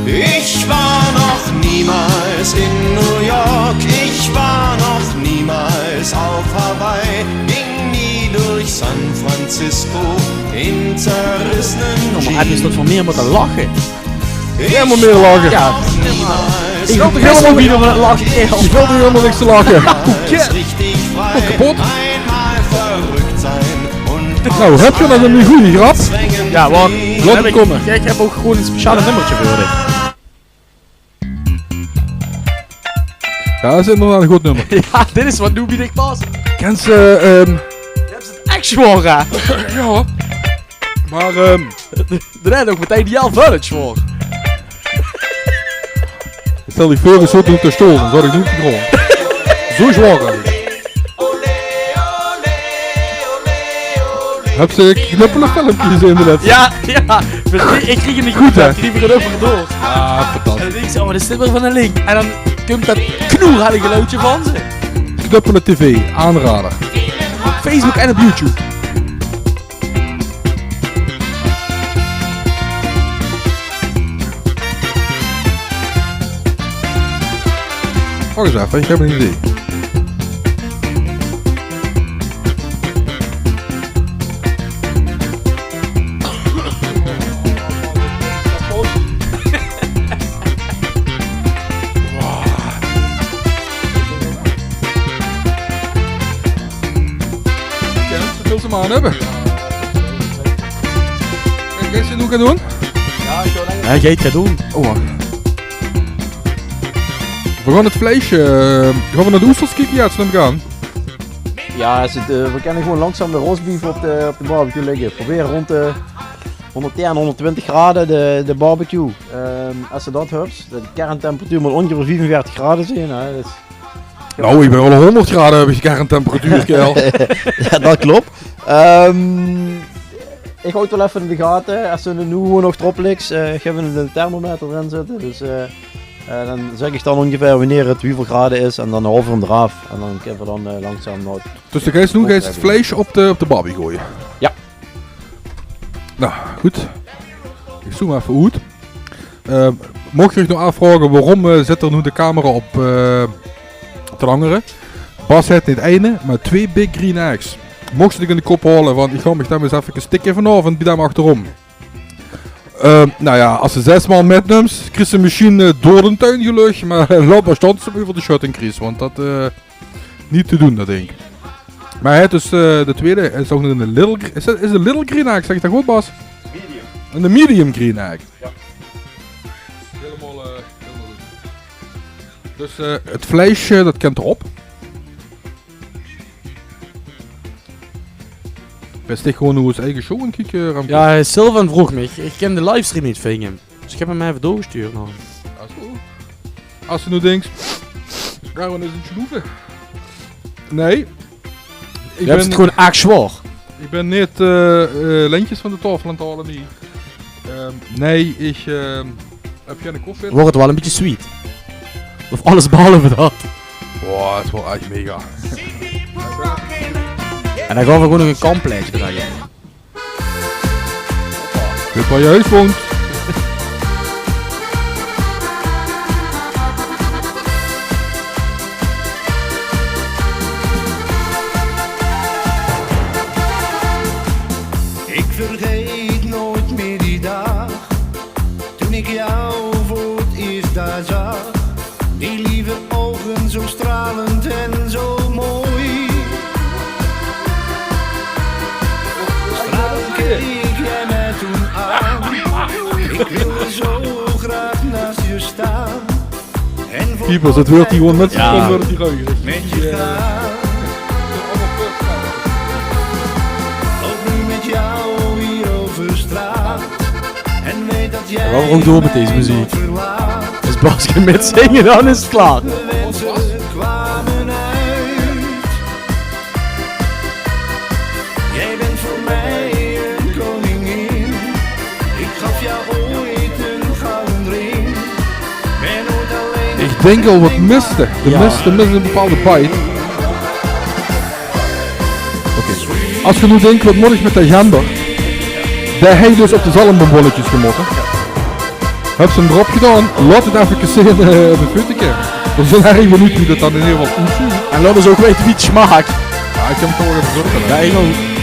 Ich war noch niemals in New York, ich war noch niemals auf Hawaii, ging nie durch San Francisco in zerrissenen Jeans. Jóng, mer hae is toch van mier mótte lache. Hielemaol neet lache. Ja. Ich wil toch hielemaol neet van 't lache. Ich wil toch hielemaol niks te lache. Kapot. Nou, höb geer nog ein gooj grap? Ja, waat? Laot 't kómme. Ich höb ouch gewoon ein speciaal nummerke veur dich. Ja, dat is inderdaad ein good nummer. Ja, dit is waat noe bie dich pas. Kins se, ehm, Höbs se 't ech zwaor, hè? Ja. Mer, ehm, Dae haet ouch metein die al völle zwaor. Stel dich veur, ich zoot op de stool, dan zoot ich noe op de grónd. Zoe zwaor is 't. Höbs se Knuppele filmke gezeen de lètste? Ja, ja. Ich krieg 'm neet good, hè? Ich krieg 'm euver door. Ah, fantastisch. En dan dink ich: oh, waat is dit weer van ein link? En dan kump dat knoerhelle geluidje van ze. Knuppele T V, aanrader. Op Facebook en op YouTube. Wach ins effe, ich höb ein idee. Kins se 't aan höbbe? Kins se 't noe gaon doon? Ja, ich gaon 't gaon doon. Oh, wach. Veer gaon 't vleis, eh, gaon veer nao de oesters kieke? Ja, 't is neet aan. Ja, es 't, eh, veer kinne gewoon langzaam de roastbeef op de, op de barbecue lègke. Probeer rónd de hóngerdtieën, hóngerdtwintig grade de, de barbecue. Ehm, es se dat höbs, de kerntemperatuur mót óngeveer viefenveertig grade zeen, hè. Dus Nou, ich bön al hóngerd grade höb ich kerntemperatuur, kaerel. Ja, dat klop. Ehm, ich haoj 't waal effe in de gate. Es se 'm noe gewoon nog d'rop lèks, eh, ich höb 'ne thermometer d'rin zitte. Dus, eh, eh, dan zèk ich dan óngeveer wienie 't wieväöl grade is. En dan haoj ich 'm d'raaf. En dan kinne veer dan, eh, langzaam nao 't... Dus de geis noe, geis 't vleis op de, op de barbie goeje? Ja. Nou, good. Ich zoom effe oet. Eh, moch geer uch noe aafvraoge waorom, eh, zit d'r noe de camera op, eh, te langere? Bas haet neet eine, mer twee big green eggs. Mochs se dich in de kop haole van: ich gaon mich dao ins effe stikke vanaovend bie dae achterom. Eh, nou ja, es se zes man mitnums, kriegs se mesjiens, eh, door d'n tuin geluch, mer laot mer staon es se 'm euver de schutting kriegs, want dat, eh, neet te doen, dat dink. Mer hae haet dus, eh, de twiede, is ouch nog 'ne little gre-, is dat, is 'ne little green egg, zèk ich dat good, Bas? Medium. 'Ne medium green egg. Ja. Hielemaol Dus eh, het vleisje, dat kent erop. Best dich gewoon noe ós eige show aan 't kieke, Remco? Jao, Sylvan vroog mich. Ich kin de livestream neet vinge. Dus ich höb 'm effe doorgesjtuurd nao. Ach zo. Es se noe dinks, gaon v'r ins ein snoeve. Nae. Ich höb 't gewoon ech zwaor. Ich bin neet eh, eh, lintjes van de taofel aan 't haole, nae. Ehm, nae, ich ehm, höb geine kop in. Wuuert 't waal ein bietje sweet? Of alles behalve dat? Boah, 't is waal ech mega. En dan gaon v'r gewoon nog ein kampplaetje drejje. Dit waar je huis woont. Ik vergeet nooit meer die dag, toen ik jou voor het eerst daar zag. Die lieve ogen zo stralend en zo mooi. Stralend keek jij mij toen aan. Ik wilde zo graag naast je staan. En voor Kiepers, het weurt hie gewoen mit z'n Ja. Allen weurt hie ruig. Met je gaan. Loop nu met jou hier over straat. En weet dat jij Gaon v'r ouch door mit deze meziek. Is Bas gein mitzinge, dan is 't klaor. De wensen kwamen uit. Jij bent voor mij een koningin. Ik gaf jou ooit een gouden ring. Ben nooit alleen Ich dink al wat miste. De Ja. miste, miste ein bepaalde bite. Oké. Es ge noe dinkt, wat mót ich mit de gember? Dae haet dus op de zalmbonbonnetjes gemote. Höbs se 'm d'rop gedaon, laot 't effe kassere, eh, op 't vutteke. Dan zeen v'r eve benieuwd wie dat dan in eder geval oetzieët. En laot ós ouch weite wie 't smaak. Jao, ich höb 'm toch effe druk gedaon. Jao, ich ouch.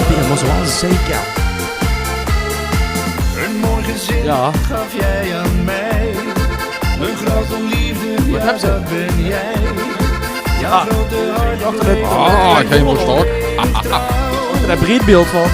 Die mós waal zeker. Een mooi gezin Ja. gaf jij aan mij. Een grote liefde, Wat ja, höbs se? dat ben jij. Jouw Ah. grote hart Wacht effe. Ah, ich höb 'm al stök. Achter dat breedbeeld van.